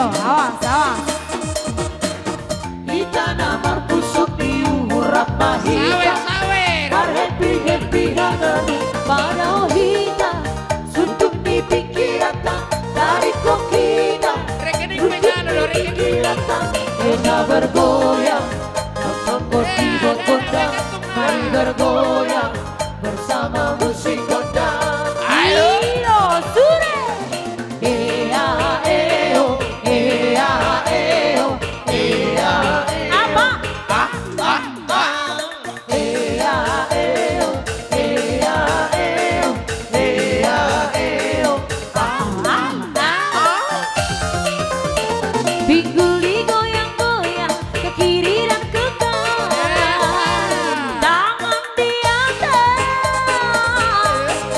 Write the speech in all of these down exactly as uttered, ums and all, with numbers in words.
Awas, awas. Hita na marpusuk di uhur rap ma hita. Sawer, sawer. Marhappy-happy haganup ma dao hita. Suntung ni pingkiranta taringkot hita. Rekening pe jalo do, rekening. Pingkiranta esa bergoyang. Nongkrong di gondang, mari bergoyang bersama musik gondang. Ayo. Iyo, sudah. Ea, eo, ea, eo, ea, eo. Apa? Ah, ah, ah. Ea, eo, ea, eo, ea, eo. Ah, ah, ah. Pinggul digoyang-goyang, ke kiri dan ke kanan. Tangan di atas.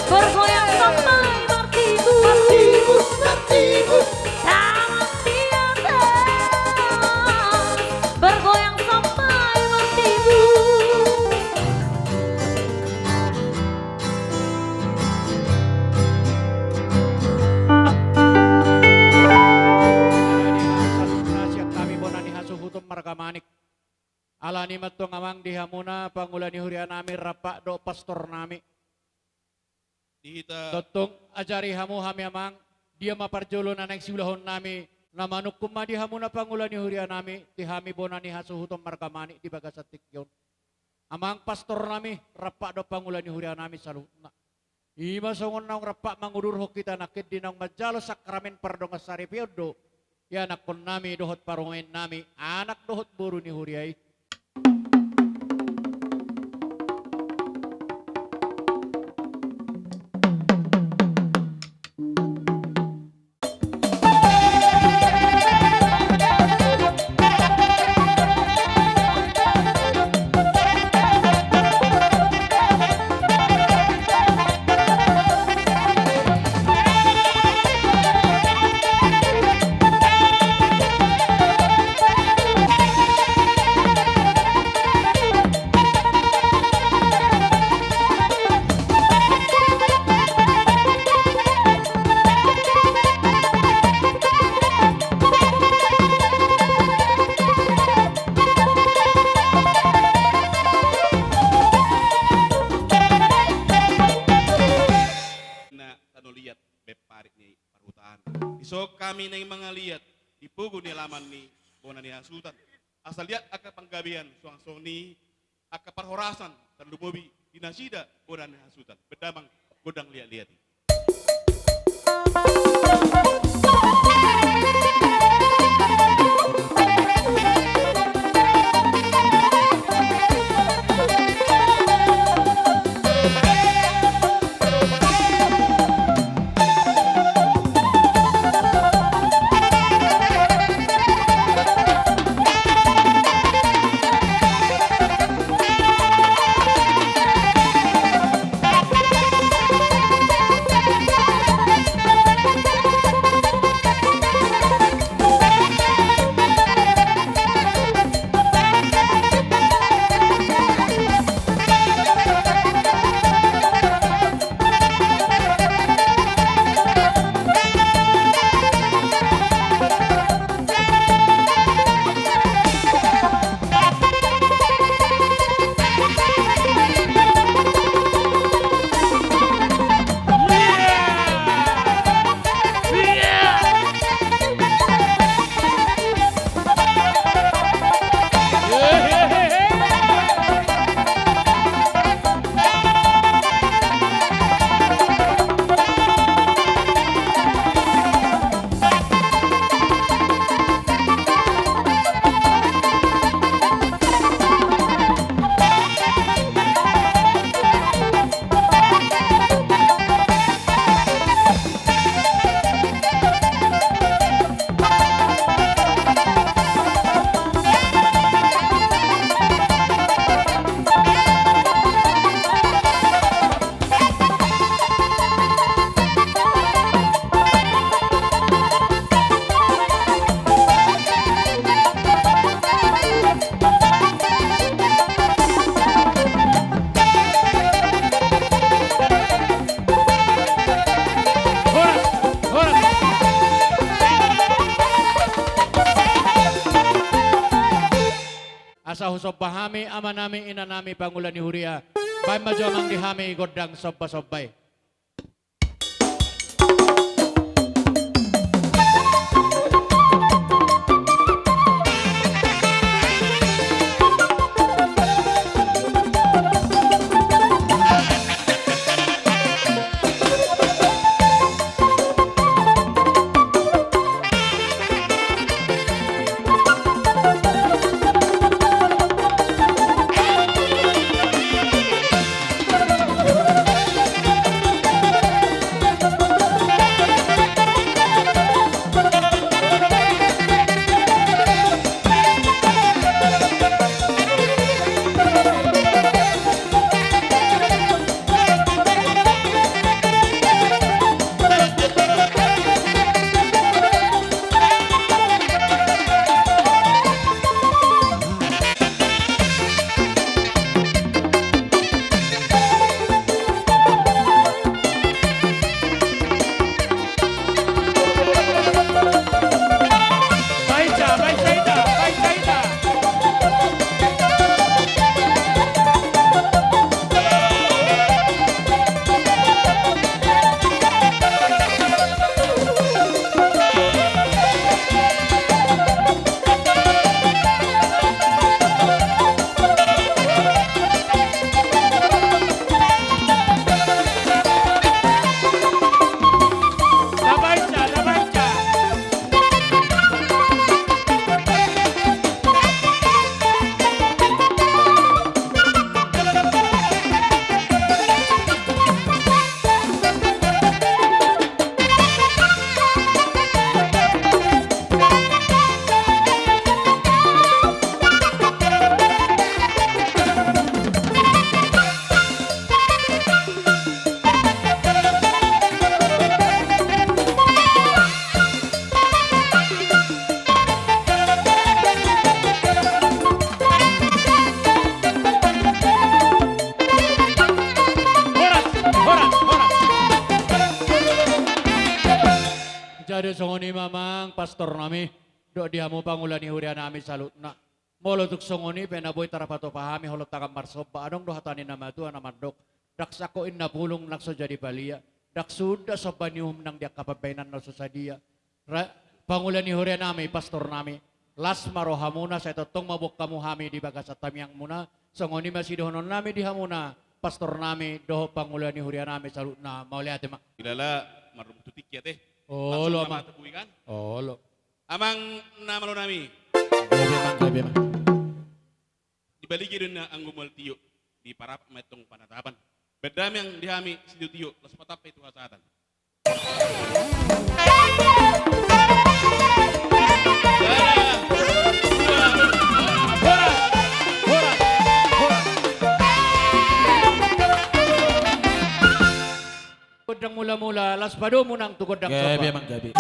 Bergoyang sampai martibus. Martibus, martibus. Tangan di atas. Bergoyang sampai martibus. Hami bona ni hasuhuton marga Manik. Alani i ma tong amang di hamuna pangula ni huria nami rap dohot pastor nami. Di hita. Tongtong ajari hamu hami amang, dia ma parjolo na naeng siulahon nami, na manungkun ma di hamuna pangula ni huria nami, di hami bona ni hasuhuton marga Manik di bagasan tingki on. Amang pastor nami, rap dohot pangula ni huria nami saluhutna. I ma songon naung rap mangudurhon hita nangkin di naung manjalo sakramen pardongansaripeon do ianakhon nami dohot parumaen nami, anak dohot boru ni huria i. Na tano liat bep parik ni parhutaan. Dison hami naeng mangaliat di pogu ni alaman ni bona ni hasuhuton. Asa liat angka panggabean suang songon i angka parhorasan tarlumobi di nasida bona ni hasuhuton. Baen damang gondang liat-liat i. Husomba hami amanami, inanami, pangula ni huria. Baen ma jo amang di hami gondang sombasomba i. Horas, horas, horas. Jadi songon i ma amang pastor nami, dohot di hamu pangula ni huria nami saluhutna. Molo tung songon i pe na boi tarpatupa hami holong tangan marsomba, adong do hata ni na matua na mandok: Ndang sangkot inna pulung nang so jadi palia, ndang suda somba ni uhum nang di angka pambahenan na so sadia. Ra-, pangula ni huria nami, pastor nami, las ma rohamuna, sai tongtong ma boan hamu hami di bagasan tangiangmuna. Songon i ma sidohonon nami di hamuna, pastor nami dohot pangula ni huria nami saluhutna. Mauliate ma. Ilala marrumbu tu tingki ate. Olo, amang. Langsung ma tu bui kan? Olo. Amang na malo nami. Gabe, amang, gabe, amang. Di balige do ninna anggo mual tio, diparapat ma antong panatapan. Baen damang di hami sitio-tio, laos patampak tu hasahatan. Gondang mula-mula, laos padomu nang tu gondang somba. Gabe, amang, gabe.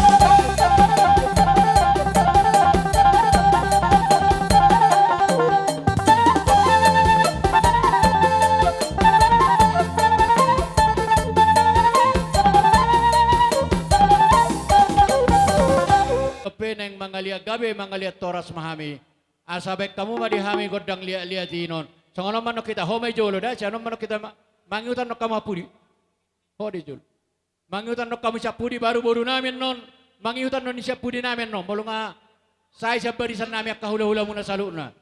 Dope naeng mangaliat gabe, mangaliat horas ma hami. Asa baen hamu ma di hami gondang liat-liat i non. Songon on ma annon hita, ho ma i jolo da, sian on ma annon hita ma-, mangihuthon annon hamu hampudi. Ho di jolo. Mangihuthon annon hamu sian pudi, baru boru nami annon mangihuthon annon sian pudi nami annon, molo nga sae sian barisan nami angka hula-hulamuna saluhutna.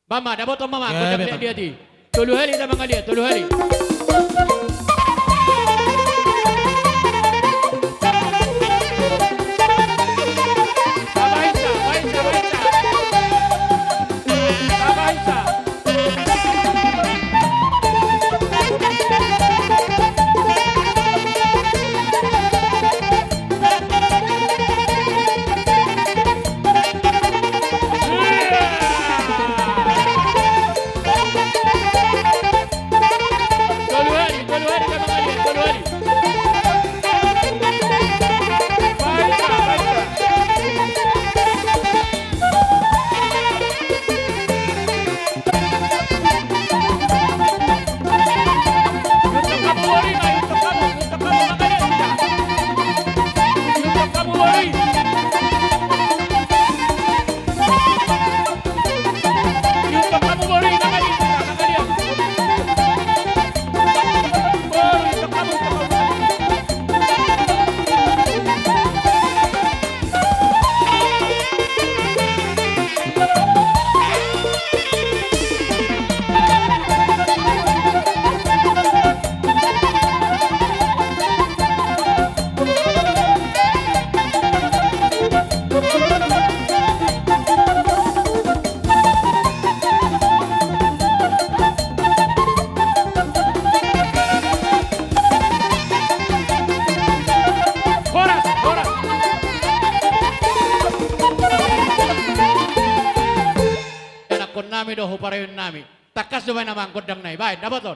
Baen ma, dapothon ma amang, ya, gondang liat-liat i. Tolu hali hita mangaliat, tolu hali. Baen sa, baen sa, baen sa. Baen sa. Tolu hali, tolu nami do, hupareon nami. Tangkas do baen amang gondang nai, baen, dapoton.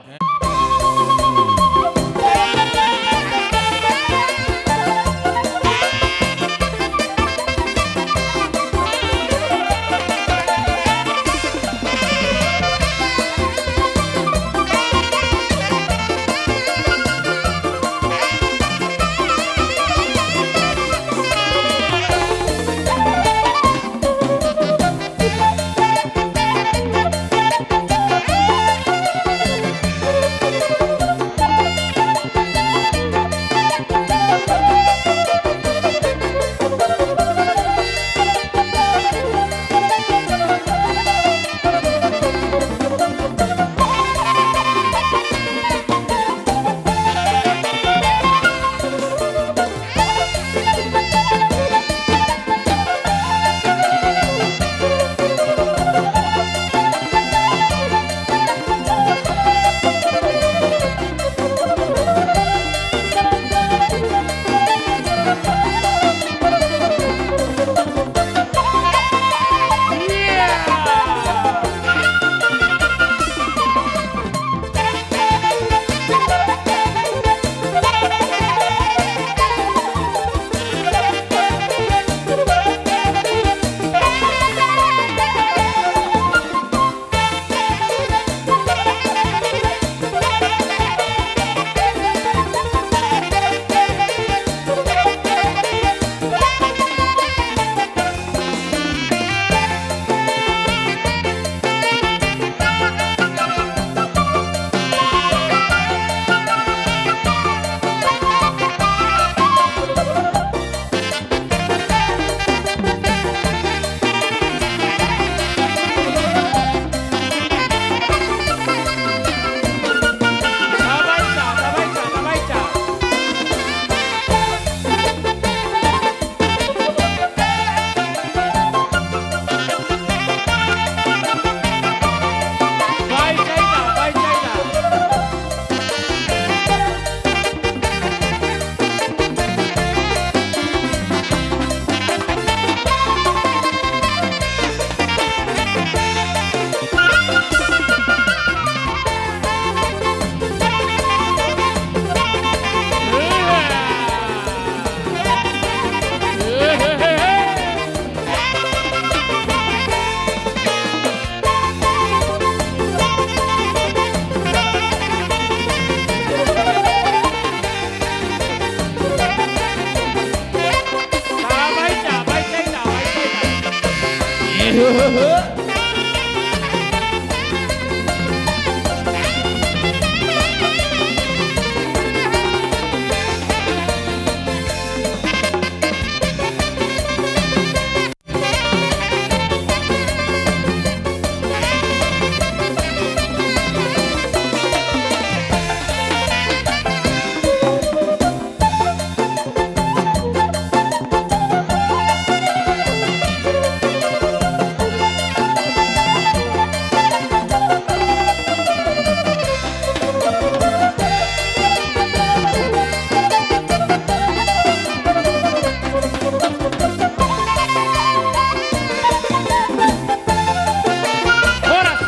Horas,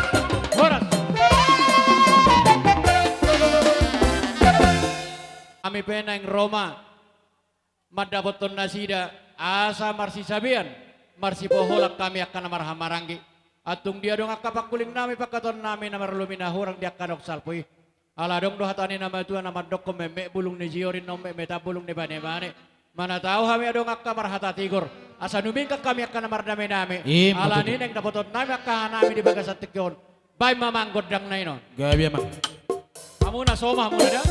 horas. Hami pe naeng ro ma mandapothon nasida asa marsisabean, marsipoholan hami angka na marhahamaranggi. Antong dia adong angka pangkuling nami, pangkataion nami na marlobi na hurang di angka na salpu i? Ala adong do hata ni na matua na mandokkon, memmek bulung ni jiorin, na ummek metan bulung ni banebane. Manatau hami adong angka marhata tigor, asa numingkang hami angka na mardamedamean. Alani naeng dapothon nami angka hanami di bagasan tingki on. Baen ma amang gondang nai on. Gabe amang. Hamu na so ma, hamu na da.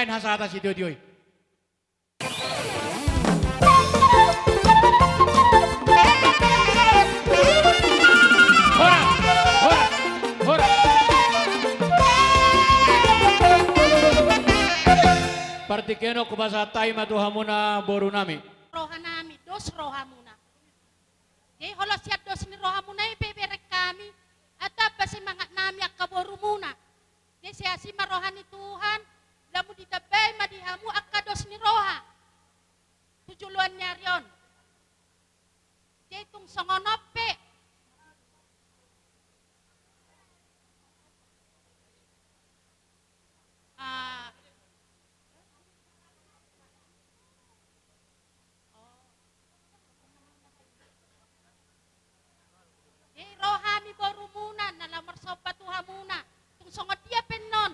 Hasahatan sitiotio i. Partingkian on hupasahat hami ma tu hamuna boru nami. Roha nami, dos rohamuna. Jadi holan sian dos ni rohamuna i pe bereng hami, atap semangat nami angka borumuna. Jadi sehat ma roha ni Tuhan, lamu ditambai ma di hamu angka dos ni roha tu joloan ni ari on. Jadi tung songon on pe. Ah. Jadi ro hami borumuna na laho marsomba tu hamuna. Tung songon dia pe annon.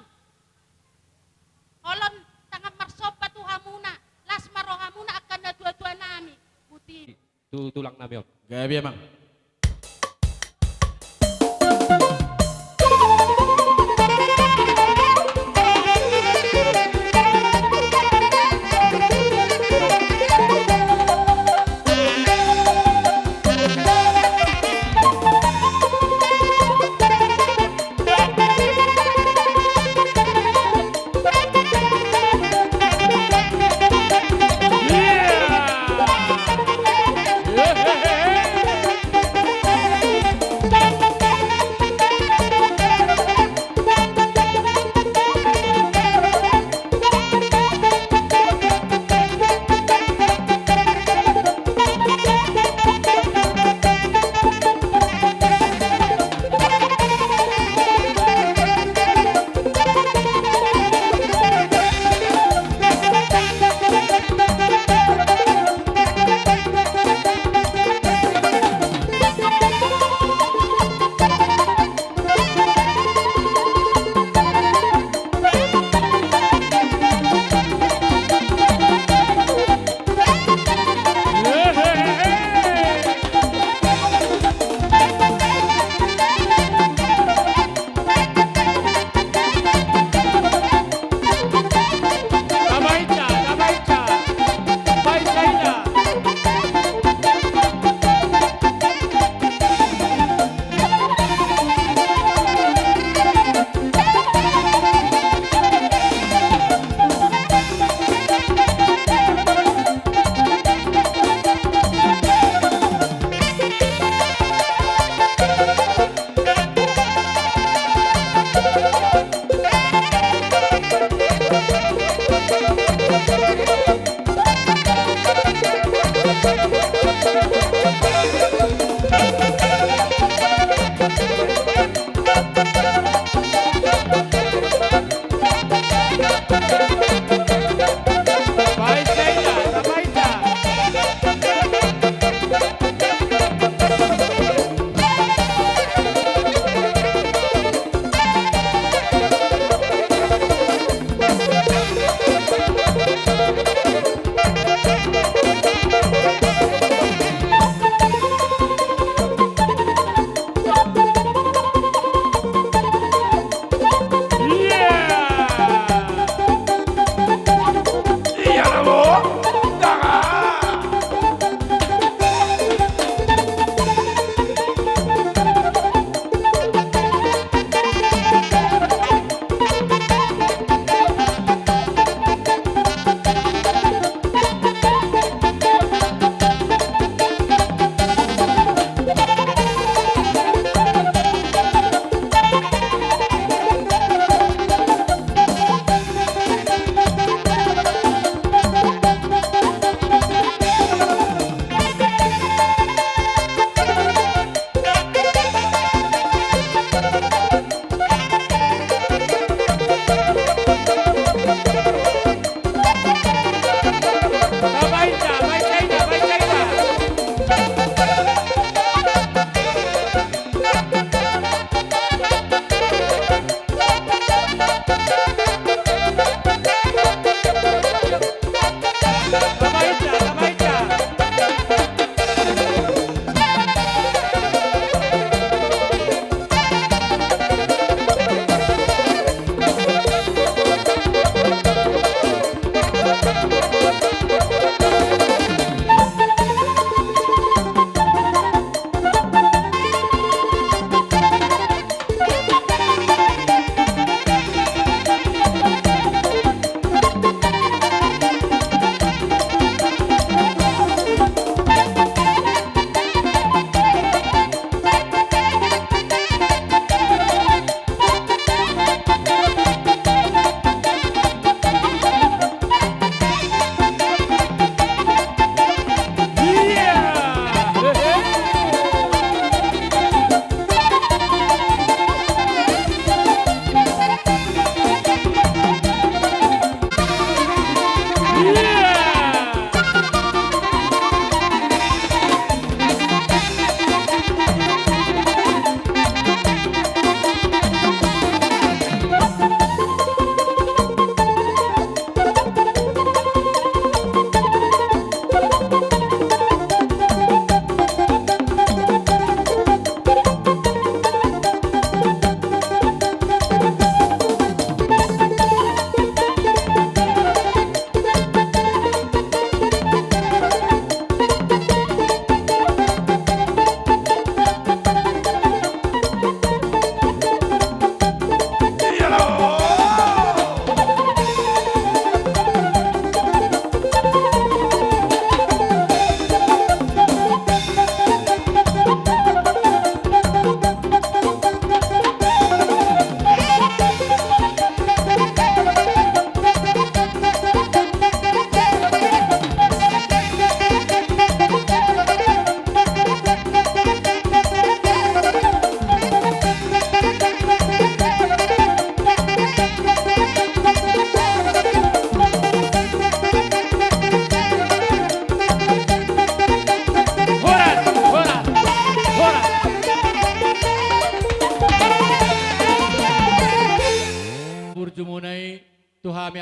Holon tangan marsomba tu hamuna. Las ma rohamuna angka natuatua nami. Boti. Tu tulang nami on. Gabe amang.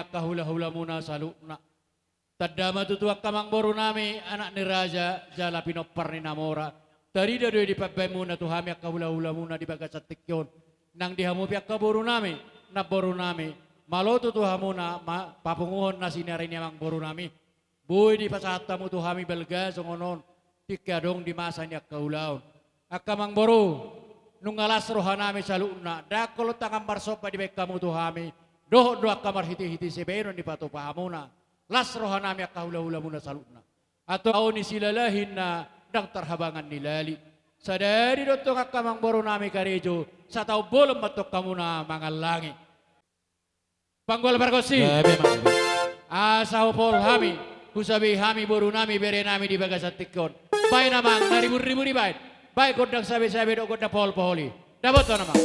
angka hulahulamuna saluhutna. Tanda ma tutu angka amangborunami, anak ni raja jala pinompar ni na mora. Tarida do i di pambahenmuna tu hami angka hulahulamuna di bagasan tingki on. Nang di hamu pe angka borunami, namborunami, malo tutu hamuna ma-, papunguhon na sinarinami amangborunami. Boi dipasahat hamu tu hami balga songon on, tingki adong di masa ni angka ulaon. Angka amangboru, nunga las rohanami saluhutna, ndang olo tangan marsomba dibahen hamu tu hami, dohot do angka marhitehite sibahenon dipatupa hamuna. Las rohanami angka hulahulamuna saluhutna. Antong ahu ni Silalahi ninna, ndang tarhabangan ni lali. Sadari do antong angka amangborunami karejo, sataon bolon ma antong hamuna mangallangi. Panggual pargonsi. Gabe ma. Asa hupol hami, husabei hami borunami berenami di bagasan tingki on. Baen amang na riburibu dibaen. Baen gondang sabesabe dohot gondang poholpohol i. Dapothon amang.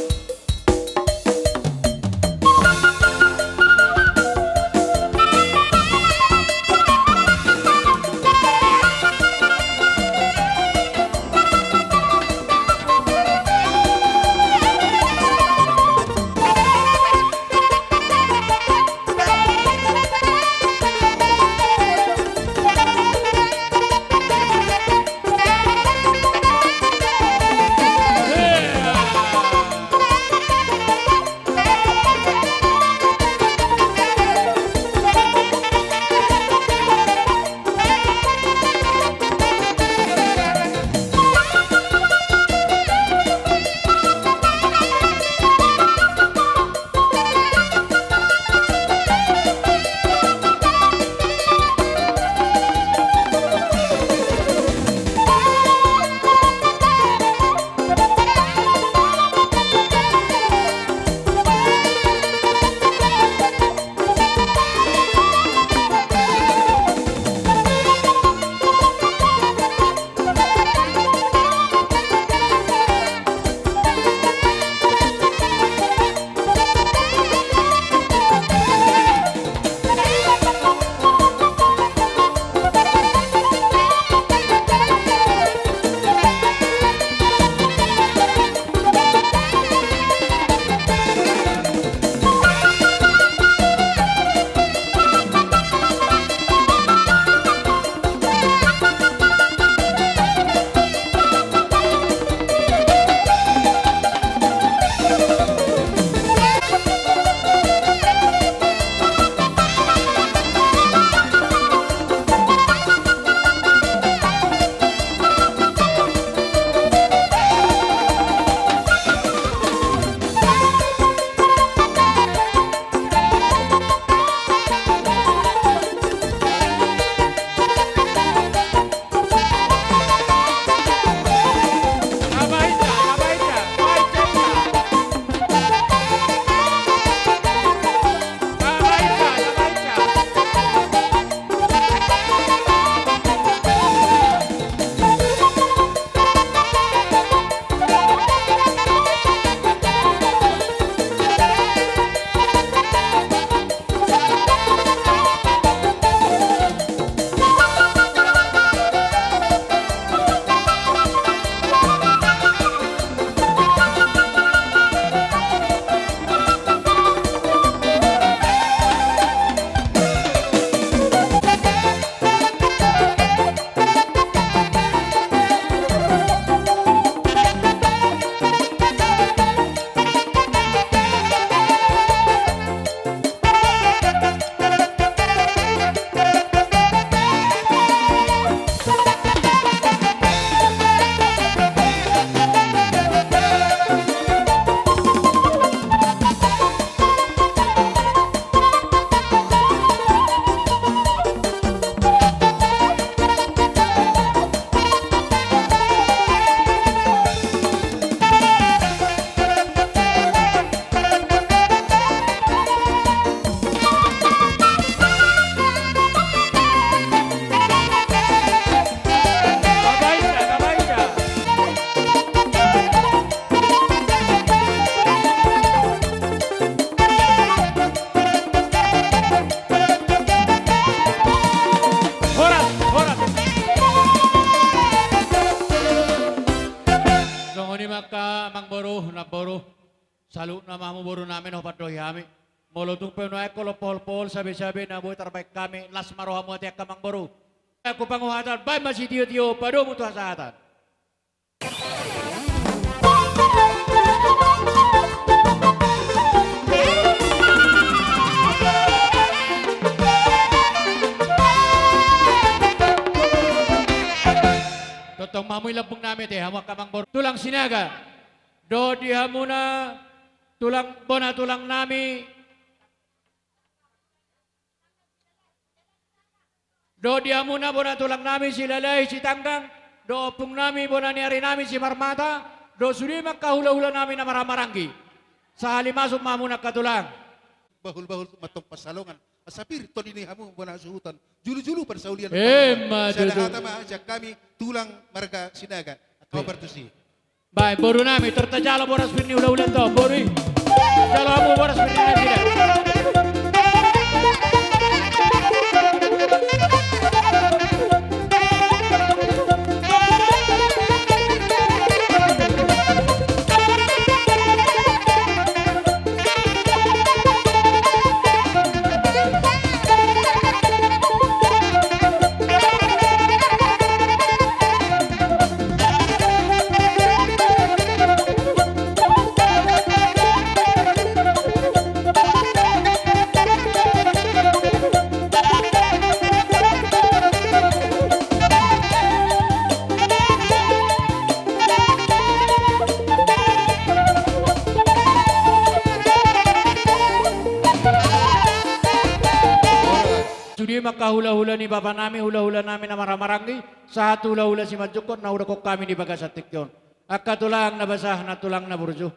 Horas, horas. Songon i ma angka amangboru, namboru. Saluhutna ma hamu borunami na hupandohi hami. Molo tung pe nuaeng holong pohol-pohol sabe-sabe na boi tarbaen hami, las ma rohamu ate angka amangboru. Angka panguhatan, baen ma sitio-tio, padomu tu hasahatan. Tongtong ma hamu i lambung nami ate, hamu angka amangboru. Tulang Sinaga. Dohot di hamuna, tulang, bona tulang nami. Dohot di hamuna bona tulang nami Silalahi Sitanggang, dohot ompung nami bona ni ari nami Simarmata, dohot sude ma angka hula-hula nami na marhaha maranggi. Sahali masuk ma hamuna angka tulang. Bahul-bahul ma tong pansalongan, asa pir tondi ni hamu bona hasuhuton, julu-julu parsaulian. Emma tutu. Sada hata ma sian hami tulang marga Sinaga. Angka, oke, partusi. Baen boru nami, tor tajalo boras pir ni hula-hula tong, boru i. Jalo hamu boras pir ni nasida. Sude ma angka hula-hula ni bapa nami, hula-hula nami na marhaha maranggi, sahat tu hula-hula Simanjungkot na hudokkon hami di bagasan tingki on. Angka tulang na basa, na tulang na burju.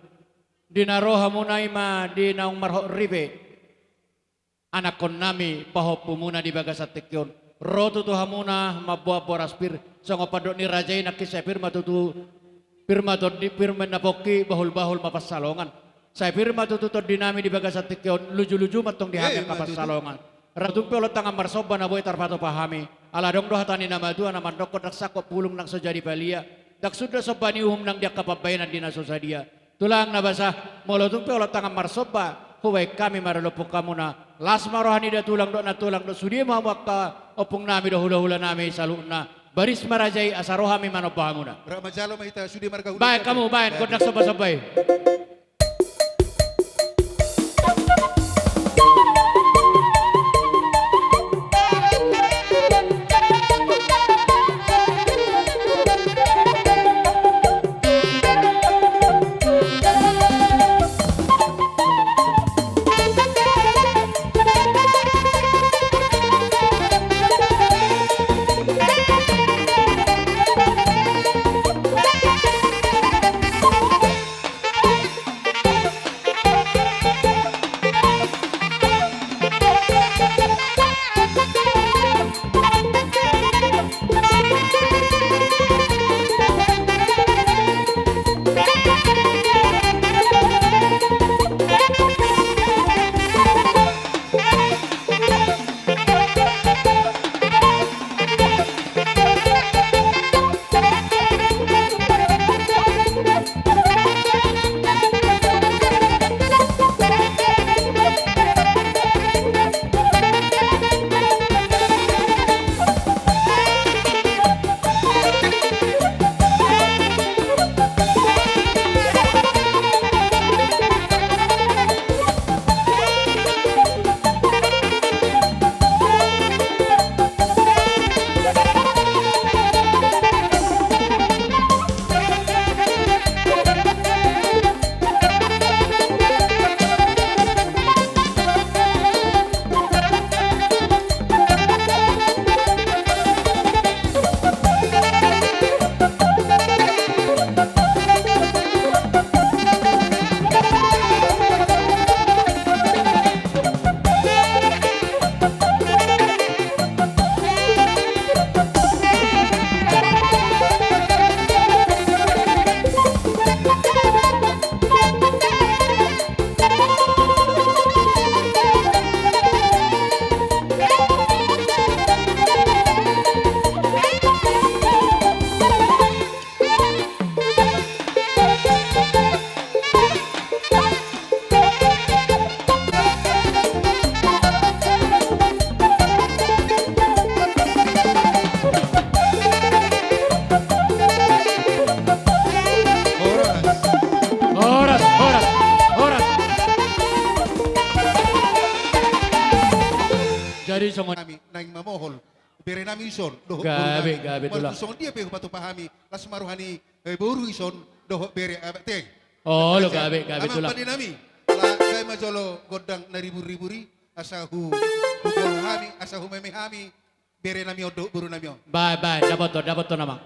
Di na ro hamuna i ma di naung marhot ripe. Anakkon nami pahompumuna di bagasan tingki on. Ro tutu hamuna mamboan boras pir, songon pandok ni raja i nangkin sai pir ma tutu, pir ma tondi, pir ma na pongki, bahul-bahul ma pansalongan. Sai pir ma tutu tondi nami di bagasan tingki on, luju-luju ma tong di hami angka pansalongan. Ra tung pe olo tangan marsomba na boi tarpatupa hami. Ala adong do hata ni na matua na mandokkon ndang sangkot pulung nang so jadi palia. Ndang sunda somba ni uhum nang di angka pambahenan di na so sadia. Tulang na basa, molo tung pe olo tangan marsomba, hubaen hami ma di lambung hamuna. Las ma roha ni da tulang dohot nantulang dohot sude ma hamu angka ompung nami dohot hula-hula nami saluhutna. Baris ma raja i asa ro hami manomba hamuna. Ra manjalo ma hita sude marga hula. Baen hamu, baen gondang somba-somba i. bere nami ison dohot boru nami. Gabe, gabe, Tulang. Molo tung songon dia pe hupatupa hami las ma roha ni, eh, boru ison dohot bere, ate. Olo, gabe, gabe, Tulang. Amang pande nami, la, gabe ma jolo gondang na ribur-ribur i, asa hu, hupolo hami, asa humeme hami bere nami on dohot boru nami on. Baen, baen, dapothon, dapothon, Amang.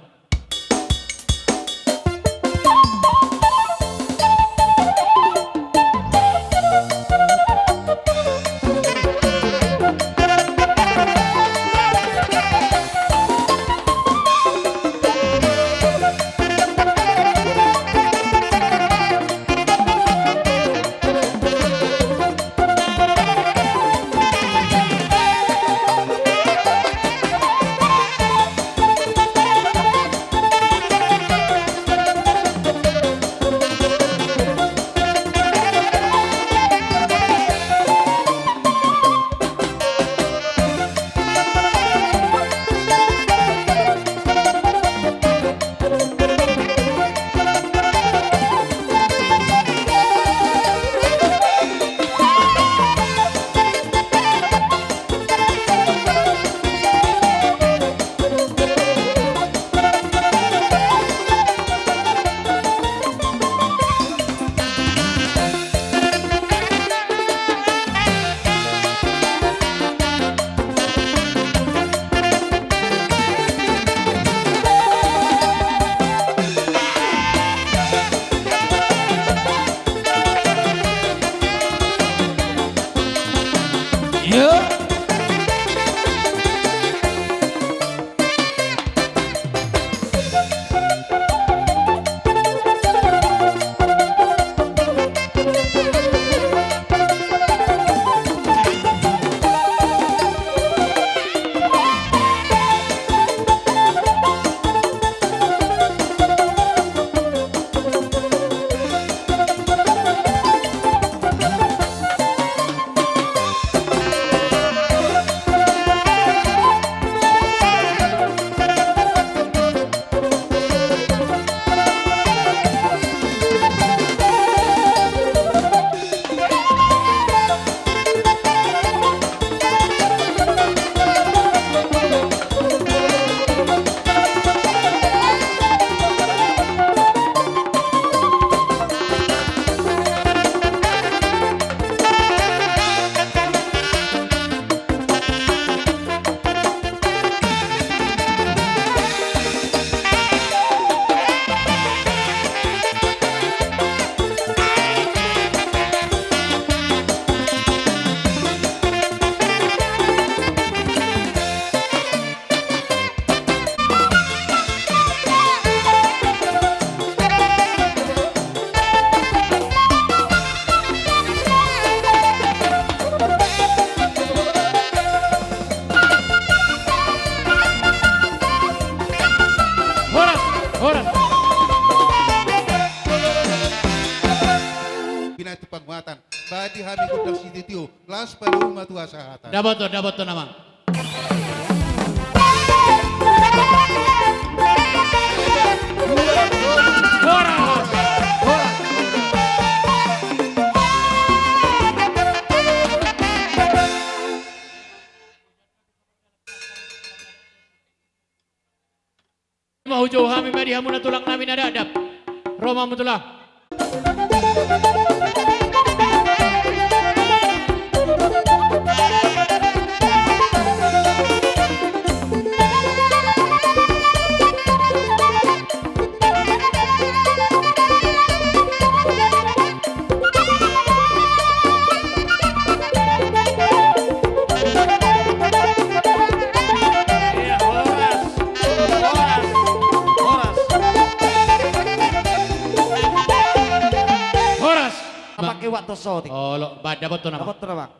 Horas, horas. Pinatu panguatan. Badi hami gondang sitio-tio. Las palu ma tu hasahatan. Dapothon, dapothon, Amang. Ima hujou hami ma di hamuna tulang nami na dakdap. Ro ma hamu tulang. Horas, horas, horas. Horas. Apa ke waktu syuting? Olo, ba, dapothon, Amang. Dapothon, Amang.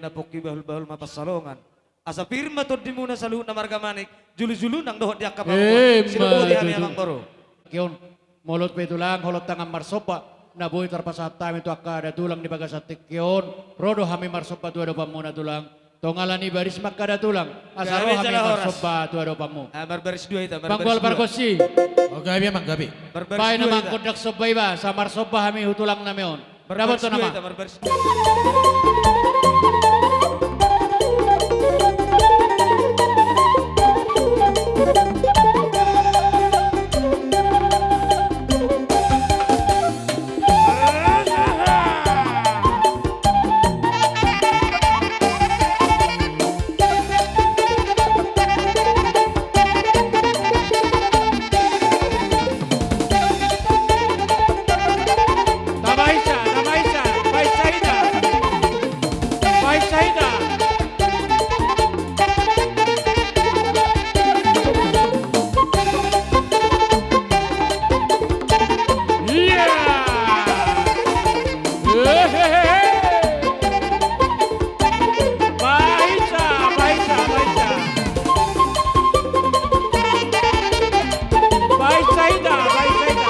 na pongki bahul-bahul ma pansalongan. Asa pir ma tondimuna saluhutna marga Manik, julu-julu nang dohot di angka pangkuan. Emma tutu. Sidok boti hami amang boru. Kion, molo pe tulang holong tangan marsomba, na boi tarpasahat hami tu angka datulang di bagasan tingki on, ro do hami marsomba tu adopanmuna tulang. Tong ala ni baris ma angka datulang, asa ro hami marsomba tu adopanmu. Ah, marbaris dua hita, marbaris dua. Panggual pargonsi. O gabe amang, gabe. Marbaris dua hita. Baen amang gondang somba iba, asa marsomba hami tu tulang nami on. Dapoton nama. Tabaisa, tabaisa, baisa hita. Baisa hita. Ia. Hehehe. Baisa, baisa, baisa. Baisa hita, baisa hita.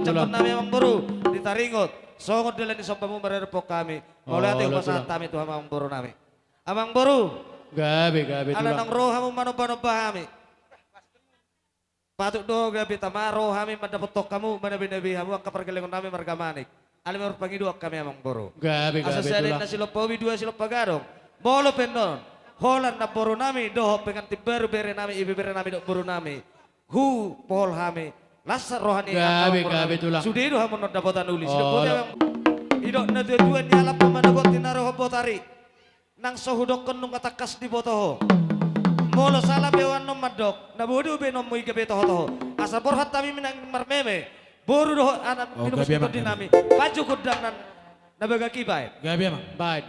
Ucapon nami amang boru, di taringot songon dalan ni sombamu maradophon hami. Mauliate hupasahat hami tu hamu amang boru nami. Amang boru. Gabe, gabe tulang. Ala naung ro hamu manomba-nomba hami. Patut do gabe tama ro hami mandapothon hamu, manabi-nabi hamu angka pargellengon nami marga Manik. Alai marpangidoan hami amang boru. Gabe, gabe tulang. Asa sada inna silompa ubi, dua silompa gadong. Molo pe annon holan namboru nami dohot pengantin baru bere nami, ibebere nami dohot boru nami, hupohol hami las roha ni amang boru nami. Gabe, gabe tulang. Sude do hamu annon dapotan uli. Sidok boti amang. Didok na tua-tua, nialap ma manogot, tinaruhon botari. Nang so hudokkon nunga tangkas diboto ho. Molo sala pe ho annon mandok, na boi do baenonmu i gabe toho-toho. Asa borhat hami nang marmeme boru dohot anak, oh, pinomos gabe amang, tondi nami. Pajo gondang na bagak i baen. Gabe amang. Baen.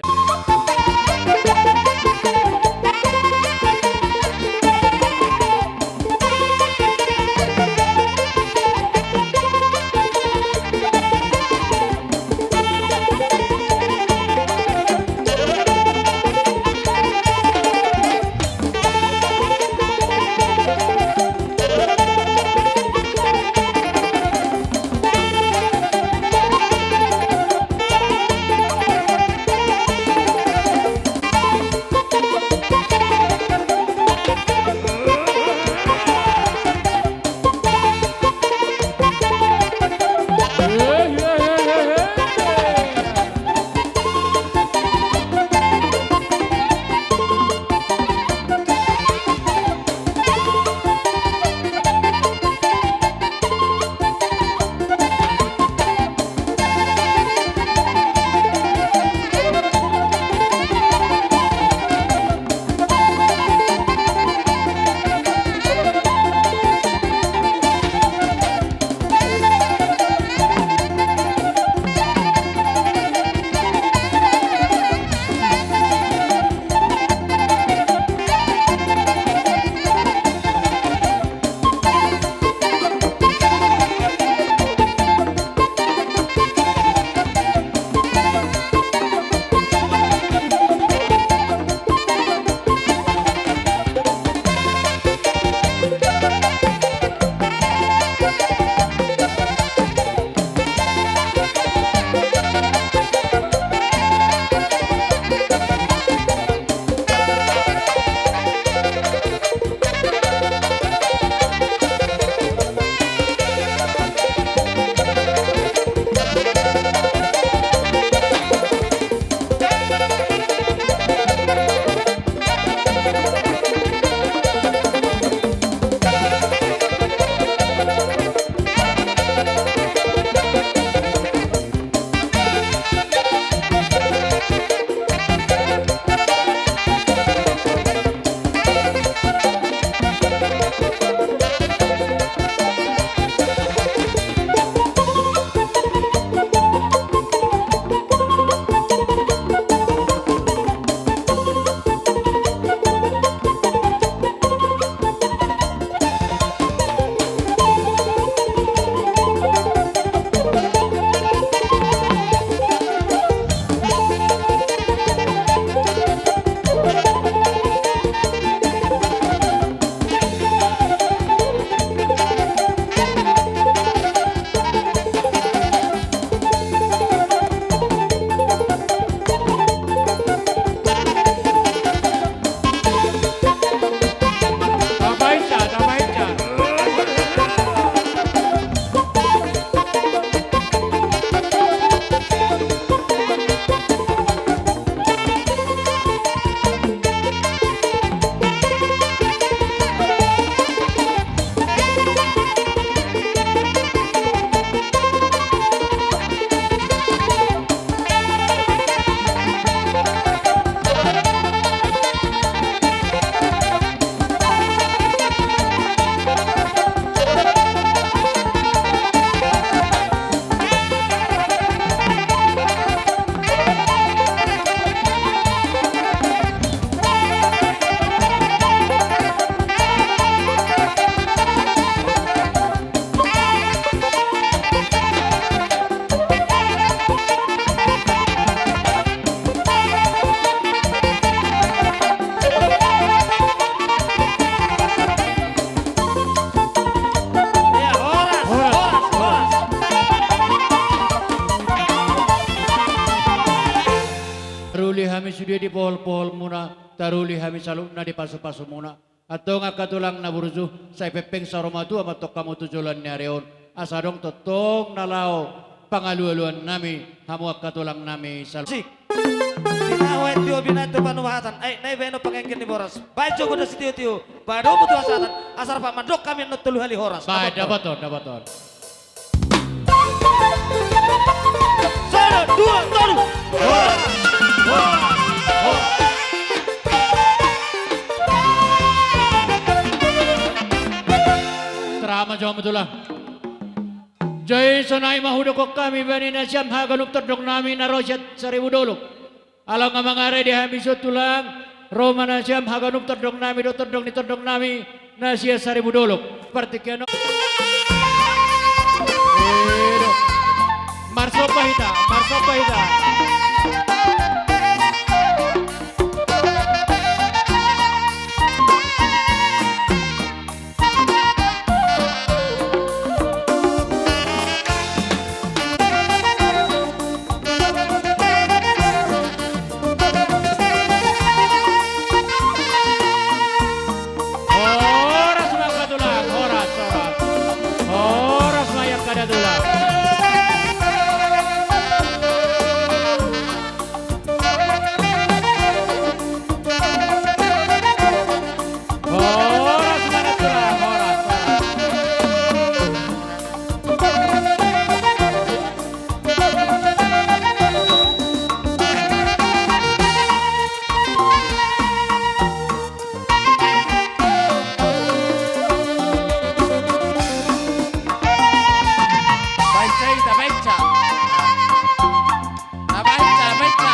Hami sude di pohol-poholmuna, taruli hami saluhutna di pasu-pasumuna. Antong angka tulang na burju, sai pengpeng saur matua ma antong hamu tu joloan ni ari on. Asa adong tongtong na laho pangalualuannami, hamu angka tulangnami saluhut. Sik. Tinahu aek tio, binahen tu panuhatan, aek na i bahenon pangengger ni boras. Baen jo gondang sitiotio, padomu tu hasahatan, asa rap mandok hami annon tolu hali horas. Baen, dapothon, dapothon. Sada, dua, tolu. Horas. Horas. Horas. Terama jo hamu tulang. Jadi sonai ma hudokhon hami bani nasiam haganup tondongnami na ro sian saribu dolok. Ala nga mangarai di hami sude tulang, ro ma nasiam haganup tondongnami dohot tondong ni tondongnami na sian saribu dolok. Partingkian on. Marsopa hita, marsopa hita. Horas ma angka tulang, horas, horas. Horas ma i angka datulang. Horas ma na tulang, horas, horas. Baen hita, baen hita. Tabaen hita, tabaen hita.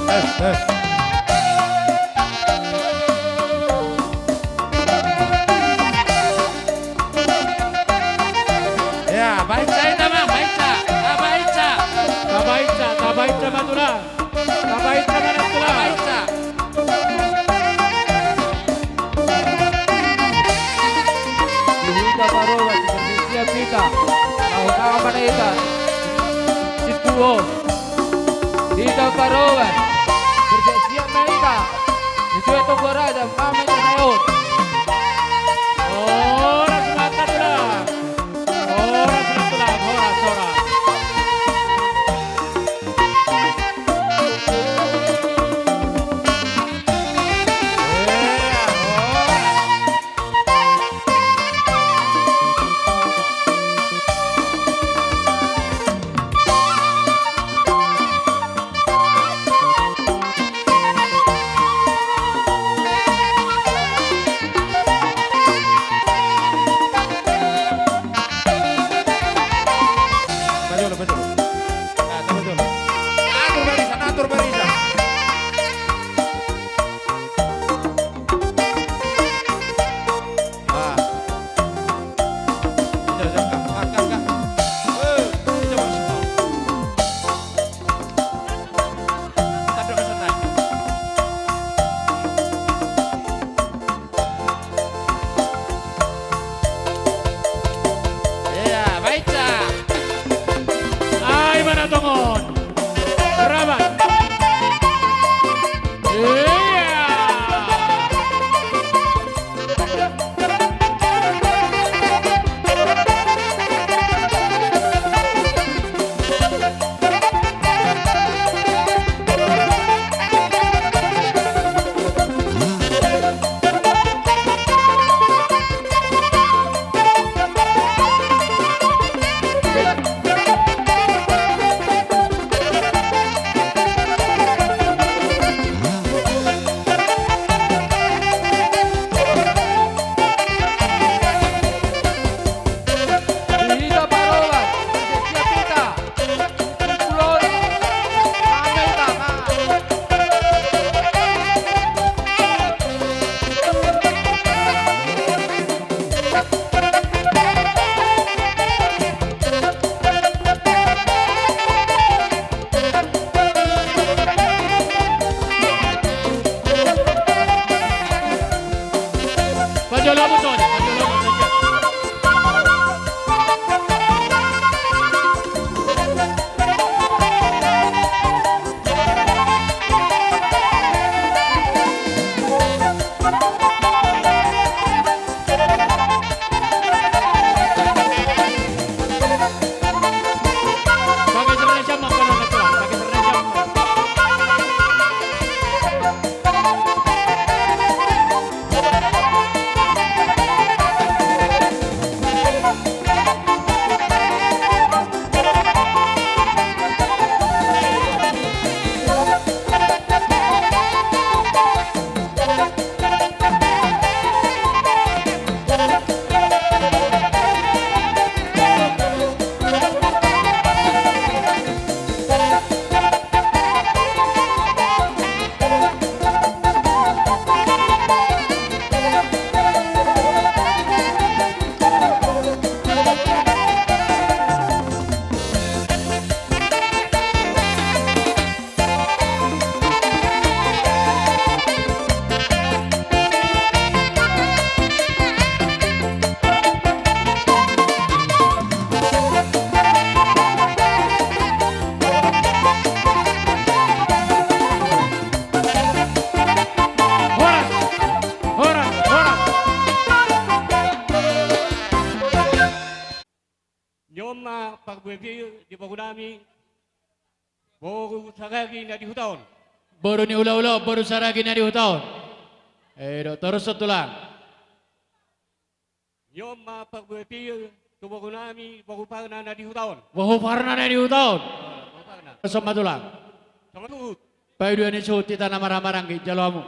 Eh, eh. Ya, baen hita, baen hita. Tabaen hita. Tabaen hita, tabaen hita ma tulang. Tabaen hita ma na tulang. Tabaen hita. Di hita parroha, siap hita. Tahu-tahu mana hita? Sipuo. Hita parroha. Bersiap-siap ma hita. Sesuai tonggo raja, pamit na sayon. Horas ma angka tulang. Horas ma tulang, horas, horas. Horas! Horas! Horas! Nion ma parbue pir di boru nami, boru Saragi na di huta on. Boru ni hulahula, boru Saragi na di huta on. Edo, torus tulang. Nion ma parbue pir tu boru nami, boru Parna na di huta on. Boru Parna na di huta on. Boru Parna. Torus ma tulang. Songon suhut. Paidua ni suhut hita na marhahamaranggi, jalo hamu.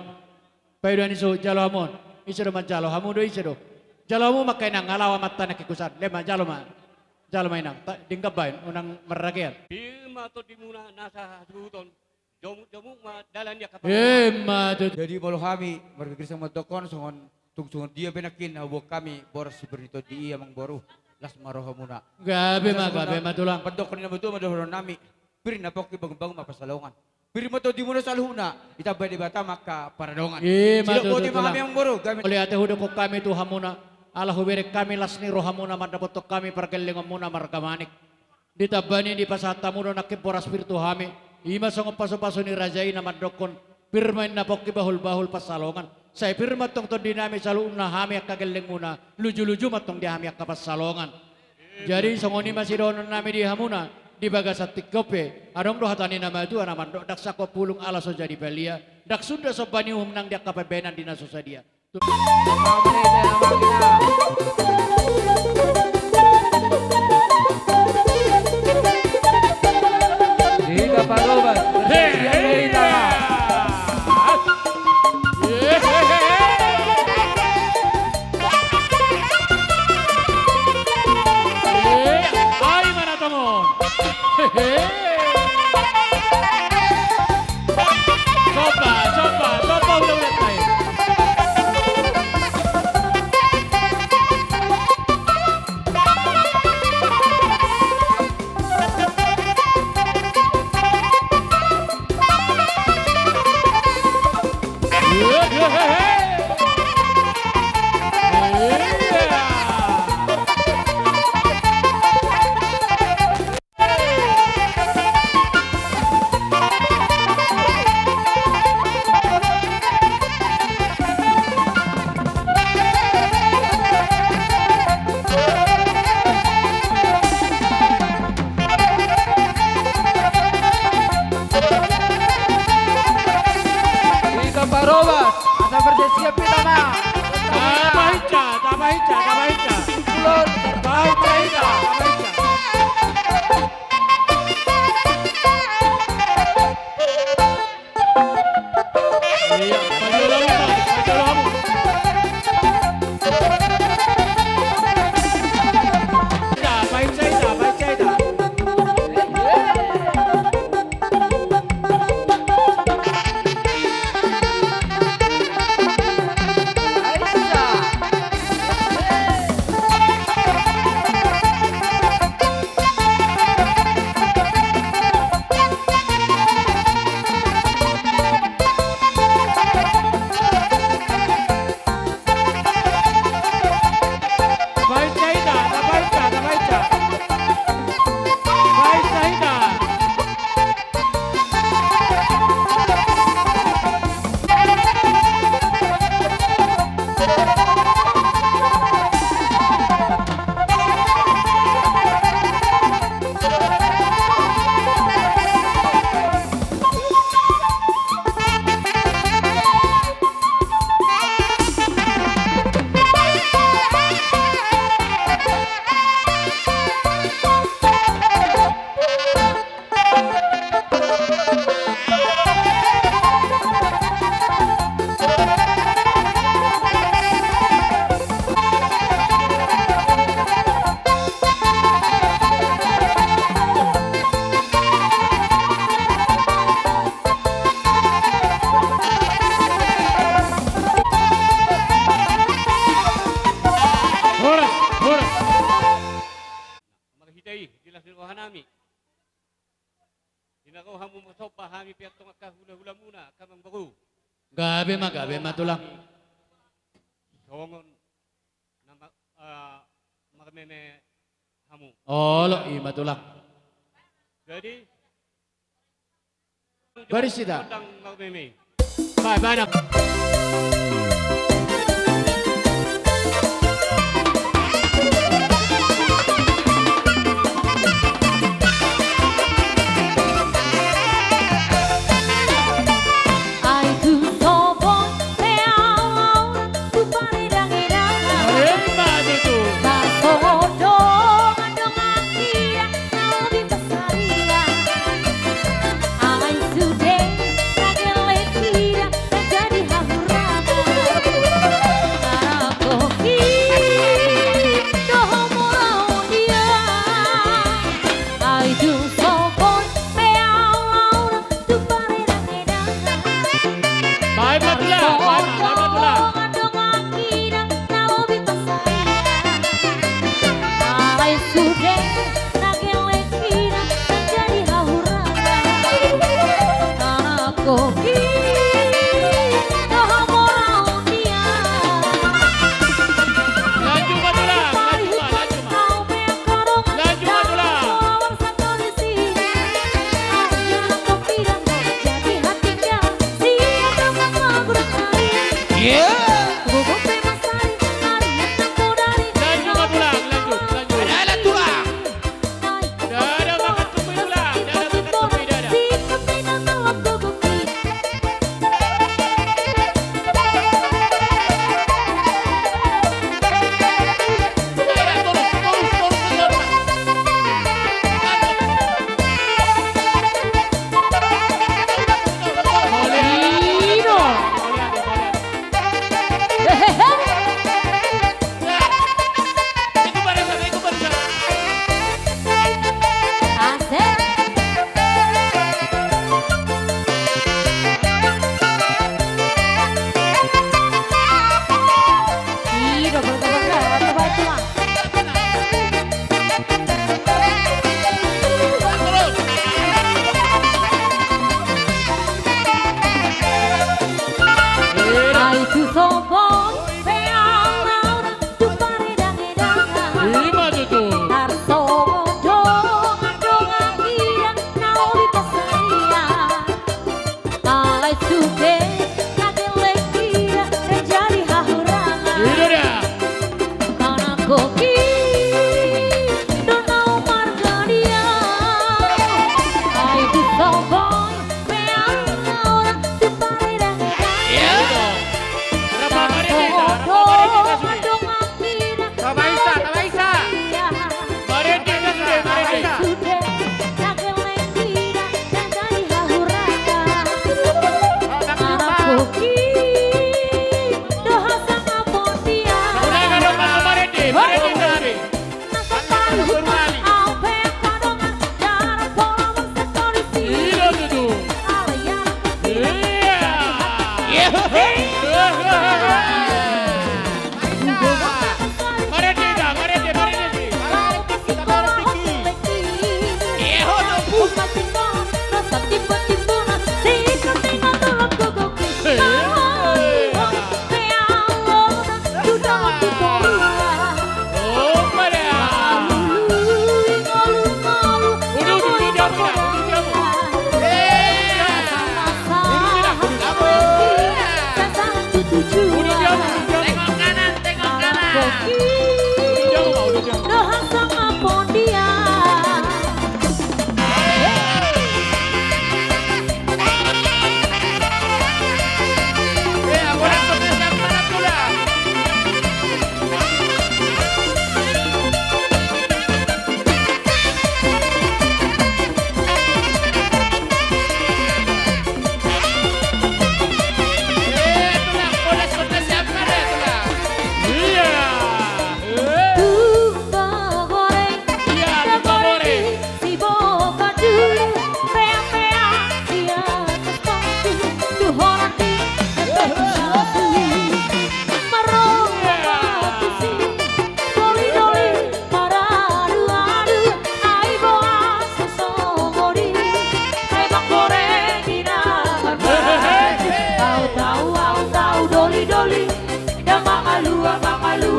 Paidua ni suhut, jalo hamu on. Ise do manjalo, hamu do ise do? Jalo hamu ma angka inang, ala amanta na hikusan. Lema, jalo ma. Jalo ma inang, denggan baen, unang marragean. Pir ma tondimuna nasa hasuhuton. Jomuk-jomuk ma dalan ni angka pangomoan. Emma tutu. Jadi molo hami marpingkir songon mandok on, songon tung songon dia pe nangkin na huboan hami boras sipir ni tondi i, amangboru. Las ma rohamuna. Gabe ma, gabe ma tulang. Pandok ni na matua ma dohonon nami. Pir na pongki, bangun-bangun ma pansalongan. Pir ma tondimuna saluhutna, ditamba Debata ma angka paradongan. Emma tutu tulang. Mauliate hudokkon hami tu hamuna, ala hubereng hami las ni rohamuna mandapothon hami pargellengonmuna marga Manik. Ditamba ni i, dipasahat hamu do nangkin boras pir tu hami. I ma songon pasupasu ni raja i na mandokkon, pir ma inna pongki, bahul-bahul pansalongan. Sai pir ma antong tondi nami saluhutna, hami angka gellengmuna, luju-luju ma antong di hami angka pansalongan. Jadi songon i ma sidohonon nami di hamuna, di bagasan tingki on pe adong do hata ni na matua na mandok, ndang sangkop bulung ala so jadi palia, ndang sunda somba ni uhum nang di angka pambahenan di na so sadia. Hita parobas. Hei, hei, hei. Ai mana tomon. Hehe. Somba, somba, somba, ulang, ulang, ulang. Hita parobas, asa bersiap-siap hita ma. Tapahinsa, tapahinsa, tapahinsa. Ulun. Tapahinsa, tapahinsa. Gabe ma, gabe ma, Tulang. Songon na ma-, eh, marmeme hamu. Olo, i ma, Tulang. Jadi, baris hita. Gondang marmeme. Bae, bae, nang. Ai tung so boi pe au laho tu paredangedangan. Ima tutu. Tarsongon dongan-dongan hita na lobi pansarian. Alai sude na gelleng hita na jadi hahurangan. Nangkok i do ho molo dia. Ai tung so boi pe au laho tu paredangedangan. Bae ma, Tulang, bae ma, bae ma, Tulang. Tarsongon dongan-dongan hita na lobi pansarian. Alai sude na gelleng hita na jadi hahurangan. Nangkok i do ho molo dia. Lanjut ma, Tulang, lanjut ma, lanjut ma. Lanjut ma, Tulang. Iya. Lanjut ma, Tulang, lanjut, lanjut. Ada, ada, Tulang. Ada, ada, makan tumpui, Tulang. Ada, ada, makan tumpui, ada, ada. Ai tung so boi pe au laho tu paredangedangan. Ima tutu. Tarsongon dongan-dongan hita na lobi pansarian. Alai sude na gelleng hita na jadi hahurangan. Itu dia. Nangkok i do ho marga dia. Ai tung so boi pe au laho tu paredangedangan. Iya. Berapa hari?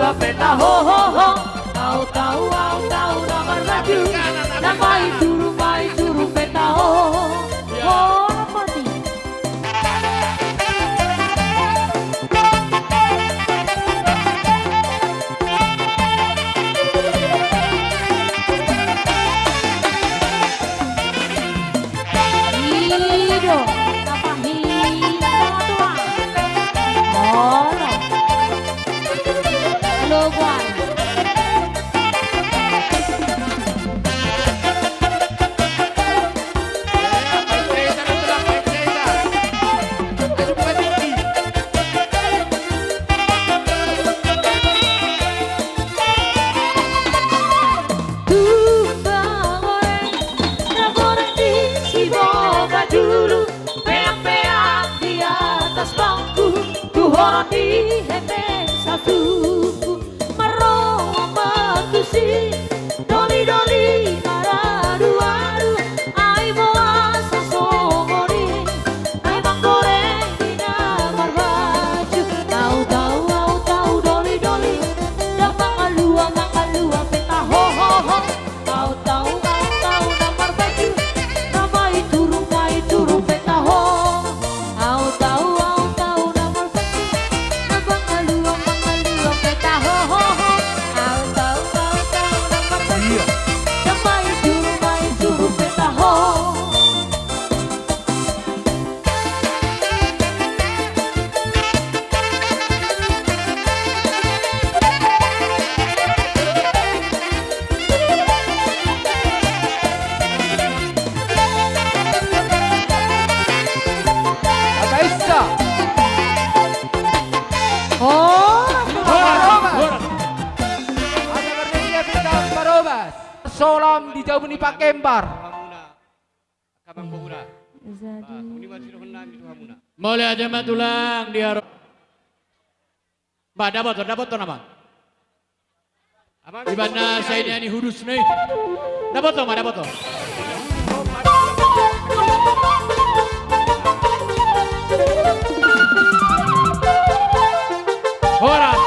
Peta ho ho ho. Au tau, au tau na marbaju. Na mai suru, mai suru peta ho ho ho. Ho, na poti. I do, na pahi, na tua. Olo. Lobar. Tumbang oe, na godang di si boba dulu, peang-peang di atas bangku, tu horong di hepeng satuku, marroha martusi, doli-doli maradu-adu, ai boasa songon i, ai manggoreng di na marbaju. Au tau, au tau, doli-doli, ndang mangalua, mangalua peta ho ho ho. Au tau, au tau na marbaju, na mai suru, mai suru peta ho. Au tau, au tau na marbaju, na mangalua, mangalua peta ho ho ho. Au tau, au tau na marbaju, na mai suru, mai suru peta ho. Apa issa? Oh, Parobas. Asa marnini ia pita Parobas. Solam di jabu ni Pakembar. Jadi. Mauliate ma tulang di aro. Ba, dapoton, dapoton, Amang. Ibana sai nian i hudus ni. Dapoton ma, dapoton. Horas.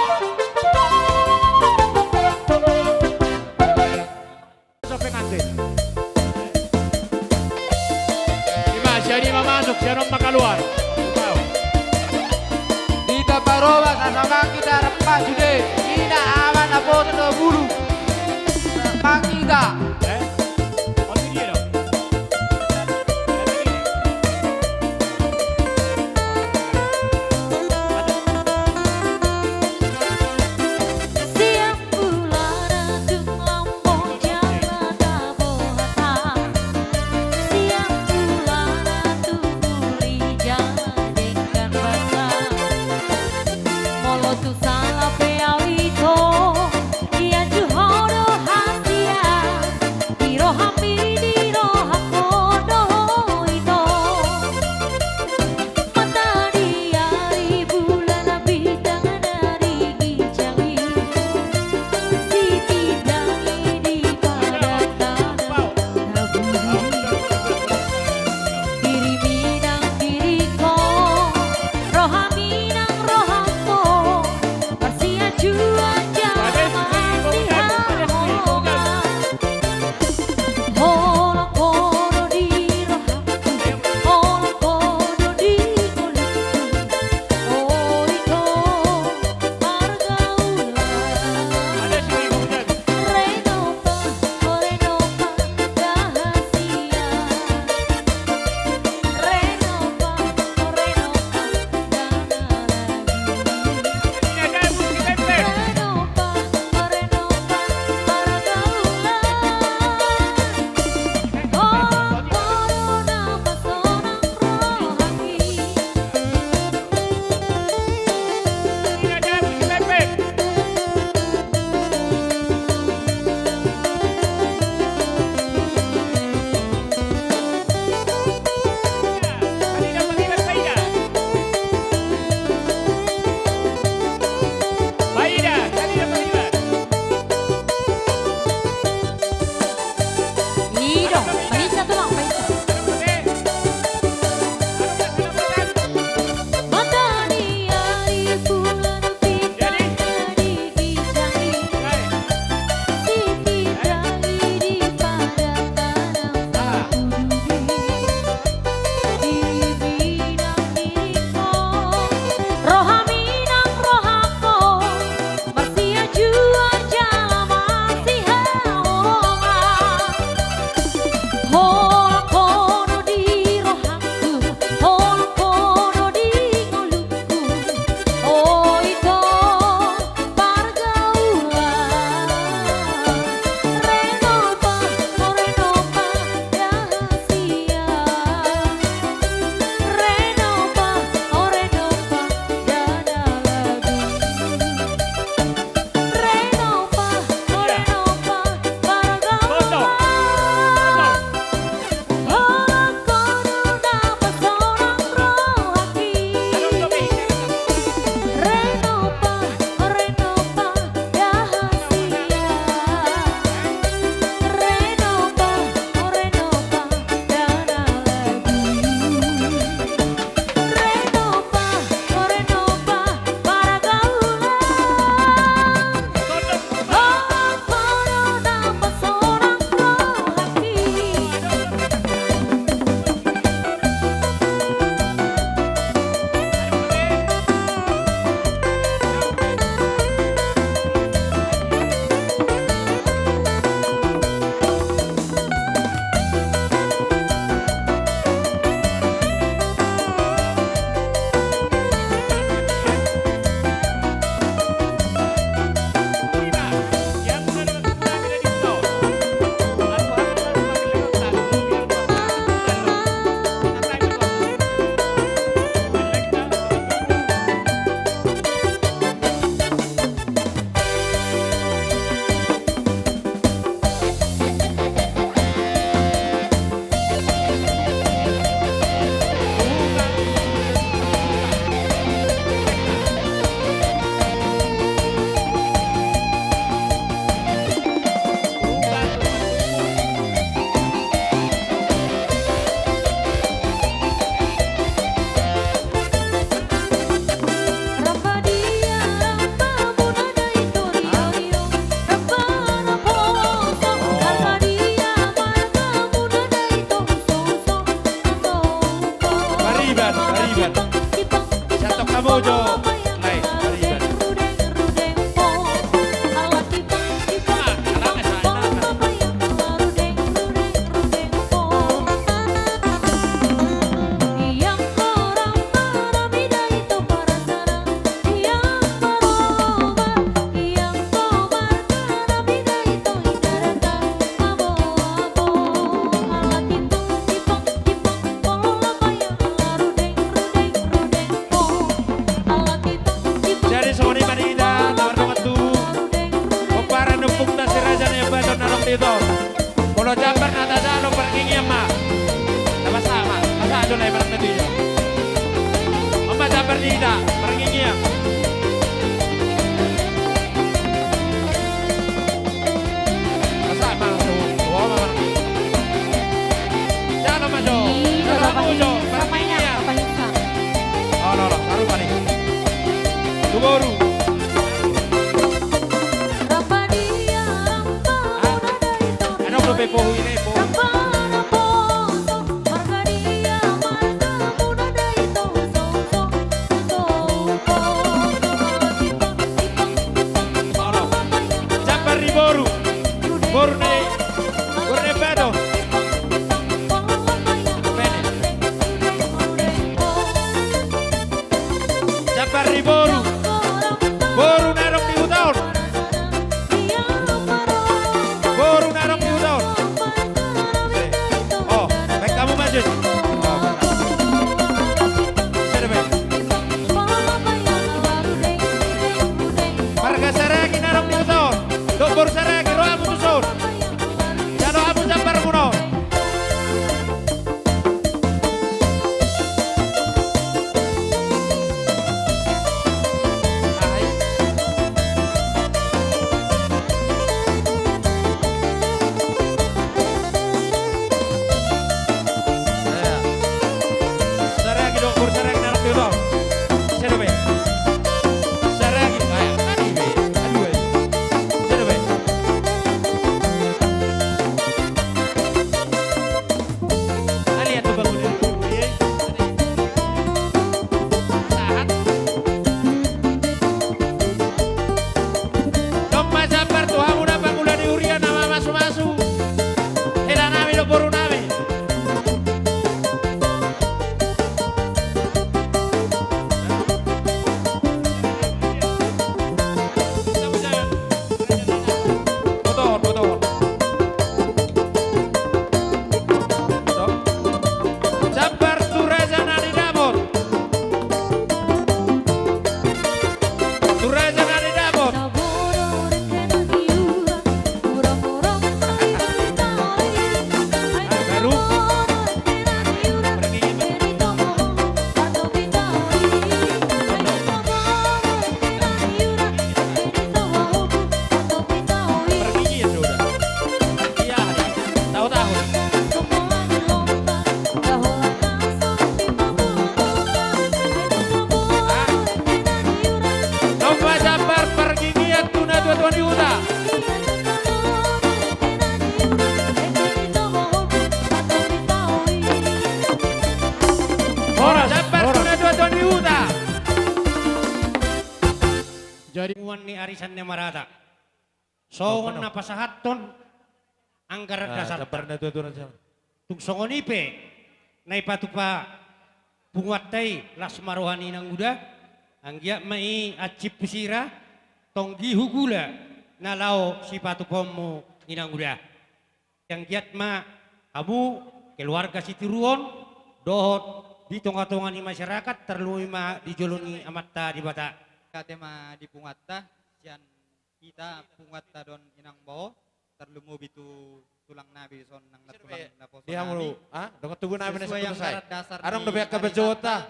Pengantin. Ima, sian i ma masuk, sian on ma kaluar. Hita Parobas, asa manghita rap sude. Ina, ama, naposo do bulu. Manghita. Eh? Siang bulan tung lambok jala tabo hata. Siang bulan tung uli jala denggan basa. Molo tung sala pe au ito, ianju ho do hasian. Di rohami, di rohangku do ho ito. Mataniari, bulan, bintang na di ginjang i, sitindangi di padan tanah na budi. Dirimi nang diringko, rohami nang rohangko, Ito, molo jambar na tajalo pargingian ma. Na pasahat ma, pasahat jo na i barang na tuju. On ma jambar di hita, pargingian. Pasahat ma, tu, tu, on ma pargingian. Jalo ma jo, jalo ma jo, pargingian. Olo, olo, sarupa ni. Tu boru. Adong dope pohu i, pohu. Olo. Jambar ni boru. Boru ni, boru ni bato. Pede. Jambar ni boru. Boru na adong di huta on. Boru na adong di huta on. Oh, baen hamu ma jo. Sada baen. Marga Saragi na adong di huta on. Dohot boru Saragi, ro hamu tu son. Jalo hamu jambarmuna on. Saragi do, boru Saragi na adong di huta on. Sada baen. Saragi, ah, tadi be. Aduh, eh. Sada baen. Lihat tu bangunan. Sahat. Domma jambar tu hamu na pangula ni huria na mamasumasu hela nami dohot boru nami. Botohon, botohon. Jambar tu raja na nidapot. Tu raja na nidapot. Ah, baru. Pargingian do da. Ia, tahu-tahu. Ah. Domma jambar pargingian tu natua-tua ni huta. Horas, jambar tu natua-tua ni huta. Jadi muan ni arisan ni marata. Songon na pasahathon anggaran dasarta. Tung songon i pe na ipatupa punguanta i las ma roha ni inang uda, anggiat ma i ancip husira, tonggi hugula na laho sipatupaonmu inang uda. Anggiat ma hamu keluarga sitiruon dohot di tonga-tonga ni masyarakat, tarlumobi ma di jolo ni Amanta Debata. Mauliate ma di punguanta, sian hita punguanta dohot inang bao, tarlumobi tu tulang nami dison nang na tulang naposo nami. Ah, dongan tubu nami na sesuai anggaran dasar ni ari Natal,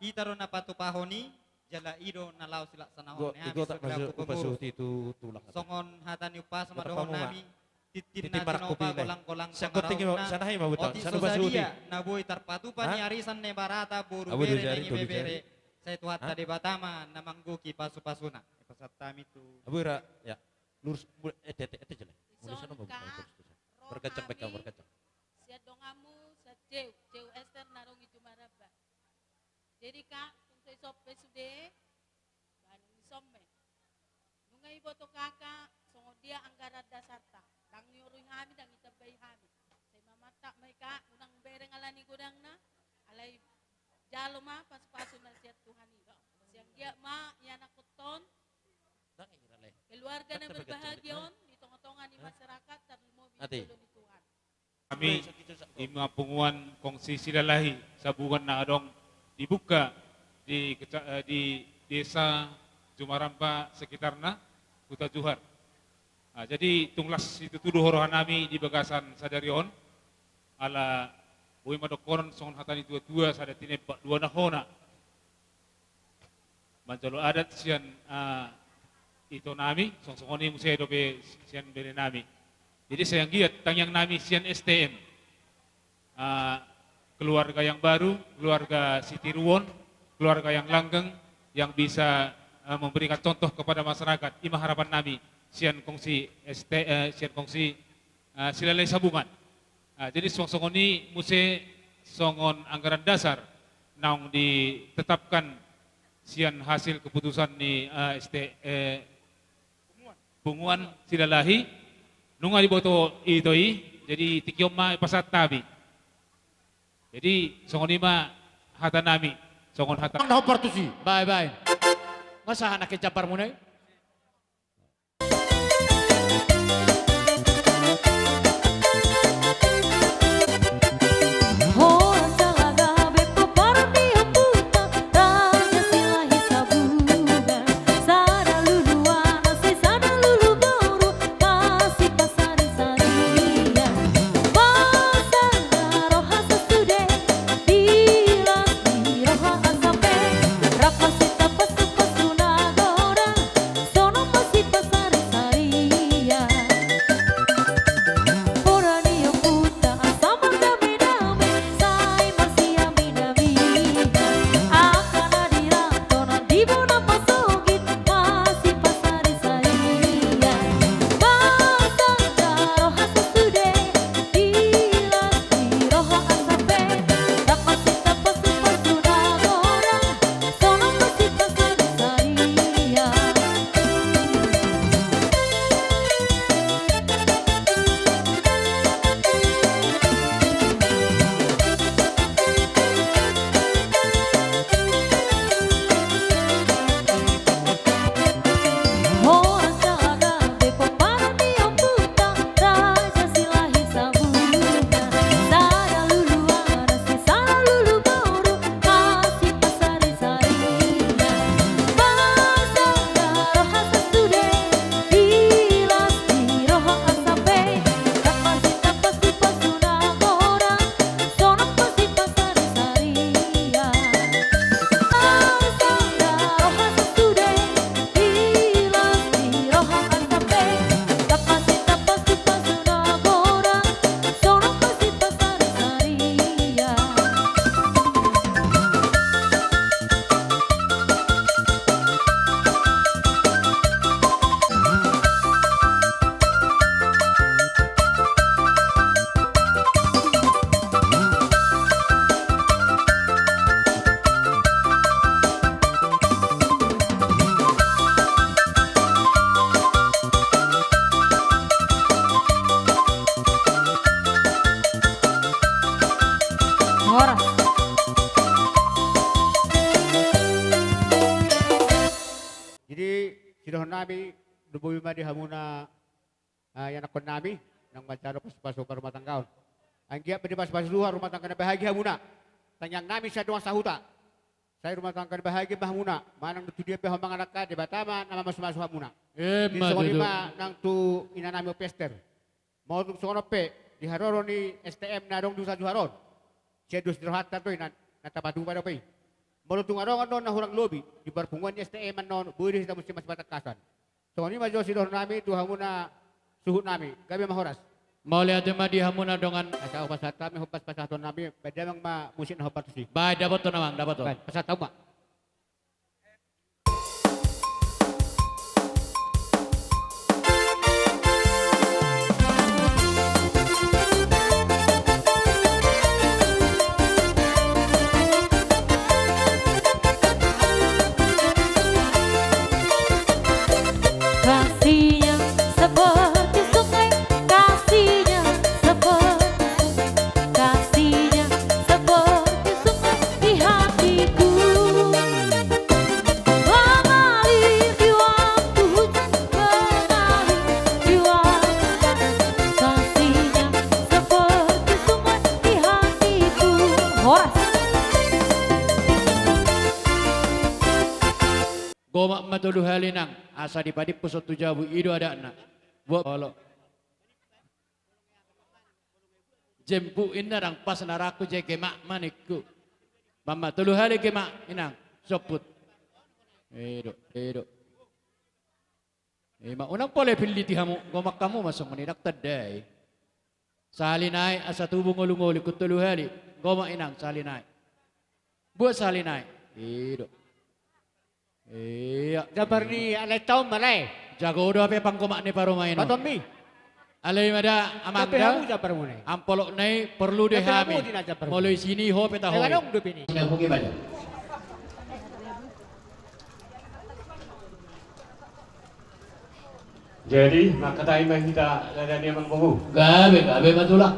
hita do na patupahon i, jala i do na laho silaksanahon ni hami selaku pengurus. Songon hata ni umpasa ma dohonon nami, tintin na tinopa, golang-golang pangarahutna, otik so sadia na boi tarpatupa ni arisan ni marata, boru, bere nang ibebere, sai Tuhanta Debata ma na manggohi pasu-pasuna. Pasahat hami tu. Abu ira, ya. Lurus, ete, ete, ete jele. Lurus anu, bagus, bagus. Berkacang, berkacang. Sian donganmu, sian Ceu, Ceu Ester na adong di Jumaramba. Jadi, Kak, tung so i sompe sude, baen ni sompe. Nunga iboto Kakak songon dia anggaran dasarta. Ndang niorui hami, ndang itambai hami. Sai mamantap ma i, Kak, unang bereng alani godangna, alai jalo ma pasu-pasu na sian Tuhan i. Sai anggiat ma ianakhonhon keluarga na berbahagia on di tonga-tonga ni masyarakat, tarlumobi di jolo ni Tuhan. Hami, ima punguan Kongsi Silalahi Sabungan na adong di Bungka, di keca-, eh, di Desa Jumaramba sekitarna, Huta Johar. Ah, jadi tung las situtu do roha nami di bagasan sadari on, ala boi ma dohonon songon hata ni tua-tua, sada tinembak dua na hona. Manjalo adat sian, ah, ito nami, songon-songon i muse dope sian bere nami. Jadi sai anggiat tangiang nami sian S T M. Ah, keluarga yang baru, keluarga sitiruon, keluarga yang langgeng, yang bisa, ah, memberikan contoh kepada masyarakat. I ma harapan nami sian kongsi S T, eh, sian kongsi, ah, Silalahi Sabungan. Ah, jadi songon-songon i muse songon anggaran dasar naung ditetapkan sian hasil keputusan ni, ah, S T, eh, Punguan Silalahi, nunga diboto ito i, jadi tingki on ma pasahat hami. Jadi songon i ma hata nami, songon hata. Nang na hombar tusi. Bae, bae. Nga sahat na ke jambar muna i? Horas. Jadi, sidohonon nami, do boi ma di hamuna, ah, ianakhon nami, naung manjalo pasupasu parrumatanggaon. Anggiat ma dipasu-pasu Tuhan rumah tangga na bahagia hamuna. Tangiang nami sian dongan sahuta. Sai rumah tangga na bahagia ma hamuna. Manang tu dia pe hamu mangalangka, Debata ma na mamasu-masu hamuna. Emma tutu. Jadi songon i ma nang tu ina nami Opi Ester. Molo tung songon on pe, di haroro ni S T M na adong di Huta Johar on. Sian dos ni rohanta do i na, na tapatupa dope i. Molo tung adong annon na hurang lobi, di parpunguan ni S T M annon, boi do hita muse masipatatangkasan. Songon i ma jo sidohonon nami tu hamuna suhut nami, gabe ma horas. Mauliate ma di hamuna dongan. Asa hupasahat hami, hombar pasahaton nami, baen damang ma musik na hombar tusi. Baen, dapothon amang, dapothon. Baen, pasahat hamu ma. Kasihnya seperti sungai, kasihnya seperti sungai, kasihnya seperti sungai di hatiku. Mengalir di waktu hujan, mengalir di waktu panas, kasihnya seperti sungai di hatiku. Horas. Gomak ma tolu hali nang, asa dipadimpus on tu jabu, i do adatna. Buat olo. Jemput inna ndang pas na rangku je gemak ma ningku. Mama tolu hali gemak inang somput. Edo, edo. Ima unang pole pilliti hamu, gomak hamu ma songon i, ndang tanda i. Sahali nai asa tubu ngolu-ngolu, ingkon tolu hali. Gomak inang sahali nai. Buat sahali nai. Ido. Iya. Jambar ni alai taon ma lae. Jago do hape panggomak ni parumaen on. Batommi. Alai ma da amang da. Hamu jambar muna i. Ampolok nai porlu do hami. Molo isi ni ho pe taho. Adong dope ni. Jadi mangkatai ma hita raja ni amangboru. Gabe, gabe ma tulang.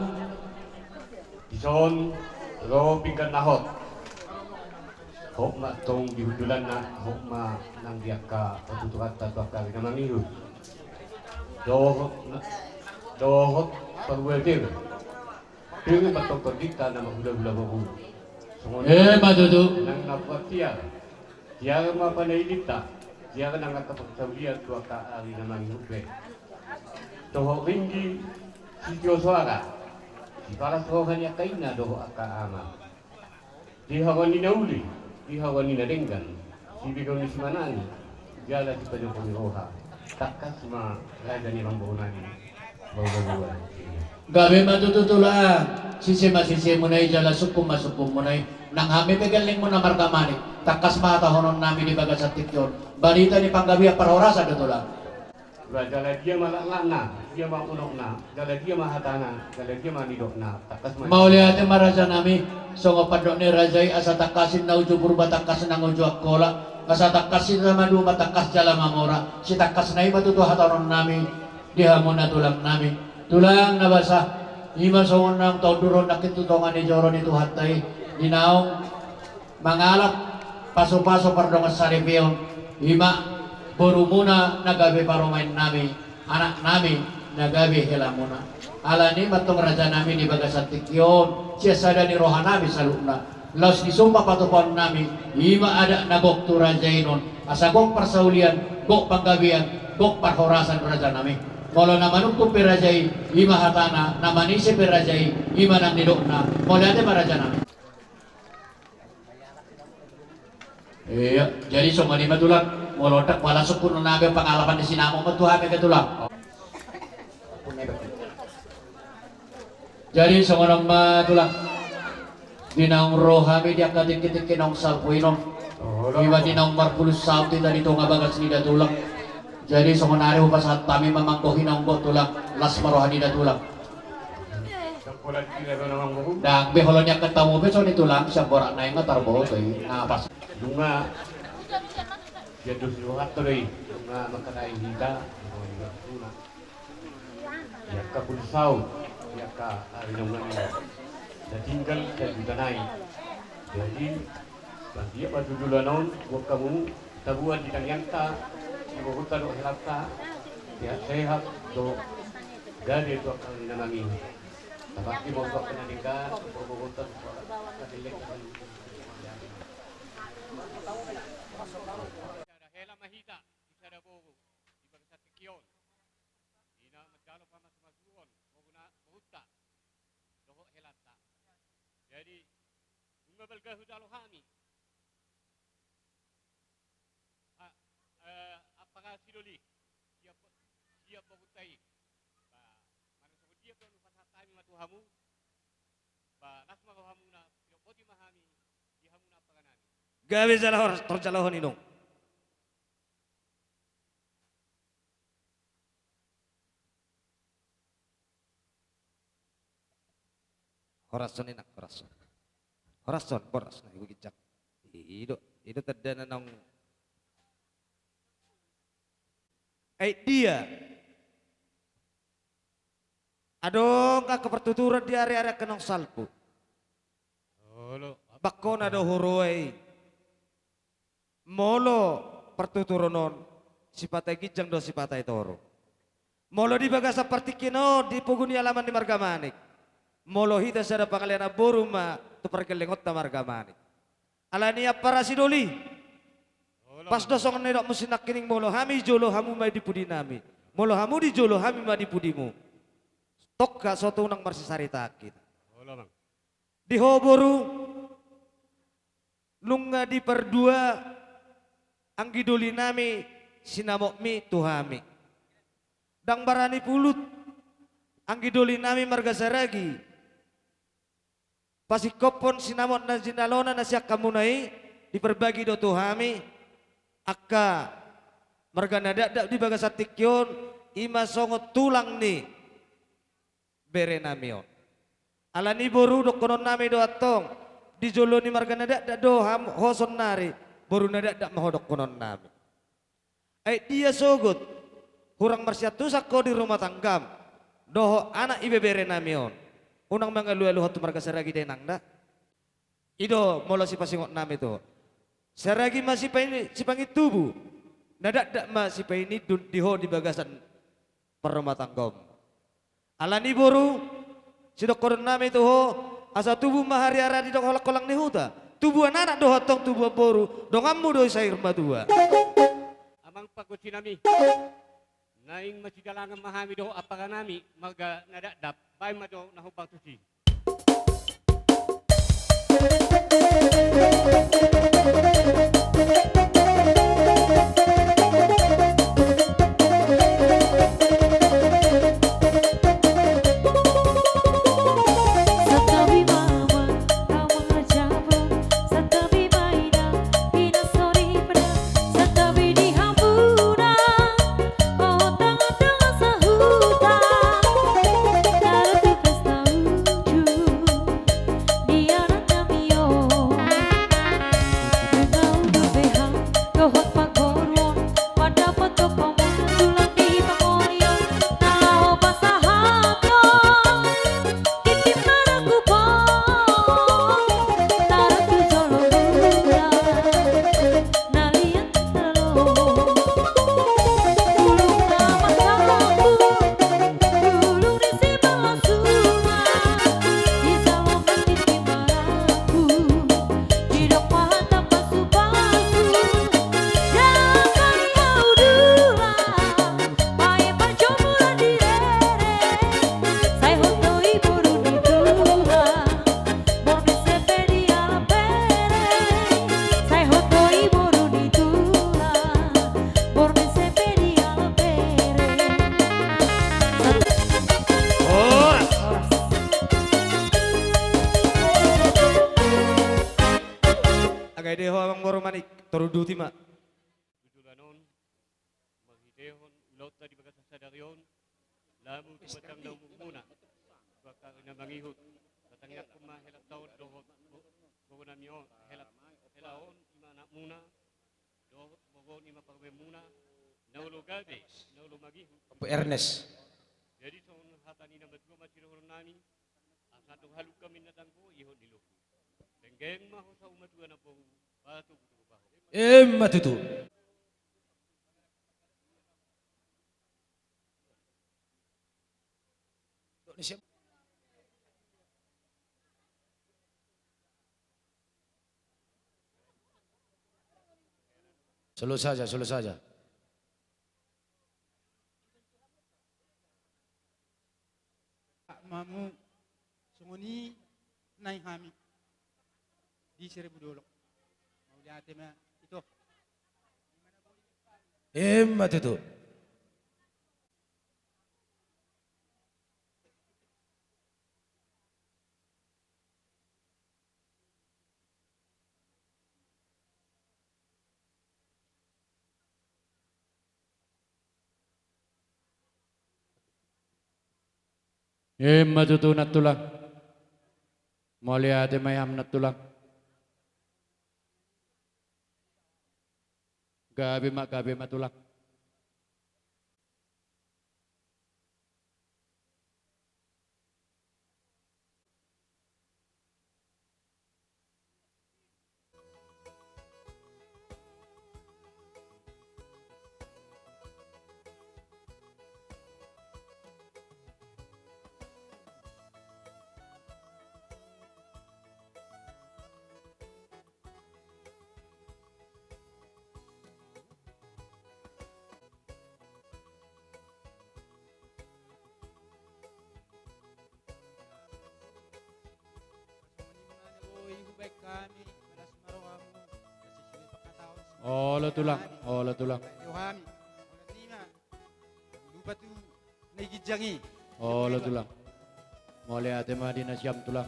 Dison ro pinggan na hot. Hot ma tong di hundulanna, hot ma nang di angka partuturanta tu angka ari na mangihut. Dohot, dohot paruatir. Tinggi ma tongtong di angka na marhulahula boru. Songon i ma tutu. Nang na buat tiar. Tiar ma panailinta. Tiar nang angka parsaulian tu angka ari na mangihut be. Toho ringgi sitio soara. Siparas roha ni angka ina dohot angka ama. Di haroa ni na uli, di haroa ni na denggan, di bege ni simanani, jala di panyopo ni roha, tangkas ma raja ni amangboru nami, bau-bauan. Gabe ma tutu tulang, sise ma sisemuna i jala sungkun ma sungkunmuna i, nang hami pe gellengmuna marga Manik, tangkas ma hatahonon nami di bagasan tingki on, barita ni panggabean parhorasan do tulang. Jala dia ma laklakna, dia ma unokna, jala dia ma hatana, jala dia ma nidokna, tangkas ma. Mauliate ma raja nami, songon pandok ni raja i, asa tangkas ninna uju Purba tangkas nang uju Angkola, asa tangkas ninna maduma tangkas jala mamora, sitangkasna i ma tutu hatahonon nami di hamuna tulang nami. Tulang na basa, ima songon naung taundurhon nangkin tu tonga ni joro ni Tuhanta i, di naung mangalap pasupasu pardongan saripeon, ima borumuna na gabe parumaen nami, anak nami na gabe helamuna. Alani i ma tong raja nami di bagasan tingki on, sian sada ni roha nami saluhutna, laos di somba patupaon nami, ima adat na gok tu raja i non, asa gok parsaulian, gok panggabean, gok parhorasan raja nami. Molo na manungkun pe raja i, ima hatana, na manise pe raja i, ima nang nidokna. Mauliate ma raja nami. Iya, jadi songon i ma tulang, molo ndang pala sungkun na be pangalapan ni sinamot ma tu hami be tulang. Jadi songon on ma tulang. Di naung ro hami di angka tingki-tingki naung salpu i non. Ima di naung marpulus saut hita di tonga bagas ni da tulang. Jadi songon ari hupasahat hami ma manggohi naung gok tulang, las ma roha ni da tulang. Ndang be holan ni angka tamu be songon i tulang, sian borat nai nga tarboto i. Na pas. Nunga dia dos ni rohat to do i. Nunga mangkatai hita. Di angka pulus saut, di angka ari naung na tinggal sian huta nai. Jadi, badia ma tu joloan on, buat hamu, tabuan di tangiangta, di boruta dohot helanta, sehat-sehat, dohot gabe tu angka ari na mangihut. Tabangke ma tu angka na denggan, boruta dohot angka na denggan. Sada hela ma hita, di sada boru, di bagasan tingki on. Ina manjalo pamasumasuon, boruna, borunta, dohot helanta. Jadi, nunga balga hujalo hami. A, eh, ampara sidoli, siap, siap borunta i. Ba, manang songon dia pe on hupasahat hami ma tu hamu. Ba, las ma rohamuna, sidok boti ma hami, di hamuna ampara nami. Gabe jala horas, torjalo ho inong. Horas on inang, horas on. Horas on, boras na ibu ginjang. I do, i do tanda na naung. Ai dia. Adong angka partuturan di ari-ari angka naung salpu. Olo. Bangkona do huroa i. Molo partuturan on, sipata i ginjang do sipata i toru. Molo di bagasan partingkian on, di pogu ni alaman ni marga Manik. Molo hita sada pangalean boru ma tu pargellengonta marga Manik. Alani ampara sidoli. Olo. Pas do songon na nidokmu si nangkining, molo hami jolo, hamu ma i di pudi nami. Molo hamu di jolo, hami ma di pudimu. Tongka so unang marsisarita hita. Olo, Amang. Di ho boru, nunga dipardua anggi doli nami sinamotmi tu hami. Ndang barani pulut anggi doli nami marga Saragi pasingkophon sinamot na jinalona na sian hamuna i, diparbagi do tu hami angka marga na dakdak di bagasan tingki on, i ma songon tulang ni bere nami on. Alani boru, dohonon nami do antong, di jolo ni marga na dakdak do hamu, ho saonari, boru na dakdak ma ho dohonon nami. Ai dia sogot hurang marsiantusan ho di rumah tanggam dohot anak ibebere nami on, unang mangalualu ho tu marga Saragi da, Inang, da. I do molo sipasingot nami tu ho. Saragi ma sipaini-, sipangintubu, na dakdak ma sipainindun di ho di bagasan parrumahtanggaon. Alani boru, sidohonon nami tu ho, asa tubu ma hariara didok holang-holang ni huta. Tubuan anak do ho antong tubuan boru, donganmu do i saur matua. Amang panggonsi nami, naeng masidalangan ma hami dohot ampara nami marga na dakdak, baen ma jo na hombar tusi. Horas. Aga ide ho, Amang Boru Manik, toru duti ma. Di joloan on, marhitehon ulaonta di bagasan sadari on, lamu tu batang na umurmuna, tu angka ari na mangihut, patangianghon ma hela taon dohot bo-, boru nami on, hela, hela on i ma anakmuna, dohot boru on i ma parumaenmuna, na olo gabe, na olo mangihut. Ampu Ernest. Jadi songon hata ni na matua ma sidohonon nami, asa tung halumpang na tanggo ihot ni lombu. Denggan ma ho saur matua, namboru, patubu-tubu ma ho. Emma tutu. Solo saja, solo saja. Mamu songon i nai hami di Seribu Dolok. Mauliate ma ito. Emma tutu. Emma tutu, Nantulang. Mauliate ma i hami, Nantulang. Gabe ma, gabe ma, Tulang. Olo tulang, olo tulang. Olo tulang. Mauliate ma di nasiam tulang.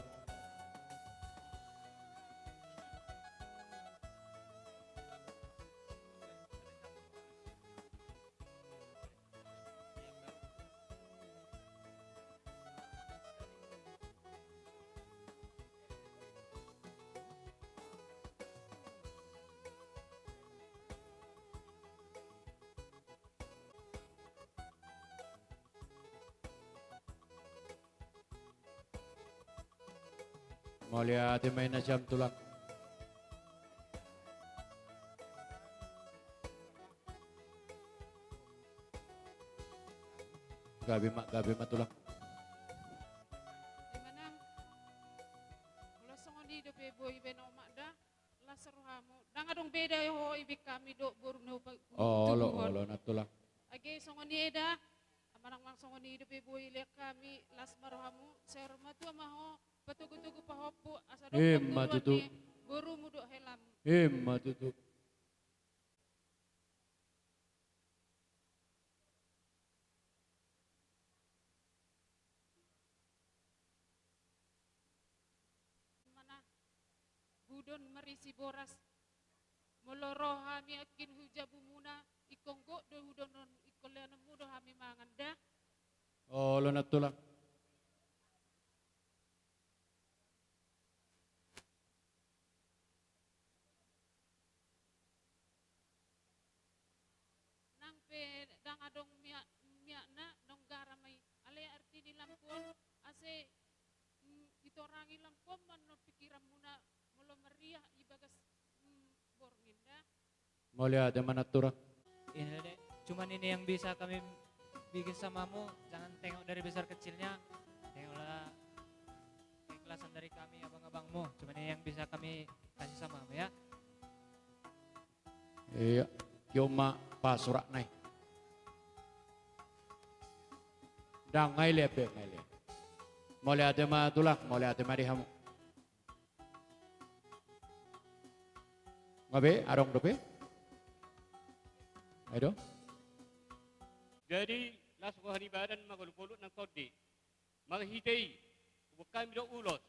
Mauliate ma di nasiam tulang. Gabe ma, gabe ma tulang. Di mana? Molo songon i dope boi baen omak da. Las rohamu. Ndang adong beda ho ibe hami dohot borum na hupa-, hutubuhon. Olo, olo, na tulang. Age songon i eda, manang, manang songon i dope boi lean hami, las ma rohamu, saur matua ma ho, patogutogu pahompu, asa dohot panguruan ni borumu dohot helamu. Ima tutu. Mana hudon marisi boras. Molo ro hami angkin hu jabumuna, ingkon gok do hudon on, ingkon leanonmu do hami mangan da. Olo na tulang. Nang pe ndang adong miak, miakna, ndang garam i. Alai arti ni lampu on, ase, mm, ditorangi lampu on ma annon pikiranmuna molo marriah i bagas, mm, borngin da. Mauliate ma na tulang. Ini deh, cuman ini yang bisa kami bikin sama kamu, jangan tengok dari besar kecilnya, tengoklah keikhlasan dari kami abang-abangmu, cuman ini yang bisa kami kasih sama kamu ya. Iya, tio ma pasurak nai. Ndang, ngai lean pe, ngai lean. Mauliate ma tulang, mauliate ma di hamu. Nga be, adong dope? Ai do. Jadi, las roha ni badan ma gabe olop-olop nang tondi. Marhite i, huboan hami do ulos.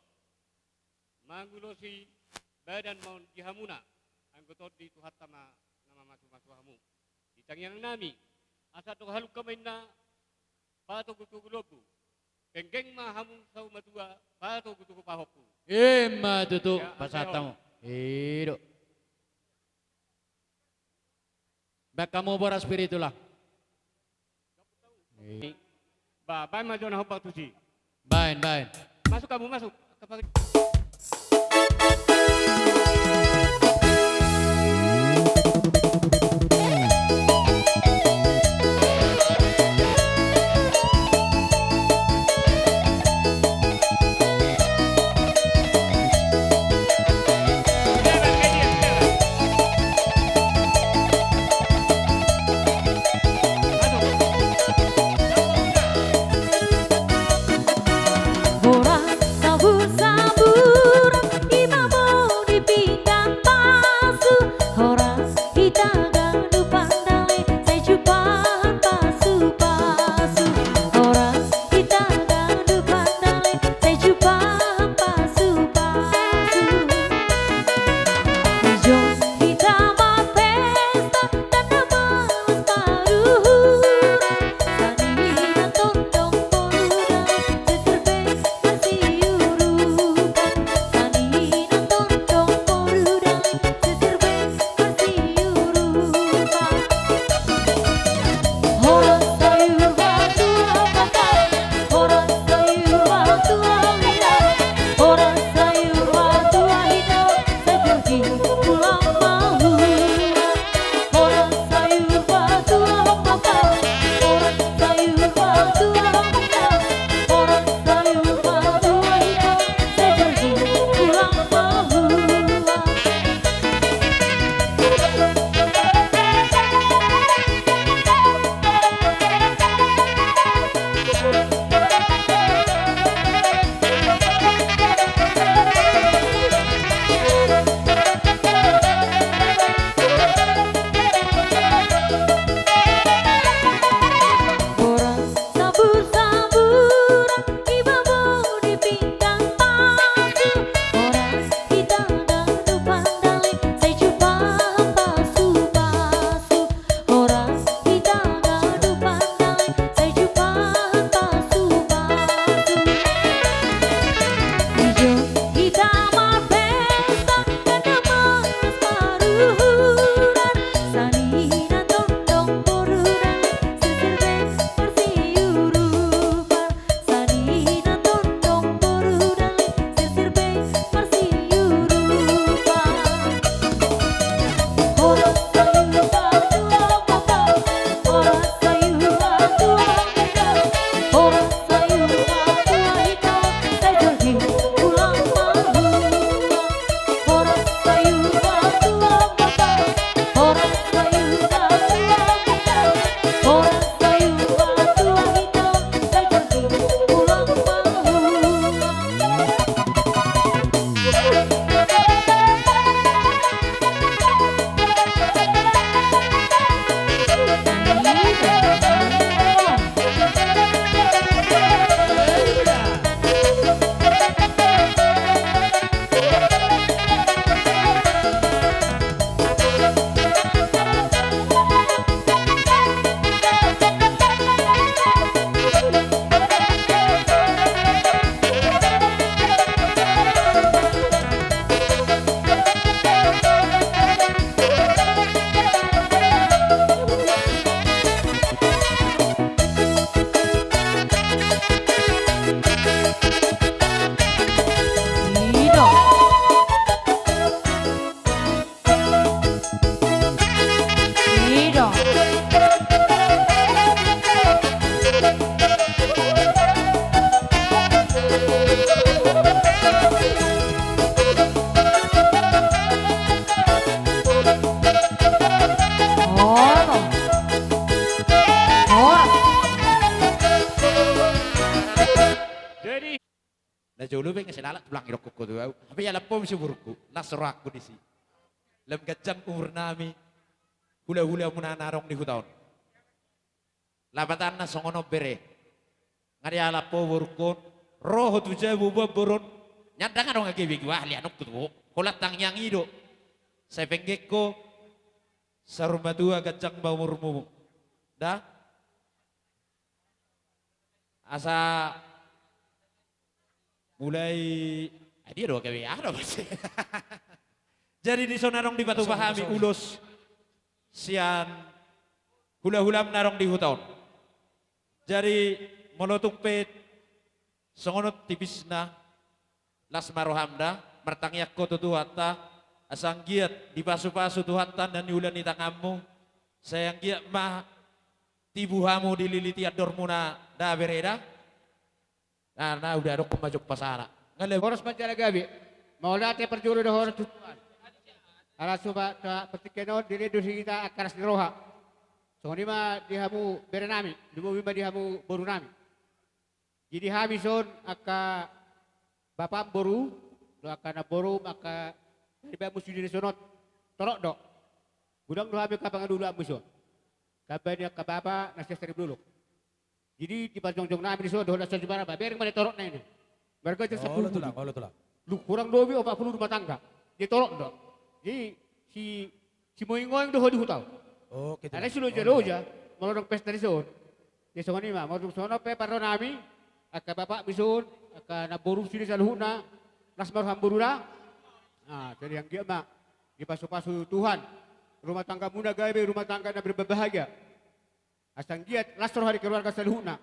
Mangulosi badan ma on di hamuna, anggo tondi Tuhanta ma na mamasu-masu hamu. Di tangiang nami, asa andor halumpang ma inna patogutogu lombu. Penggeng ma hamu saur matua, patogutogu pahompu. Ima tutu, pasahat hamu. I do. Baen hamu boras pir i tulang. Ba, baen ma jo na hombar tusi. Baen, baen. Masuk hamu, masuk. Jolo pe nunga sai lalap tulang, didokkon ho tu ahu. Hape dialap ho muse borungku, las rohangku disi. Lam ganjang umurnami hulahulamuna na adong di huta on. Lapatanna songon on bere. Nunga dialap ho borungkon, ro ho tu jabu, boan boru on. Nian ndang adong age be, gua ahli anakku tu ho. Holan tangiang i do. Sai penggeng ho, saur matua ganjang ma umurmu. Da? Asa mulai, ah, dia do gabe aha do, Mas. Jadi dison adong dipatupa hami ulos sian hulahulam na adong di huta on. Jadi molo tung pe songon on tipisna, las ma roham da, martangiang ho tu Tuhanta, asa anggiat dipasupasu Tuhanta na niula ni tanganmu, sai anggiat ma tibu hamu dililiti andormuna da, bere da. Na, na uda dokkon ma jompa sala. Nga le. Horas manjalo gabe. Mauliate parjolo do horas tu Tuhan. Ala suba ta partingkian on dilehon do hita angka las ni roha. Songon i ma di hamu berenami, lumobi ma di hamu borunami. Jadi hami son angka bapam boru, do angka namborum, angka na dibahen muna sude dison on, torop do. Godang do hami angka pangaluluanmu dison. Tamba ni angka bapa na sian Saribolon. Jadi di parjongjong nami dison dohot na saur matua, bereng ma na torop na i. Marga Jasa. Olo, Tulang, olo, Tulang. Lu kurang lobi opat pulu rumah tangga. Jadi torop do. Jadi si, si moingoing do ho di huta on. Oke, Tulang. Alai si loja-loja, molo adong pesta dison. Jadi songon i ma, molo dung songon on pe parro nami, angka bapam dison, angka namborum sude saluhutna, las ma roham boru da. Nah, jadi anggiat ma dipasupasu Tuhan rumah tanggamuna gabe rumah tangga na berbahagia. Asa anggiat las roha di keluarga saluhutna.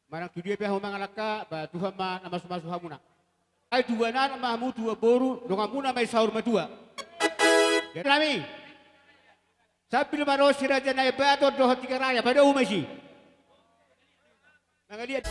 Manang tu dia pe hamu mangalangka, ba Tuhan ma na masumasu hamuna. Ai tubuan anak ma hamu, tubuan boru, donganmuna ma i saur matua. Jadi nami. Sambil ma ro si Raja Naibaton dohot Tiga Raja, padomu ma disi. Mangaliat.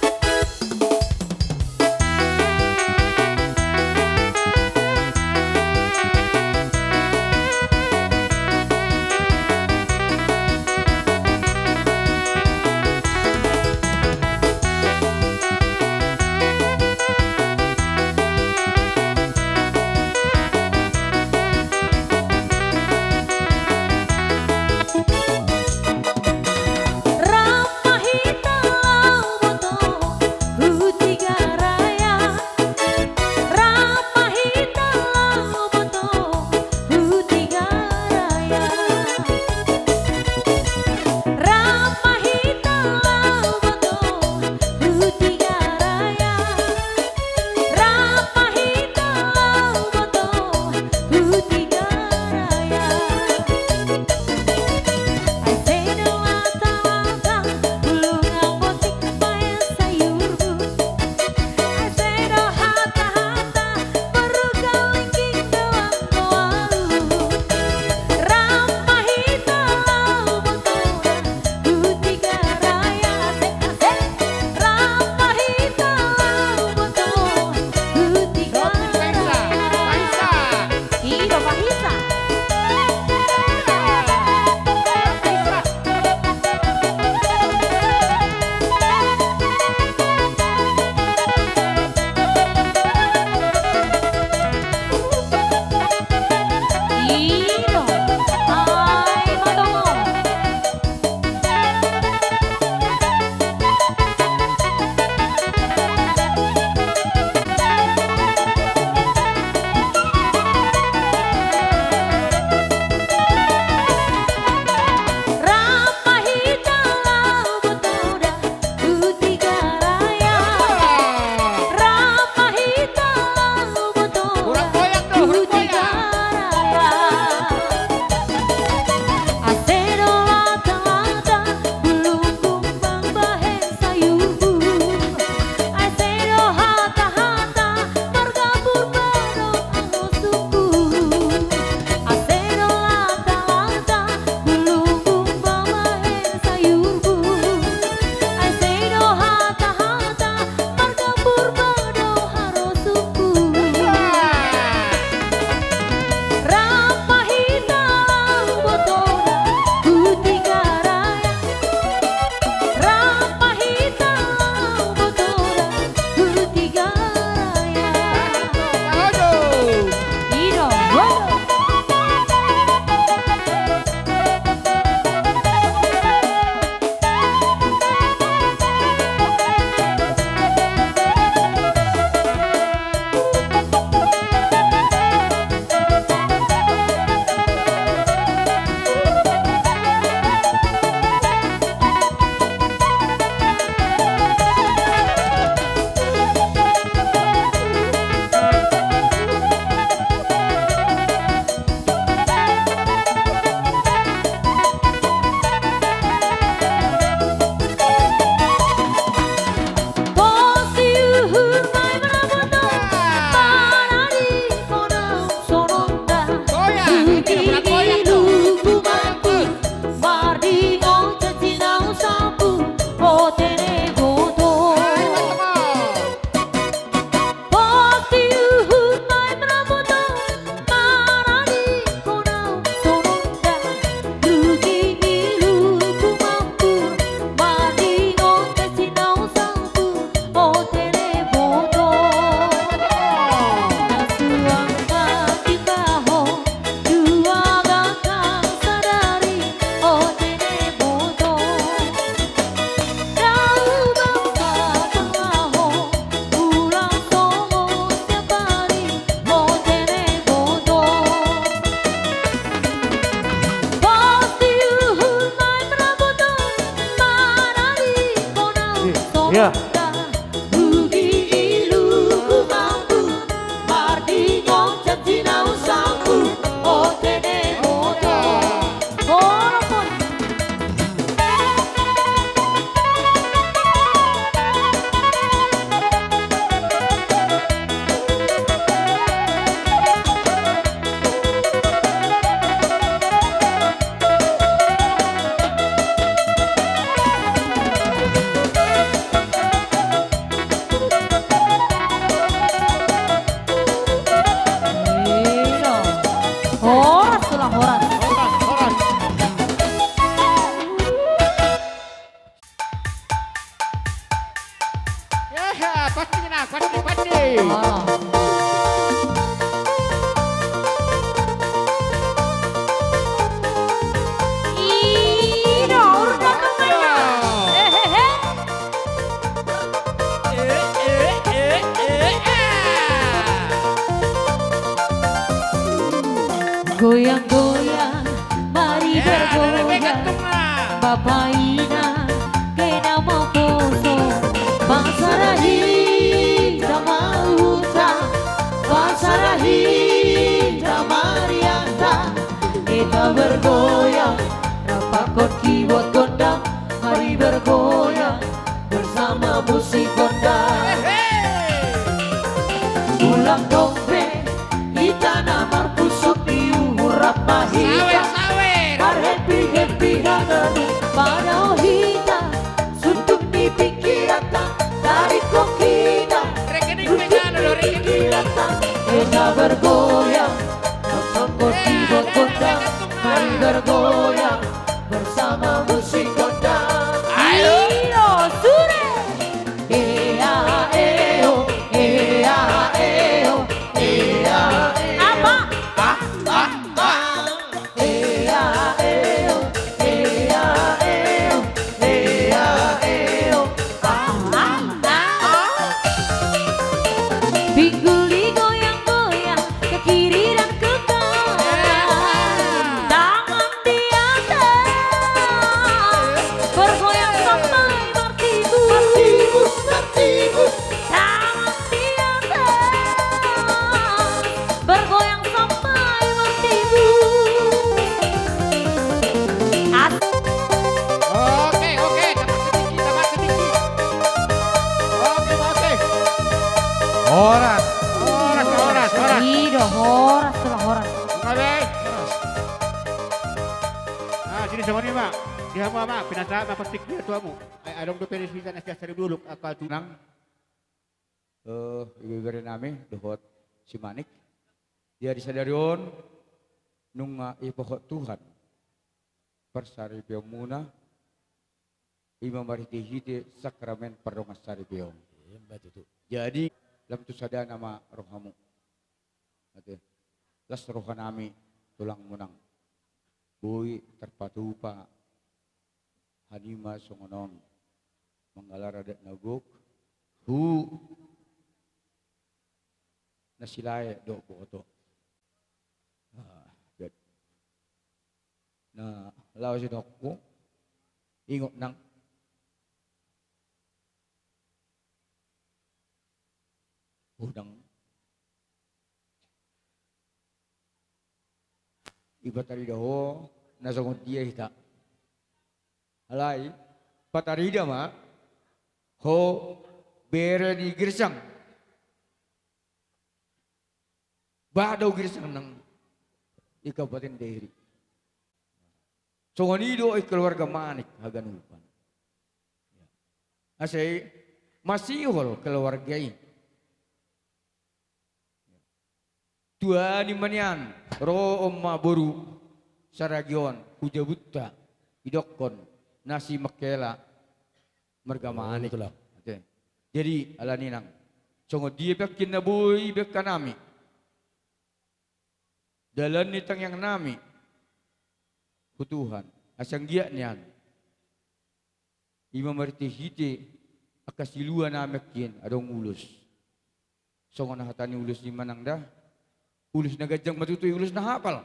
Ya. Budi ilu ku mambu, mardingon janji na husambut, o tene moto. Horas. Horas, tulang, horas. Horas, horas. Ya, pasti kena, pasti, pasti. Oh. Ih, daur, daur, daur. Hehehe. Eh, eh, eh, eh, ah. Goyang-goyang, mari bergoyang. Bapa inang, kena mamposo. Pasada hita ma huta, pasada hita ma rianta. Hita bergoyang, rap pakon kibot gondang. Mari bergoyang bersama musik gondang. Ulang dompe, hita na marpusuk di uhur rap ma hita. Marhappy-happy haganup ma dao hita. Sundut ni pingkiranta, taringot hita. Rundut ni pingkiranta, hita bergoyang. Rap pakon kibot gondang, mari bergoyang bersama musik gondang. Ayo. Iyo, sude. Ea, eo, ea, eo, ea, eo. Apa? Ah, ah, ah. Ea, eo, ea, eo, ea, eo. Ah, ah, ah. Pinggul digoyang-goyang. Ke kiri dan ke kanan, tangan di atas, bergoyang sampai martibus. Martibus, martibus. Tangan di atas, bergoyang sampai martibus. As- Oke, oke, dapat sedikit, dapat sedikit. Oke, oke. Horas, horas, horas, horas. Ido, horas, tulang, horas. Oke. Horas. Ah, jadi sama ni, Mak. Di hamu, Mak, pinasahat ma pasti kira tu hamu. Ai, adong dope di sini na sias sari dulu, akal tu. Nang, eh, ibebere nami, dohot si Manik. Di ari sadari on, nunga ipohot Tuhan parsaripeonmuna, i ma marhite-hite sakramen pardongansaripeon. Emma tutu. Jadi, lam tu sadana ma rohamu. Ate. Las rohanami, tulangmu nang. Boi tarpatupa hanima songon on. Manggalar adat na gok. Hu. Na silae do boto. Ah, jadi. Na laho sidokku, ingot nang. Udang. Ipatarida ho, na songon dia hita. Alai, patarida ma, ho bere ni Girsang. Bah do Girsang nang di Kabupaten Dairi. Songon i do i keluarga Manik haganupan. Asa i masihol keluarga i. Tua ni manian, ro on ma boru saragion, hujabunta, idokkon, na si Mangkela, marga Manik. Betul. Oke. Jadi, alani nang. Songon dia pe angka na boi be angka nami. Dalan ni tangiang nami. Hu Tuhan. Asa anggiat nian. I ma marhite-hite angka silua nami angka i adong ulos. Songon hata ni ulos i manang da. Ulos na ganjang ma tutu i, ulos na hapal.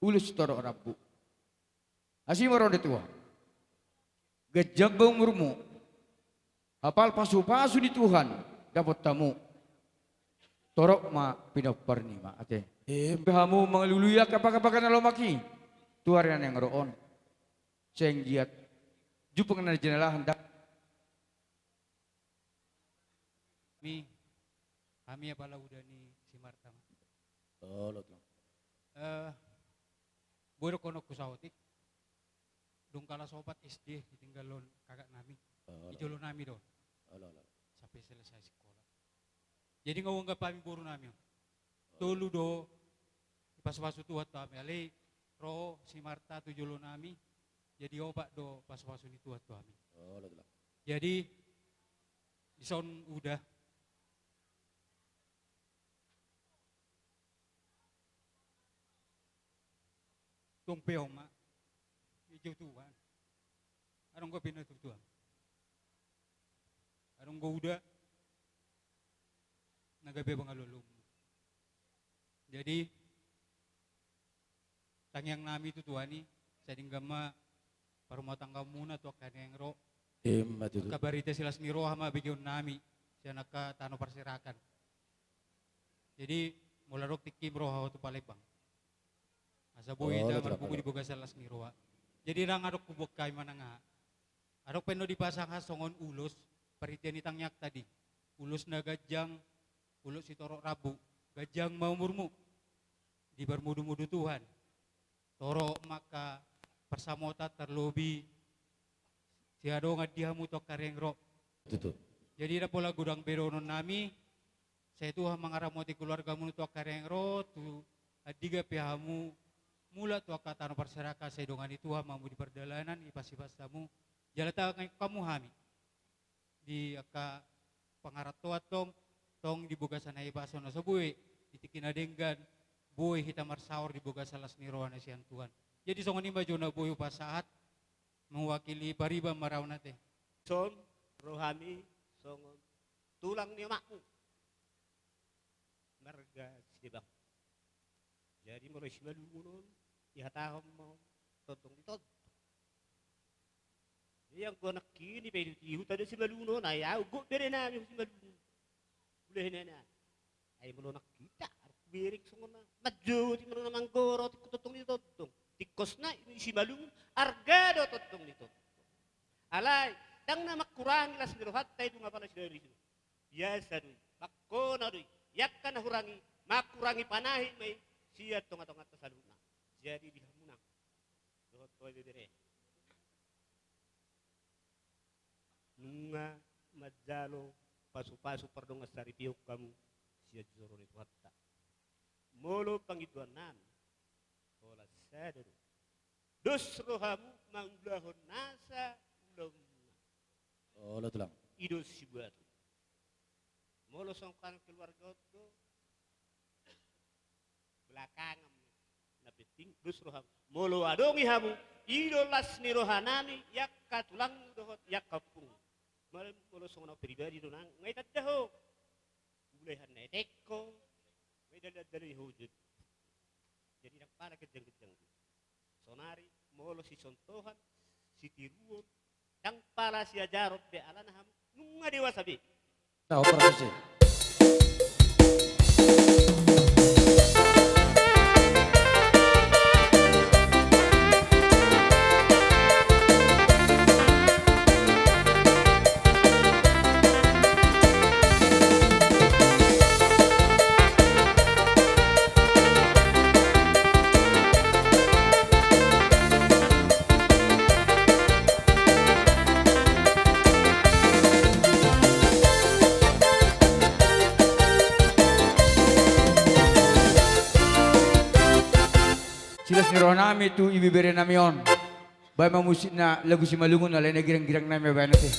Ulos torop rambu. Asi ma ro da tua. Ganjang ma umurmu. Apala pasupasu ni Tuhan dapot hamu. Torop ma pinompar ni ima, ate. Emma. Hamu mangalului angka pakapaka na lomak i tu ari na naeng ro on. Sai anggiat jumpang na jinalahan da. Hami, hami apala uda ni si Marta ma. Olo, Tulang. Eh, boi dohononku saotik. Dung kalas opat S D ditinggalhon kakak nami. Olo. Di jolo nami do. Olo, olo. Sampe selesai sikola. Jadi nga huanggap hami boru nami. Olo. Tolu do dipasupasu Tuhan tu hami, alai ro si Marta tu jolo nami. Jadi opat do pasupasu ni Tuhan tu hami. Olo, Tulang. Jadi dison uda. Tong pe on ma. Ijou Tuhan. Adong gabe na tutu am. Adong do uda na gabe pangalolomu. Jadi tangiang nami tu Tuhan i, sai denggan ma parrumatanggaonmuna tu angka na naeng ro. Emma tutu. Angka barita silas ni roha ma begeon nami sian angka tano parserahan. Jadi molo adong tingkim ro ho tu Palembang. Asa boi hita marpungu di bagasan las ni roha. Jadi ndang adong huboan hami manang aha. Adong pe na dipasangap songon ulos, parhitean ni tangiangta i. Ulos na ganjang, ulos sitorop rambu, ganjang ma umurmu. Diparmudu-mudu Tuhan. Torop ma angka parsamotan, tarlobi siadongan di hamu tu angka na naeng ro. Tutu. Jadi ndang pola godang be dohonon nami, sai Tuhan mangaramoti keluargamu tu angka na naeng ro, tu andigan pe hamu mulak tu angka tano parserahan, sai dongani Tuhan ma hamu di pardalanan, ipasipas hamu, jala tangianghon hamu hami. Di angka pangarantoan tong, tong di bagasan hahipason, asa boi di tingki na denggan boi hita marsaor di bagasan las ni roha na sian Tuhan. Jadi songon i ma jo na boi hupasahat mewakili pariban ma ra on, ate. Dison ro hami songon tulang ni omakmu. Marga Sidebang. Jadi molo Simalungun on, dihatahon ma on tondong ni tondong. Jadi anggo nangkin pe di huta do Simalungun on, ai ahu gok bere nami Simalungun. Gule hena na. Ai molo nangkin, adong hubereng songon na manjogot i, manang na manggoro, tingkos tondong ni tondong. Tingkosna i Simalungun, arga do tondong ni tondong. Alai ndang na mangkurangi las ni rohanta i dung apala sian ari i. Biasa do i, mangkona do i, i angka na hurang i, mangkurangi panahi ma i sian tonga-tonganta saluhutna. Jadi di hamu nang dohot ho ibebere, nunga manjalo pasu-pasu pardongansaripeon hamu sian joro ni Tuhanta. Molo pangidoan nami, holan sada do. Dos rohamu mangulahon nasa ulaonmuna. Olo, Tulang. I do sibuaton. Molo songon keluarga on do, belakangan. Na penting dos rohamu. Molo adong i hamu, i do las ni roha nami, i angka tulangmu dohot i angka ompungmu. Molo, molo songon au pribadi do nang, nga i tanda ho. Mulai hana etek ho, nga i dalan-dalan ho jadi. Jadi ndang pala genjang-genjang do. Sonari molo sisontohan, sitiruon, ndang pala siajaron be alana hamu nunga dewasa be. Tahu persis. Silas ni roha nami tu ibebere nami on. Baen ma musikna lagu Simalungun, alai na girang-girang nami baen ate.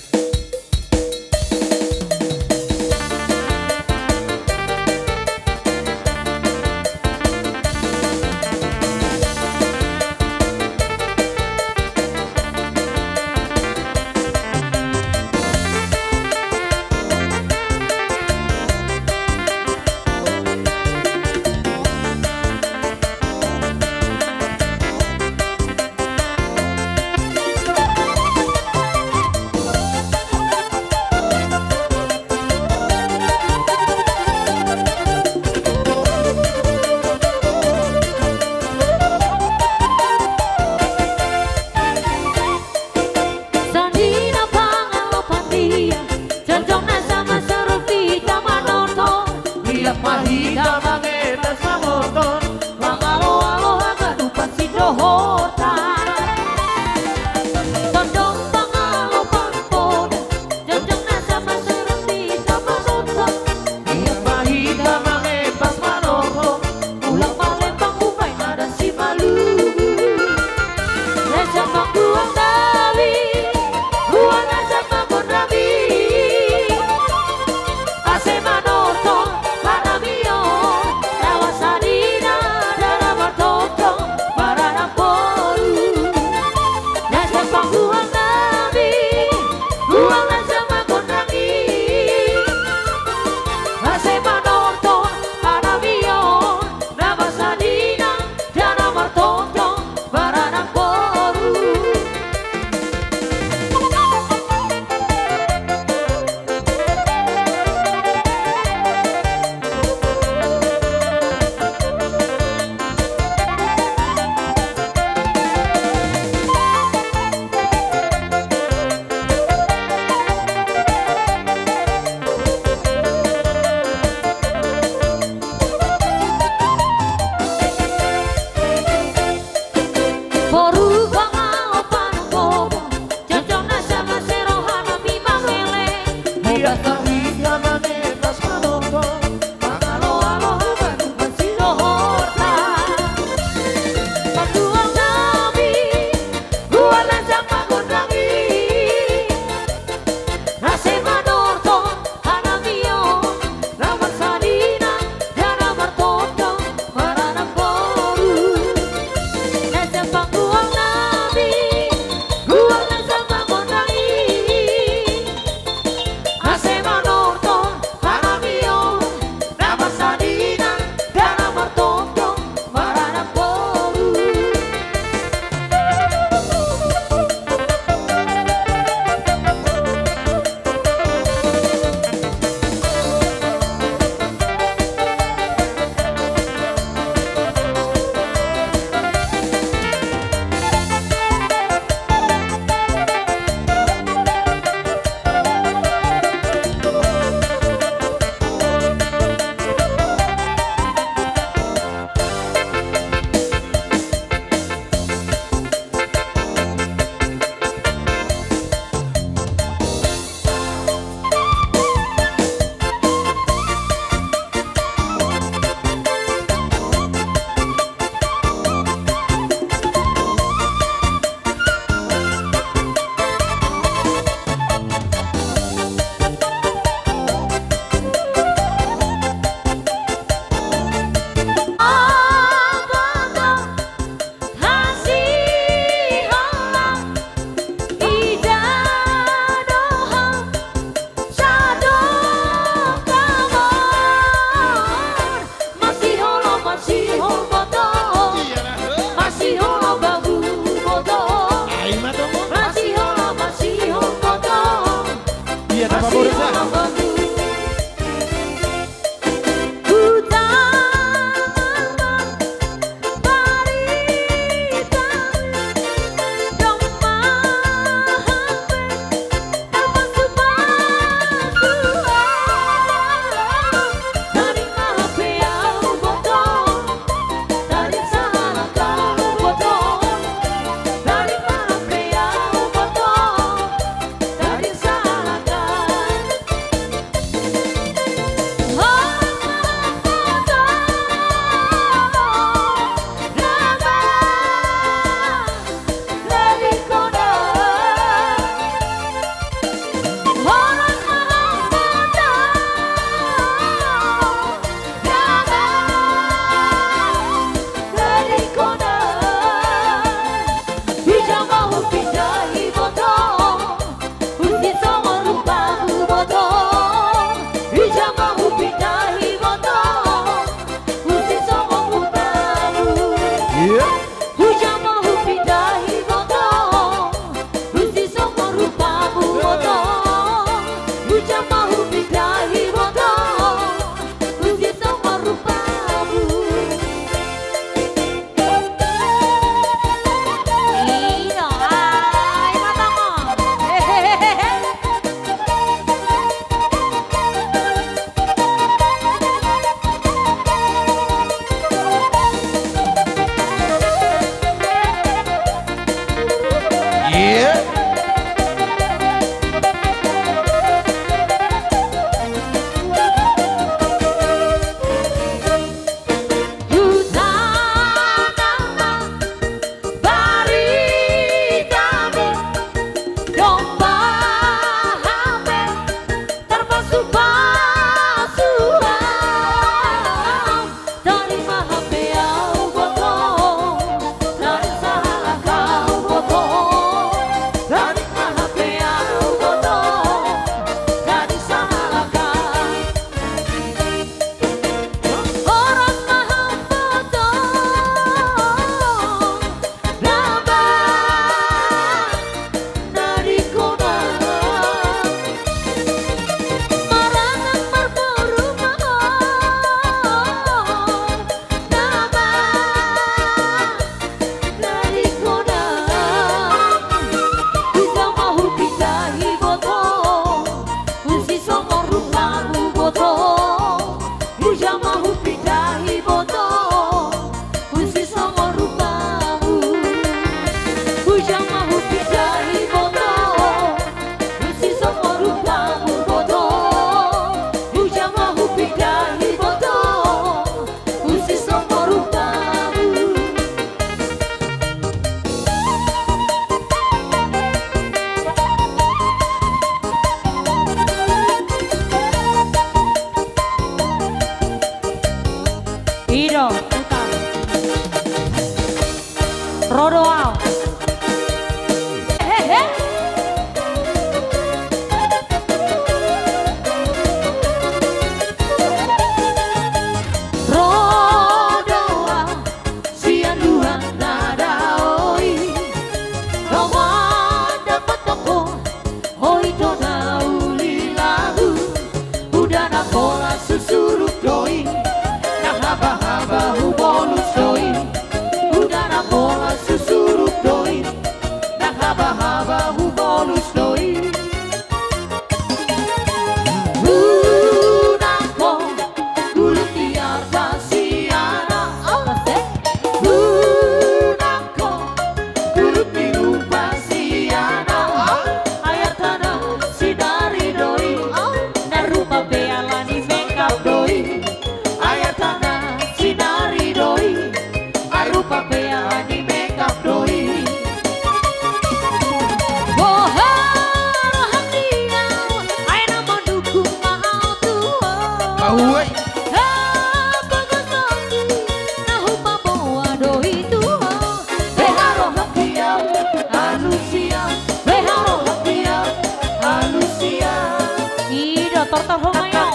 Torhom ma i on.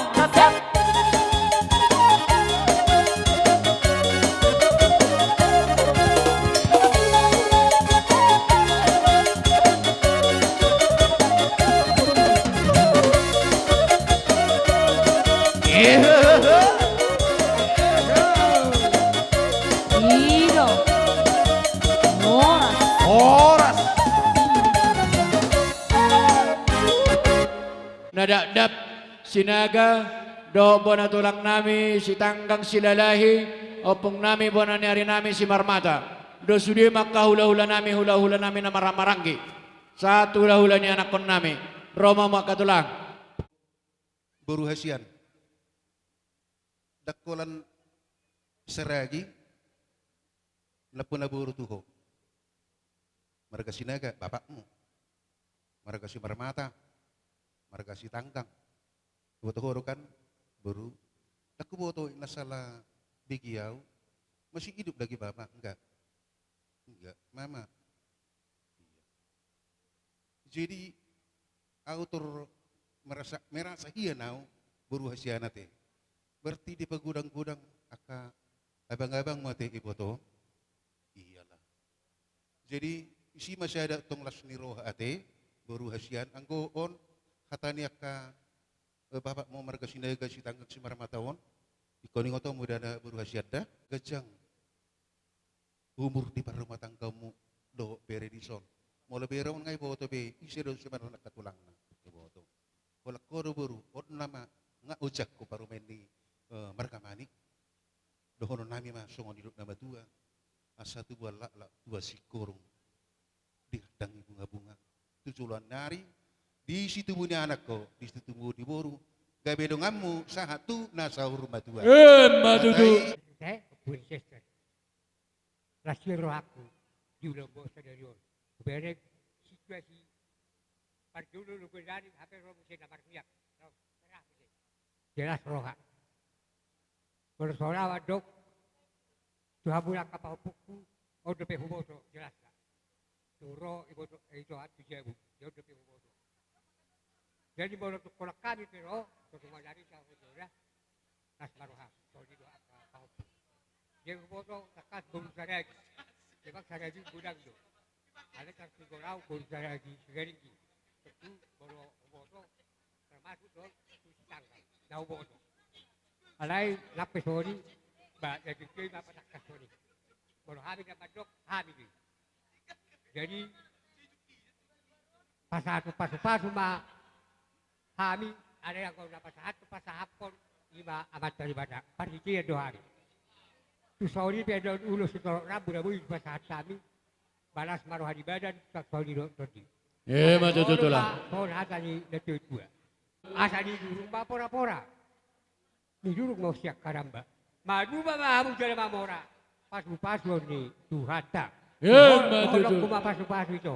Ido. Horas. Horas. Na dakdanak Sinaga, dohot bona tulang nami Sitanggang Silalahi, ompung nami bona ni ari nami Simarmata. Do sude ma angka hulahula nami, hulahula nami na marhahamaranggi. Sahat tu hulahula ni anakkon nami. Ro ma hamu angka tulang. Boru hasian. Ndang holan Saragi, nampuna boru tu ho. Marga Sinaga, bapakmu. Marga Simarmata, marga Sitanggang. Huboto ho do kan, boru. Ndang huboto na sala bege au. Masih hidup lagi bapak, enggak? Enggak, mama. Iya. Jadi, au tor merasa, merasa hian au, boru hasian ate. Berarti dipagodang-godang angka abang-abangmu ate, iboto? Iyalah. Jadi, isi ma sada tong las ni roha ate, boru hasian, anggo on, hata ni angka, eh, bapakmu marga Sinaga Sitanggang Simarmata on, ingkon ingotonmu da na boru hasian da, ganjang umur di parrumatanggaonmu dohot bere dison. Molo bere on nga iboto be, ise do sebenarna angka tulangna. Iboto. Holan ho do boru, on nama nga ojakku parumaen ni, eh, marga Manik. Dohonon nami ma songon nidok na matua. Asa tubuan laklak, tubuan singkoru. Dihandangi bunga-bunga. Tu joloan ni ari, di situbu ni anak ho, di situbu ni boru, gabe donganmu sahat tu na saur matua. Emma tutu. Matai. Eh, Winchester. Las ni rohangku di ulaon sadari on. Hubereng situasi parjolo logo nari hape ro muse na marmiak. Ro, merah muse. Jelas roha. Molo songon au mandok tu hamu angka pahompungku, on dope huboto jelasna. Tu ro iboto, eh, ito, tu jabu, on dope huboto. Jadi molo tu holan hami pe ro, tu rumah dari sa huboto da. Las ma roha, songon i do angka pahompung. Jadi huboto tangkas boru Saragi. Memang Saragi godang do. Alai tartigor au boru Saragi, Sigaringging. Tontu molo huboto, termasuk do tu Sitanggang na huboto. Alai lam pe songon i, ba, jadi dia ma patangkas songon i. Molo hami na mandok, hami do i. Jadi, pasahat pasu-pasu ma hami, alai anggo na pasahat pasahathon i ma Amanta Debata, parhitean do hami. Tu songon i pe dohot ulos sitorop rambu na boi dipasahat hami, ba las ma roha ni badan, songon i dohot tondi. Emma tutu tulang. Songon hata ni natuatua. Asa nidurung ma pora-pora. Nidurung ma sian haramba. Maduma ma hamu jala mamora. Pasu-pasuon ni Tuhanta. Emma tutu. Dohononku ma pasu-pasu ito.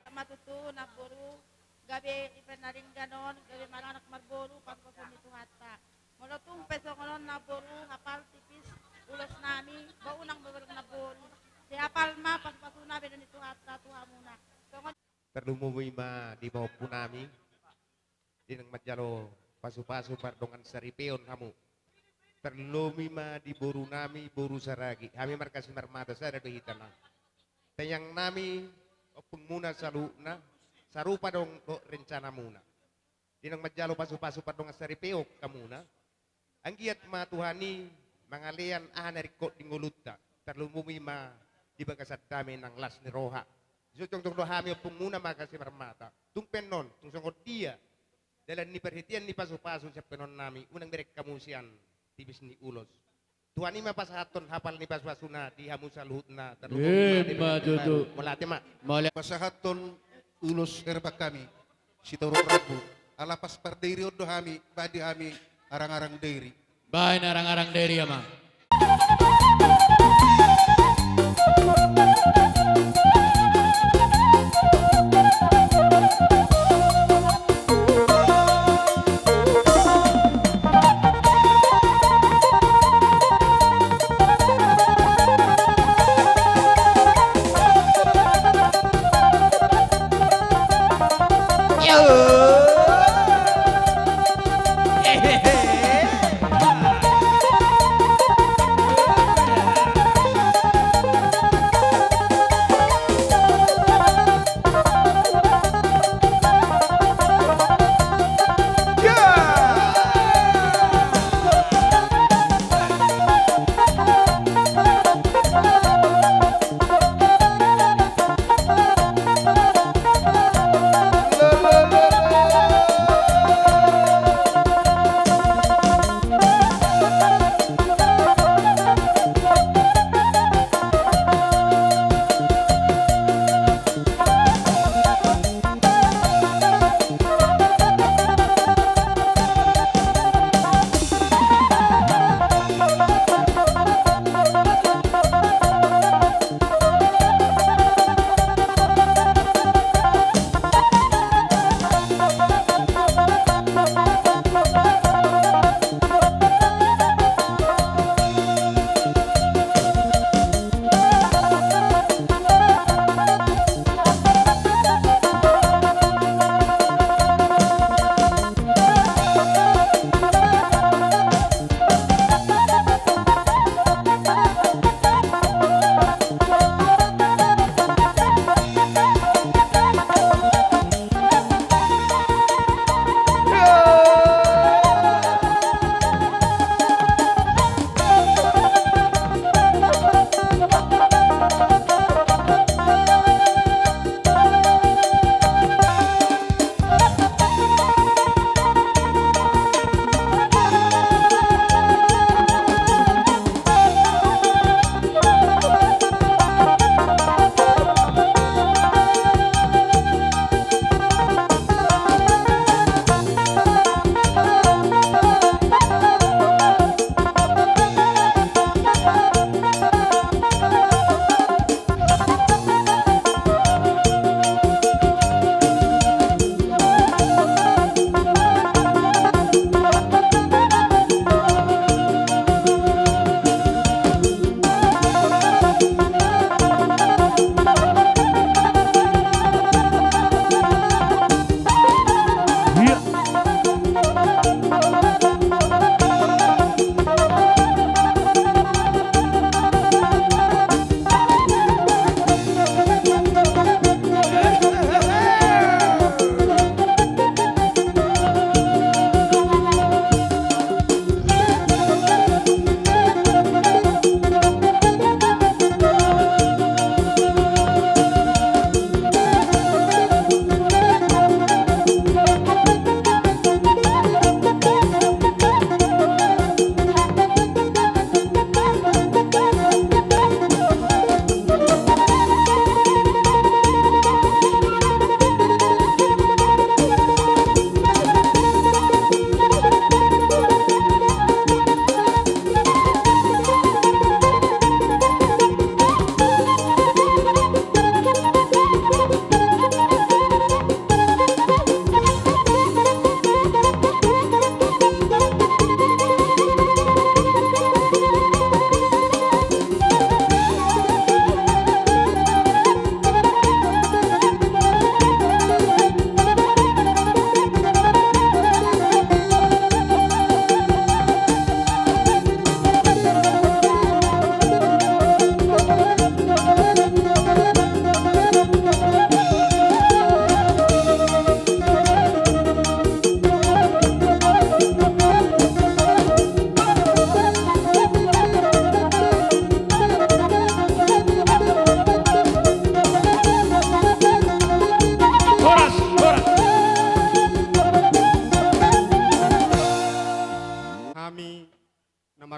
Emma tutu, namboru, gabe di penalinggan on, gabe maranak marboru, pasu-pasuon ni Tuhanta. Molo tung pe songon on namboru, hapal tipis ulos nami, ba unang bebereng namboru. Sai hapal ma pasu-pasuna be na ni Tuhanta tu hamuna. Songon. Tarlumobi ma di pahompu nami. Di naung manjalo pasu-pasu pardongan saripeon hamu. Tarlumobi ma di boru nami, boru Saragi. Hami marga Simarmata sada do hita na. Tangiang nami, ompungmuna saluhutna, sarupa do dohot rencanamuna. Di naung manjalo pasu-pasu pardongan saripeon hamuna. Anggiat ma Tuhan i mangalean aha na ringkot di ngolunta, tarlumobi ma di bagasan dame nang las ni roha. Dison jongjong do hami ompungmuna marga Simarmata. Tung pe annon, tung songon dia dalan ni parhitean ni pasu-pasu sian pahompu nami, unang bereng hamu sian tipis ni ulos. Tuhan i ma pasahathon hapal ni pasu-pasuna di hamu saluhutna, tarlumobi ma di. Emma tutu. Mauliate ma. Mauliate. Pasahathon ulos herbang hami. Sitorop rambu. Ala pas pardeirion do hami, bahen di hami arang-arang deiri. Bahen arang-arang deiri, amang.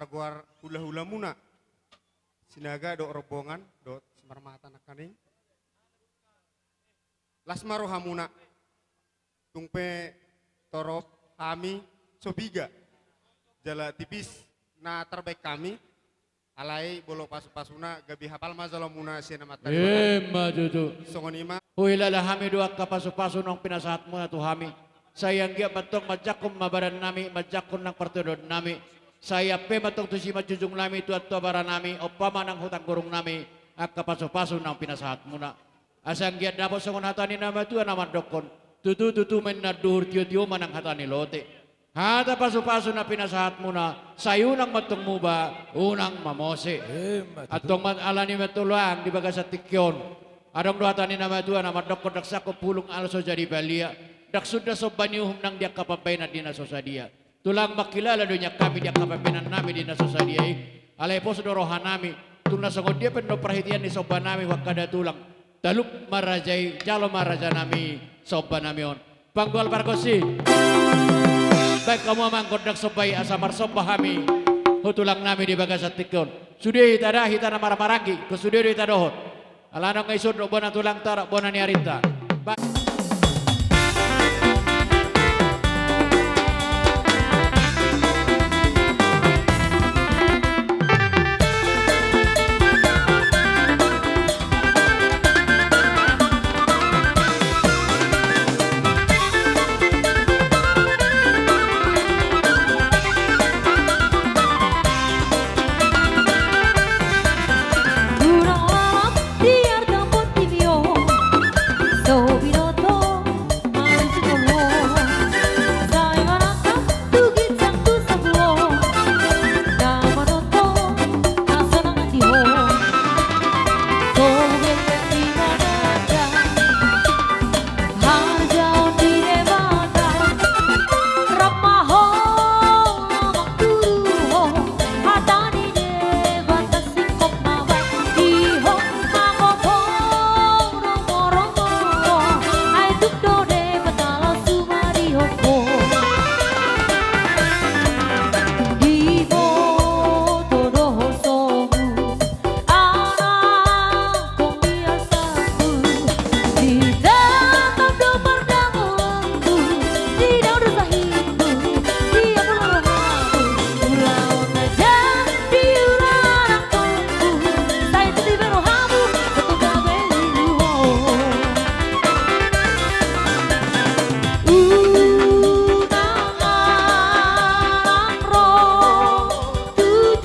Goar hula-hulamuna, Sinaga dohot rombongan dohot simarmata nangkaning. Las ma rohamuna. Tung pe torop hami so piga jala tipis na tarbaen hami. Alai molo pasu-pasuna gabe hapal ma jolomuna sian Amanta Debata. Ima tutu. Songon i ma. Huhilala hami do angka pasu-pasu naung pinasahatmuna tu hami. Sai anggiat ma antong manjangkon ma badannami, manjangkon nang partondionnami. Sai ampe ma antong tu simanjujungnami, tu antua baranami, ompa ma nang hutang gurungnami angka pasu-pasu naung pinasahatmuna. Asa anggiat dapot songon hata ni na matua na mandokkon: Tutu, tutu ma inna anduhur, tio-tio ma nang hata ni lote. Hata pasu-pasu na pinasahatmuna, sai unang ma antong muba, unang mamose. Ima tutu. Antong ma, alani ma antong, Tulang, di bagasan tingki on adong do hata ni na matua na mandokkon: Ndang sangkop pulung ala so jadi balian, ndang sunda somba ni uhum nang di angka pambahenan di na so sadia. Tulang, mangkilala do nian hami di angka pambahenannami di na so sadia i. Alai pos do rohanami, tung na songon dia pe annon parhitean ni sombanami, huangka da, Tulang. Talup ma raja i, jalo ma rajanami sombanami on. Panggual pargonsi, baen hamu amang gondang somba i asa marsomba hami tu tulangnami di bagasan tingki on. Sude hita da, hita na marhahamaranggi, ingkon sude do hita dohot. Ala nunga ison dohot bona ni tulangta, dohot bona ni arinta. Ba-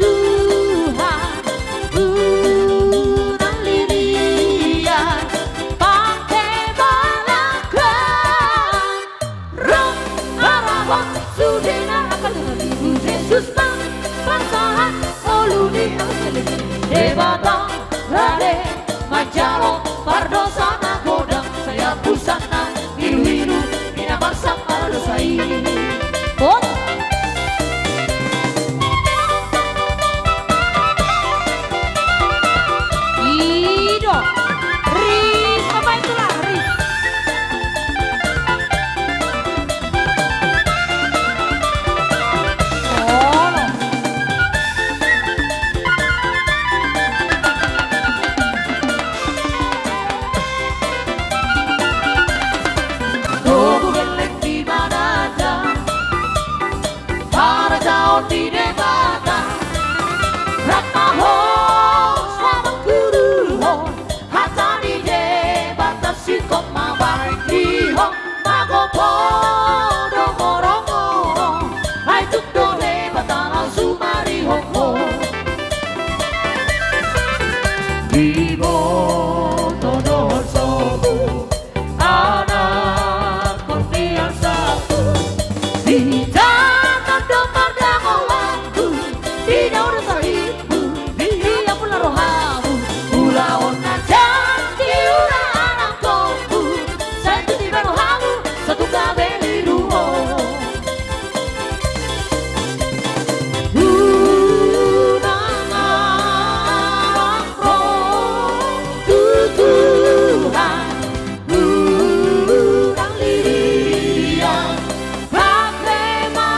Tuhan, unang lirian, pake balakang, rap harahon sudena angka Tuhan, Jesus ma pasahat olu ni angka Debata, rade manjalo pardosa na godang, sai apusanna ilu-ilu ni na marsangkap dosa i. Bot. I do. Ris, apa itu lah, ris? Oh, no. Togu gelleng di manata, harajaon ni Debata, rap ma ho, amang guru ho, hata ni Debata singkop ma baen, dihon ma gopo do moro-moro, ai tung do Debata laho sumarihon ho. Diboto do sobu, anakkon ni asaku, di hita tando pardamolanku, di na ro sahitmu, di na pula rohamu, ulaon na jadi ulaon anakkonku, sai tu tiba rohamu, satu gabe lilu ho. Unang arang ro tu Tuhan, unang lirian, pake ma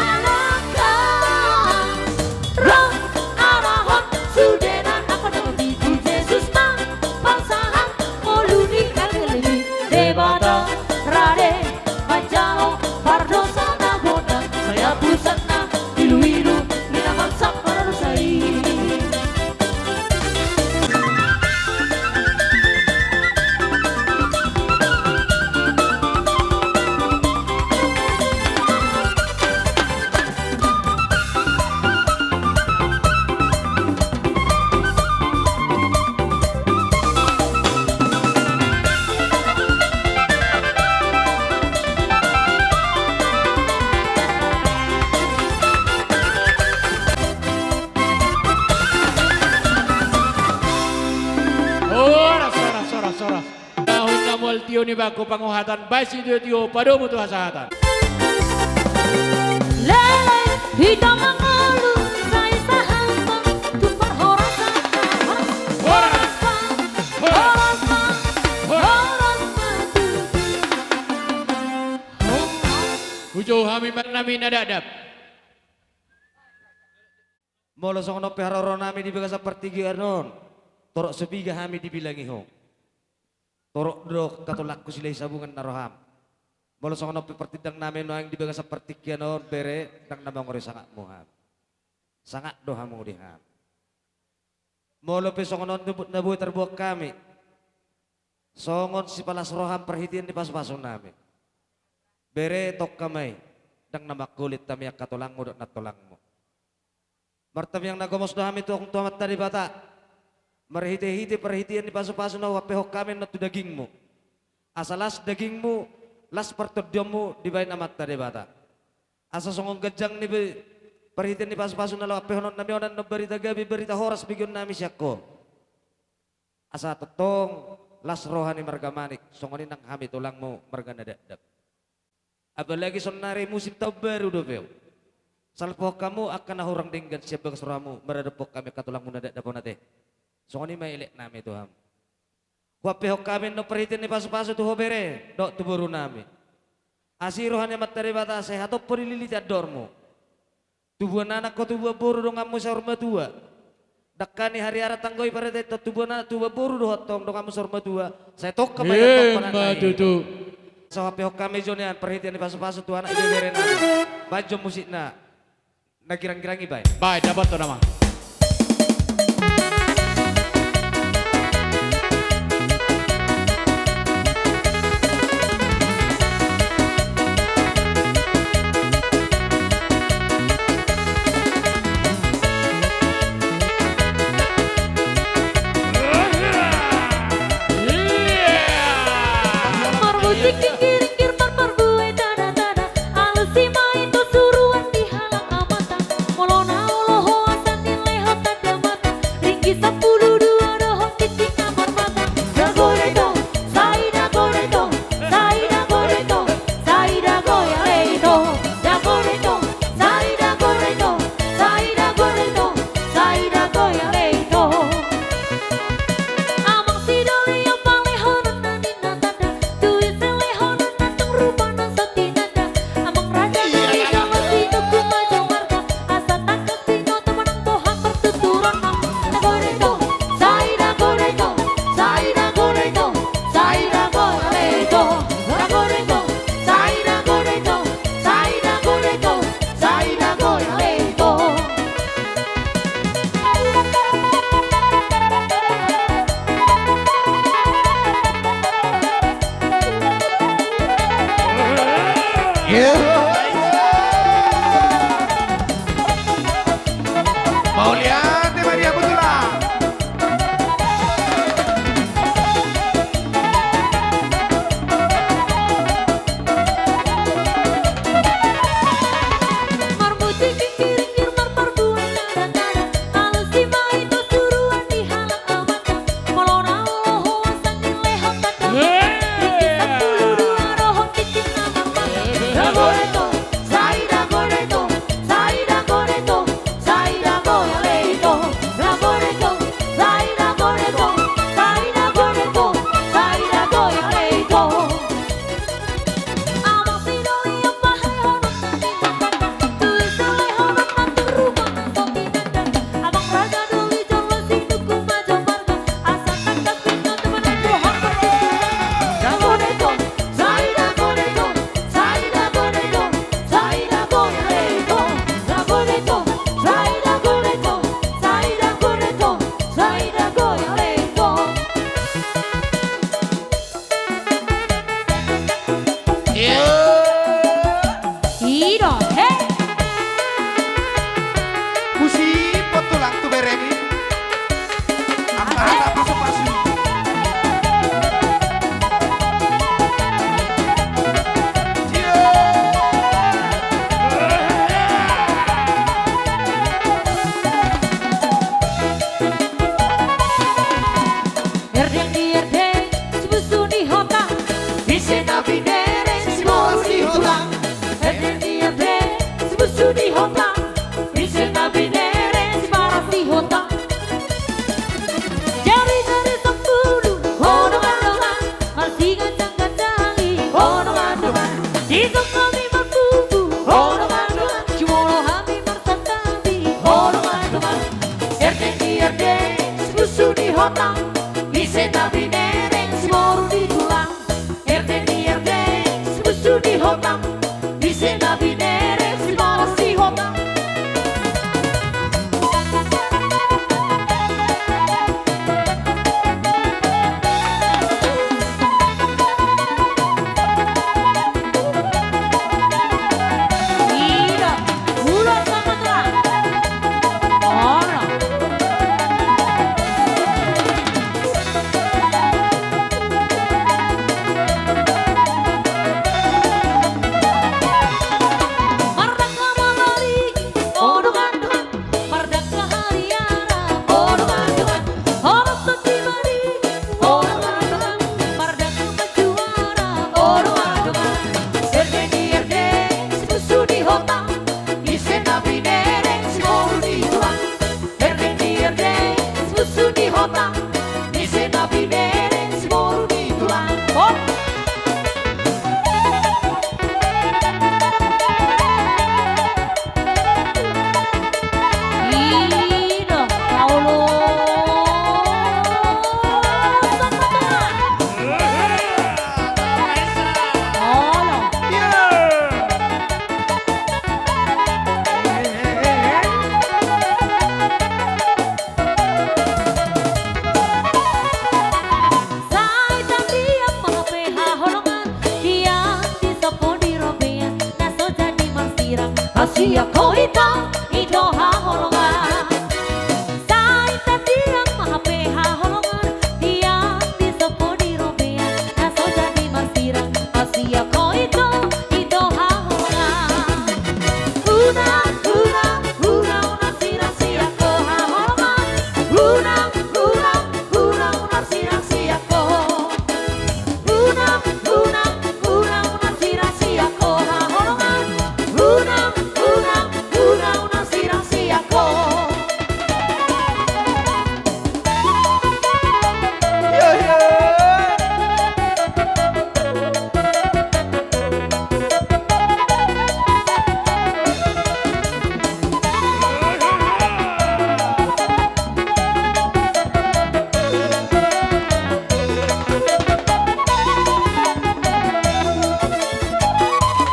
Ni bangku panguhatan, baen sitio-tio, padomu tu hasahatan. Lele, hita mangolu, sai sahali ma, tu parhorasan. Horas. Horas ma, horas ma, horas ma, horas ma, tutu. Hujou hami ma nami na dakdanak. Molo songon on pe haroro nami di bagasan partingkian on, torop so piga hami dibilangi ho. Torop do hatolangku Silahisabungan na roham. Molo songon on pe partindang nami nuaeng di bagasan partingkian on, bere, ndang na mangori sangapmu hami. Sangap do hamu di hami. Molo pe songon on na boi tarbuat hami, songon sipalas roham parhitean ni pasu-pasu nami, bere, tongka ma i, ndang na mangkulit hami angka tolangmu dohot nantolangmu. Martamiang na gomos do hami tu Amanta Debata, marhite-hite parhitean ni pasu-pasu na huampehon hami annon tu dagingmu. Asa las dagingmu, las partondionmu dibahen Amanta Debata. Asa songon ganjang ni be-, parhitean ni pasu-pasu na laho ampehon nami on annon barita gabe, barita horas begeon nami sian ho. Asa tongtong las roha ni marga Manik, songon i nang hami tulangmu marga na dakdanak. Apalagi saonari musim taon baru dope on. Salpuhon hamu angka na hurang denggan sian bagas rohamu maradophon hami angka tulangmu na dakdanak on ate. Songon i ma elek nami tu hamu. Huampehon hami annon parhitean ni pasu-pasu tu ho bere, dohot tu boru nami. Asi roha ni Amanta Debata sai hatop ho dililiti andormu. Tubuan anak ho tubuan boru donganmu saur matua. Dangka ni hariara tanggo i paretehon tubuan anak tubuan boru dohot tong donganmu saur matua. Sai tongka ma i antong panat na i. Ima tutu. Sai huampehon hami jo nian parhitean ni pasu-pasu tu anak ibebere nami. Baen jo musikna. Na girang-girang i baen. Baen, dapothon amang. Marmusik tingki-ringkir marparbue tana-tana. Alusi ma ito suruan di halak amanta. Molo na olo ho asa nilehon tanda mata. Ringki sampulu dua dohot tingki na marmata. Dago da ito, sai dago da ito, sai dago da ito, sai dago i ale ito. Dago da ito, sai dago da ito, sai dago da ito, sai dago i ale ito. Amang Sidoli, amang lehononna ninna tanda. Tu ise lehononna tung rupana so tinanda. Amang raja doli jolo sinungkun ma jo marga. Asa tangkas binoto manang boha partuturonna. Dago da ito, sai dago da ito, sai dago da ito, sai dago i ale ito. Dago da ito, sai dago da ito, sai dago da ito, sai dago i ale ito. Mauliate ma di hamu tulang. Marmusik tingki-ringkir marparbue tana-tana. Alusi ma ito suruan di halak amanta. Molo na olo ho asa nilehon tanda mata. Ringki sampulu dua dohot tingki na marmata. Dago da ito, sai dago da ito, sai dago da ito, sai dago i ale ito. Dago da ito, sai dago da ito, sai dago da ito, sai dago i ale ito. Amang Sidoli, amang lehononna ninna tanda. Tu ise lehononna tung rupana so tinanda. Amang raja doli jolo sinungkun ma jo marga. Asa tangkas binoto manang boha partuturonna. Dago da ito, sai dago da ito, sai dago da ito, sai dago i ale ito. Dago da ito, sai dago da ito, sai dago da ito, sai dago i ale ito. Ida, he. Husi potulang tu bereni. Apa ada pasu-pasu? Erdeng di erdeng, subusu di hota. Sian ho ito, ito haholongan. Sai tandiang ma hape haholongan. Tiang di sopo di robean, na so jadi marsirang. Sian ho ito, ito haholongan. Unang, unang, unang, unang sirang sian ho haholongan. Unang, unang, unang, unang sirang sian ho. Unang, unang, unang, unang sirang sian ho haholongan. Unang, unang, unang, unang sirang sian ho. Iya, iya.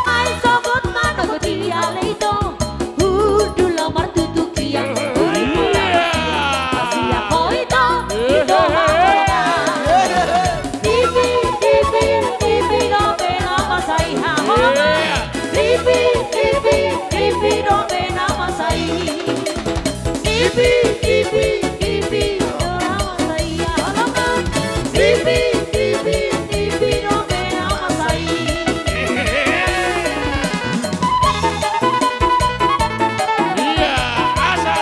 Ai sogot ma dohot i ale ito, hundul laho martutu kian. Sian ho ito, ito haholongan. Ipi, ipi, ipi dope na masa i haholongan. Ipi, ipi, ipi dope na masa i. Ipi, ipi, ipi dope na masa i haholongan. Ipi, ipi, ipi dope na masa i. Iya, asa.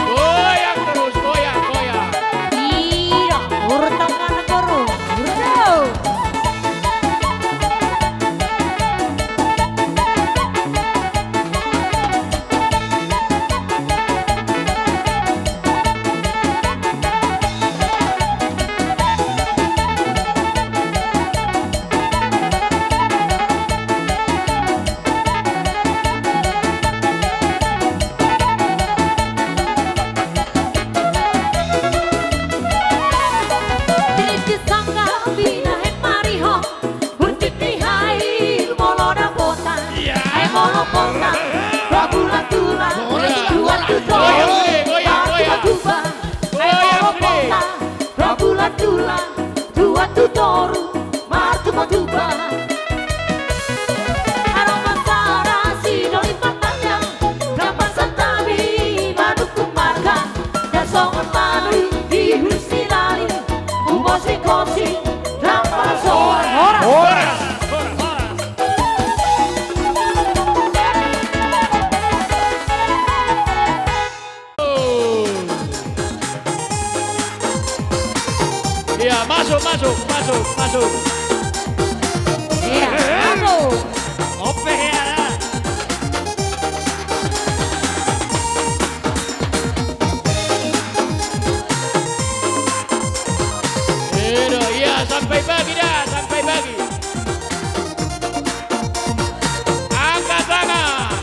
Goyang terus, goyang, goyang. Iya, urut tangan terus. Urut. Di sanggar binahen marihon, burtik ni hail molo dapotan. Iya. Ai molo potan, dua bulan tulang, dua tutor. Goyang, goyang, goyang. Martuba-tuba. Ai molo potan, dua bulan tulang, dua tutor. Martuba-tuba. Adong ma sada sidoli martangiang, gampang santabi manungkun marga, na songon manuj di hus ni lali, umosing-osing, na marsoan. Horas. Horas. Iya, masuk, masuk, masuk, masuk. Iya, masuk. Ope, ya. Iya, iya, sampai bagi dah, sampai bagi. Angkat tangan.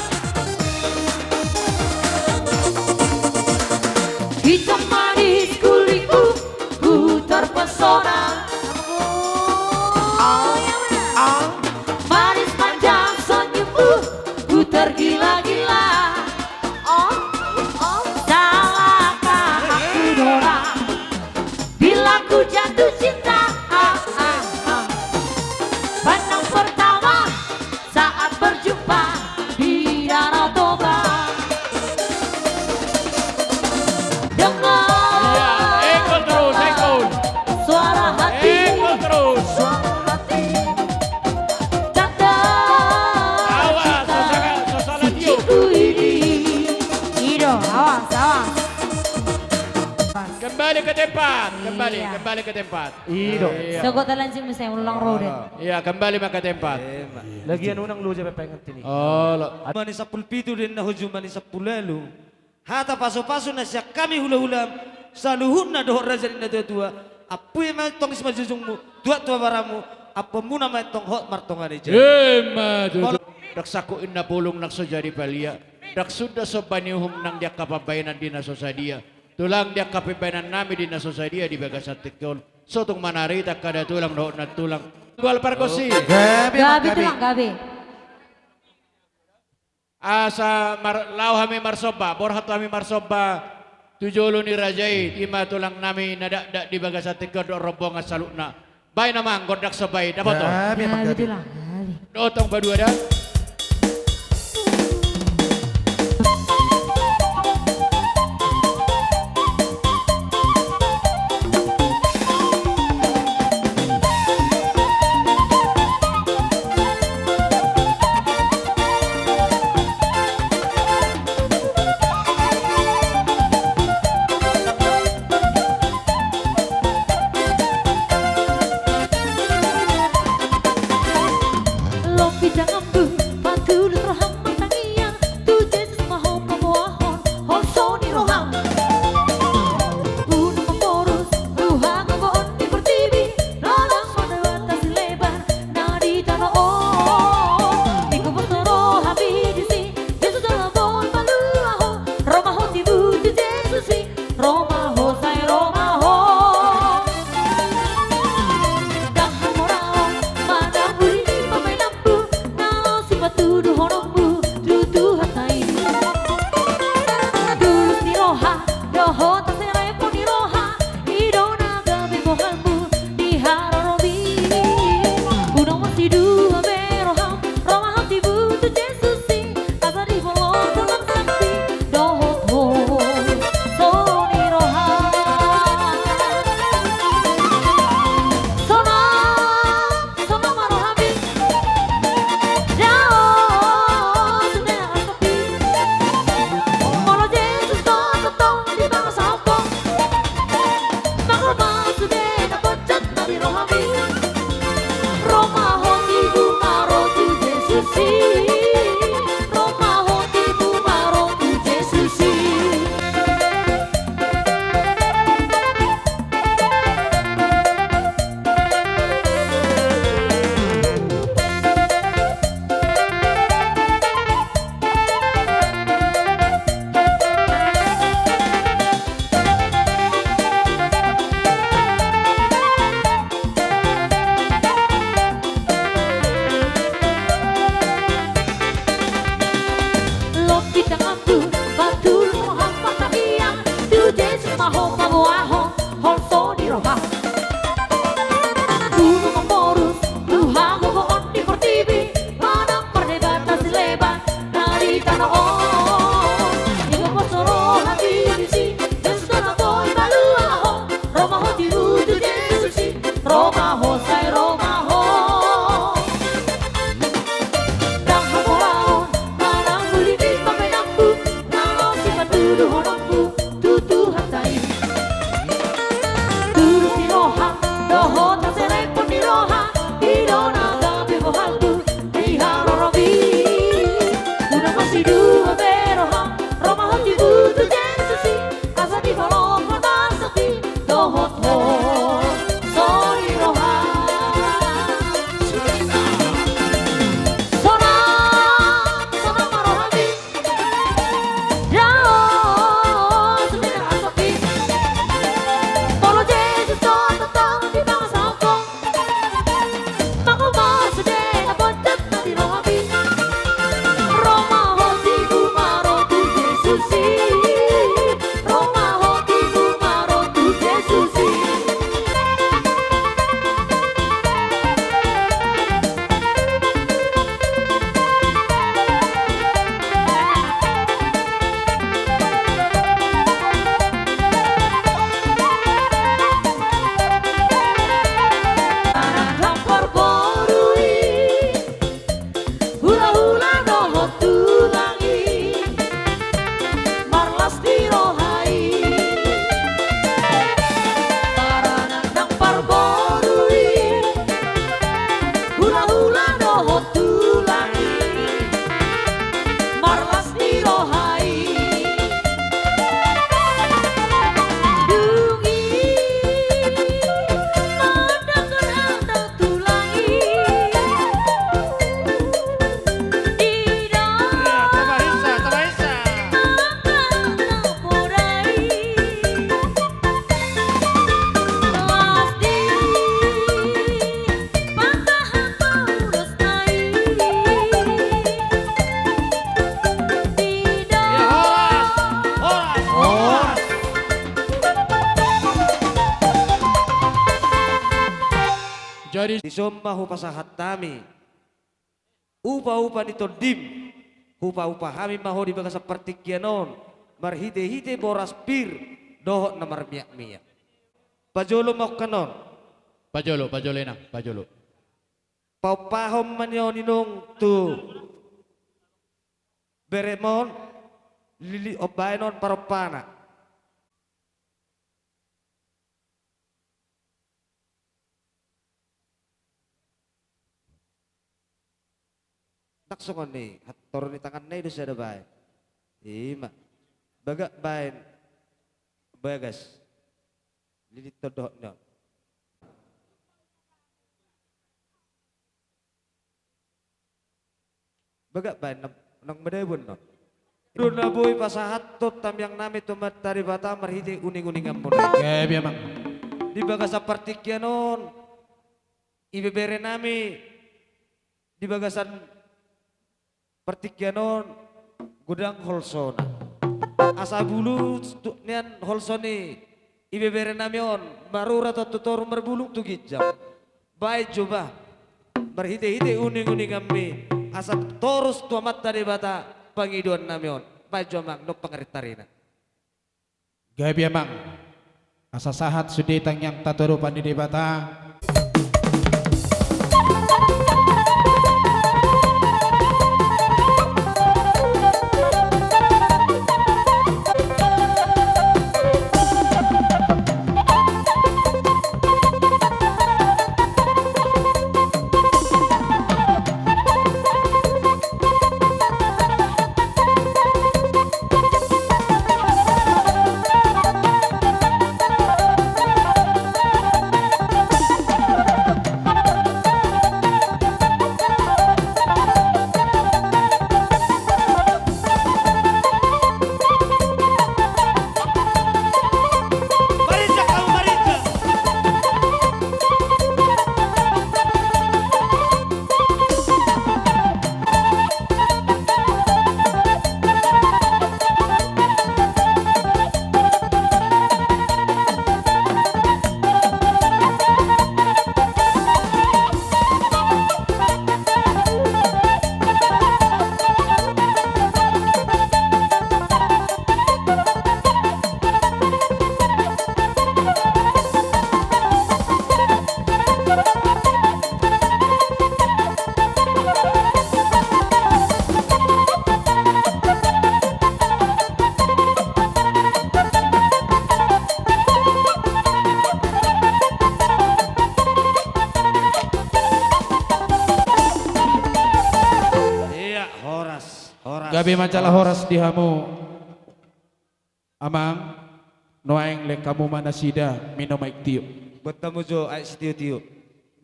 Hitam manis kulitmu, ku terpesona. Ah, ah. Manis manja senyummu, ku tergila-gila. Oh, oh. Salahkah aku, Dora, bila ku jatuh cinta? Ah, ah, ah. Pandang pertama saat berjumpa di Danau Toba. Dengar. Iya, engkol terus, engkol. Suara hati. Engkol terus. Suara hati. Tanda. Awas, cinta, so salah, so salah tiup. Suciku ini. I do, awas, awas. Kembali ke tempat, kembali, iya, kembali ke tempat. I do. Iya. Sogot alanjing muse ulang rode. Iya, kembali ma ke tempat. Iya, ma. Lagian unang loja pe pengen tini. Oh, lo. Jumani sampulu pitu do ninna ho jumani sampulu ualu. Hata pasu-pasu na sian hami hula-hula, saluhutna dohot raja ni na tua-tua. Ampui ma antong simanjujungmu, tuat tu abaramu, ampuonmuna ma antong hot martonga ni jabu. Emma tutu. Ndang sangkut ninna polong nang so jadi palia. Ndang suda somba ni uhum nang di angka pambahenan di na so sadia. Tulang, di angka pambahenan nami di na so sadia di bagasan tingki on, so tung manarita angka datulang dohot nantulang. Tual pargonsi. Gabe, gabe, gabe. Tulang, gabe. Asa mar-, laho hami marsomba, borhat hami marsomba tu jolo ni raja i, i ma tulang nami na dakdak di bagasan tingki on dohot rombongan saluhutna. Baen amang gondang somba i, dapoton. Gabe, gabe, gabe. Tulang, gabe. Dotong badua da. Tulut roham martangiang, tu Jesus ma ho paboahon holso ni roham. Unang mamborus tu hagogoon ni portibi, na ndang mardebat sileban na di tano on. Ingkon pos do rohami disi, Jesus do na boi palua ho. Ro ma ho tibu tu Jesus i, ro ma ho, sai ro ma ho. Ndang hamoraon manang uli ni pamaenanmu, na laho sipatuduhononmu tu Tuhanta i. Tulus ni roha dohot haselelepon ni roha, i do na gabe bohalmu di haroromi. Unang marsidua be roham, ro ma ho tibu tu Jesus i, asa dibolongkon nang sangsi dohot holso ni roha. Sonang, sonang ma rohami. Dao, sude na rap i. Molo Jesus do tongtong dipangasahon ho, mangulmos sude na boncat na di rohami. Ro ma ho tibu ma ro tu Jesus i. Ro ma ho tibu ma ro tu Jesus i. Loas di tanganku, patulus roham martangiang, tu Jesus ma ho paboahon holso ni roham. Unang mamborus tu hagogoon ni portibi, manang pardebatan sileban na di tano on. Ingkon pos do rohami disi, Jesus do na boi palua ho. Ro ma ho tibu tu Jesus i, ro ma ho, sai ro ma ho. Ndang hamoraon manang uli ni pamaenanmu, na laho sipatuduhononmu tu Tuhanta i. Tulus ni roha dohot haselelepon ni roha, i do na gabe bohalmu di haroromi. Unang marsidua be roham, ro ma ho tibu tu Jesus i, asa dibolongkon nang sangsi dohot holso ni roha. Sonang, sonang ma rohami. Dao, sude na rap i. Molo Jesus do tongtong dipangasahon ho, mangulmos sude na boncat na di rohami. Ro ma ho tibu ma ro tu Jesus i. Ro ma ho tibu ma ro tu Jesus i. Anak na parboru i. Hulahula dohot tulang i, marlas ni roha i. Paranak nang parboru i, hulahula dohot tulang i, marlas ni roha i. Dung i mandok hata tulang i. Ida. Iya, tambah hisa, tambah hisa. Angka na poda i. Las di patahan paulos na i. Ida. Iya, horas, horas, horas. Jadi dison ma hupasahat hami upa-upa ni tondim, hupa-upa hami ma ho di bagasan partingkian on, marhite-hite boras pir dohot na marmiak-miak. Pajolo ma angka on. Pajolo, pajolo inang, pajolo. Paumpahon ma ni on inong tu berem on, lili ombaen on parompana. Na Songon i, hatoru ni tanganna i do sada baen. Ima. Bagak baen. Bagas. Lilitton dohot ni on. Bagak baen na, nang madabuan on. Do na boi pasahathon tangiang nami tu Amanta Debata marhite uning-uningan muna i. Gabe amang. Di bagasan partingkian on, ibebere nami di bagasan partingkian on godang holsona. Asa bulung tu nian holso ni ibebere nami on marurat tu toru marbulung tu ginjang. Baen jo ba marhite-hite uning-uninganmi asa torus tu Amanta Debata pangidoan nami on. Baen jo amang, nunga pangarintarina. Gabe amang. Asa sahat sude tangiangta tu adopan ni Debata. Ia, horas, horas. Gabe ma jala horas di hamu. Amang, nuaeng lehon hamu ma nasida minum aek tio. Buat hamu jo aek sitio-tio.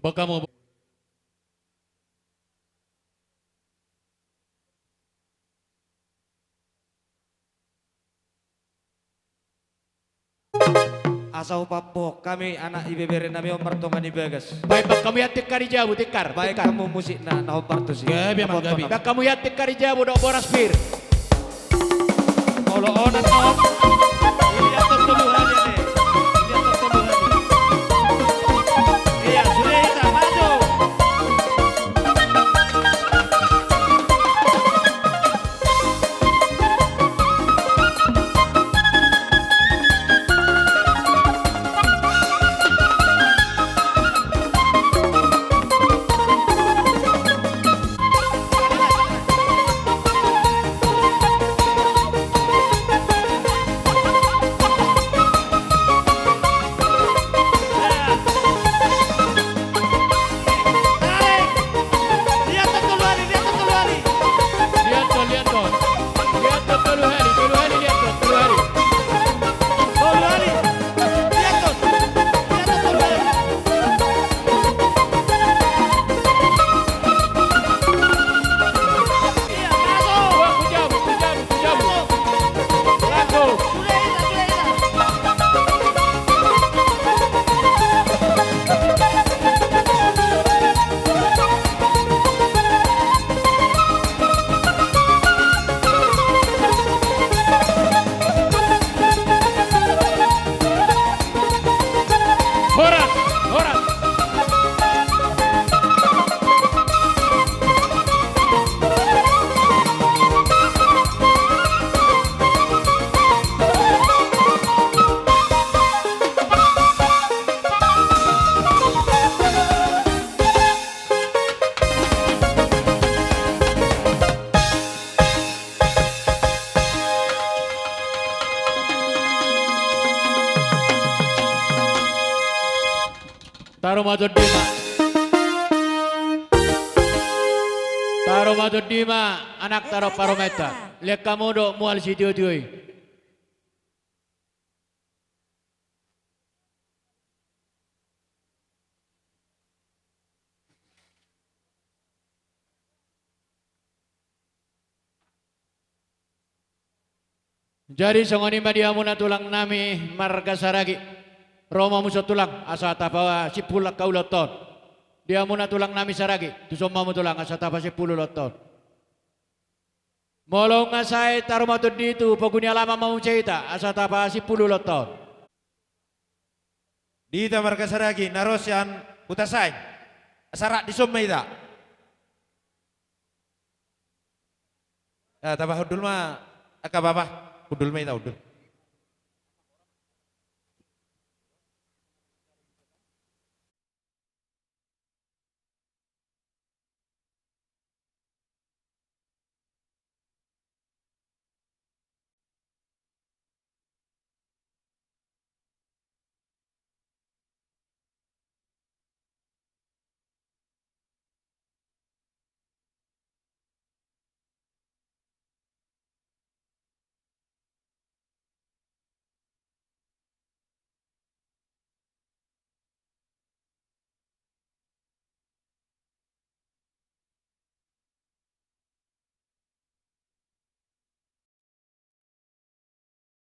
Buat hamu. Asa hupaboa hami anak ibebere nami on martonga ni bagas. Baen ma hamu ia tingkar di jabu, tingkar. Baen hamu musikna na hombar tusi. Gabe amang, gabe. Baen ma hamu ia tingkar di jabu dohot boras pir. Molo onan on. Ia tolu hali ate. Ia tolu hali. Ia sude hita maju. Liathon, liathon. Liathon, tolu hali, tolu hali, liathon, tolu hali. Tolu hali. Liathon. Liathon, tolu hali. Ia, masuk. Wah, kujabu, kujabu, kujabu. Masuk. Masuk. Sudah, sudah, sudah. Horas, horas. Taru ma jondina. Taru Taruma tondi ma anakta dohot parumaenta. Lehon hamu do mual sitiotio i. Jadi songon i ma di hamuna tulang nami marga Saragi. Ro ma hamu tulang asa tapasimpul angka ulaonta on. Di hamuna tulang nami Saragi, tuson ma hamu tulang asa tapasimpul ulaonta on. Molo nunga sae taruma tondi tu pogu ni alaman ma hamu tu hita asa tapasimpul ulaonta on. Di hita marga Saragi na ro sian Hutasain, asa rap dison ma hita. Tapahundul ma angka bapa. Hundul ma hita, hundul.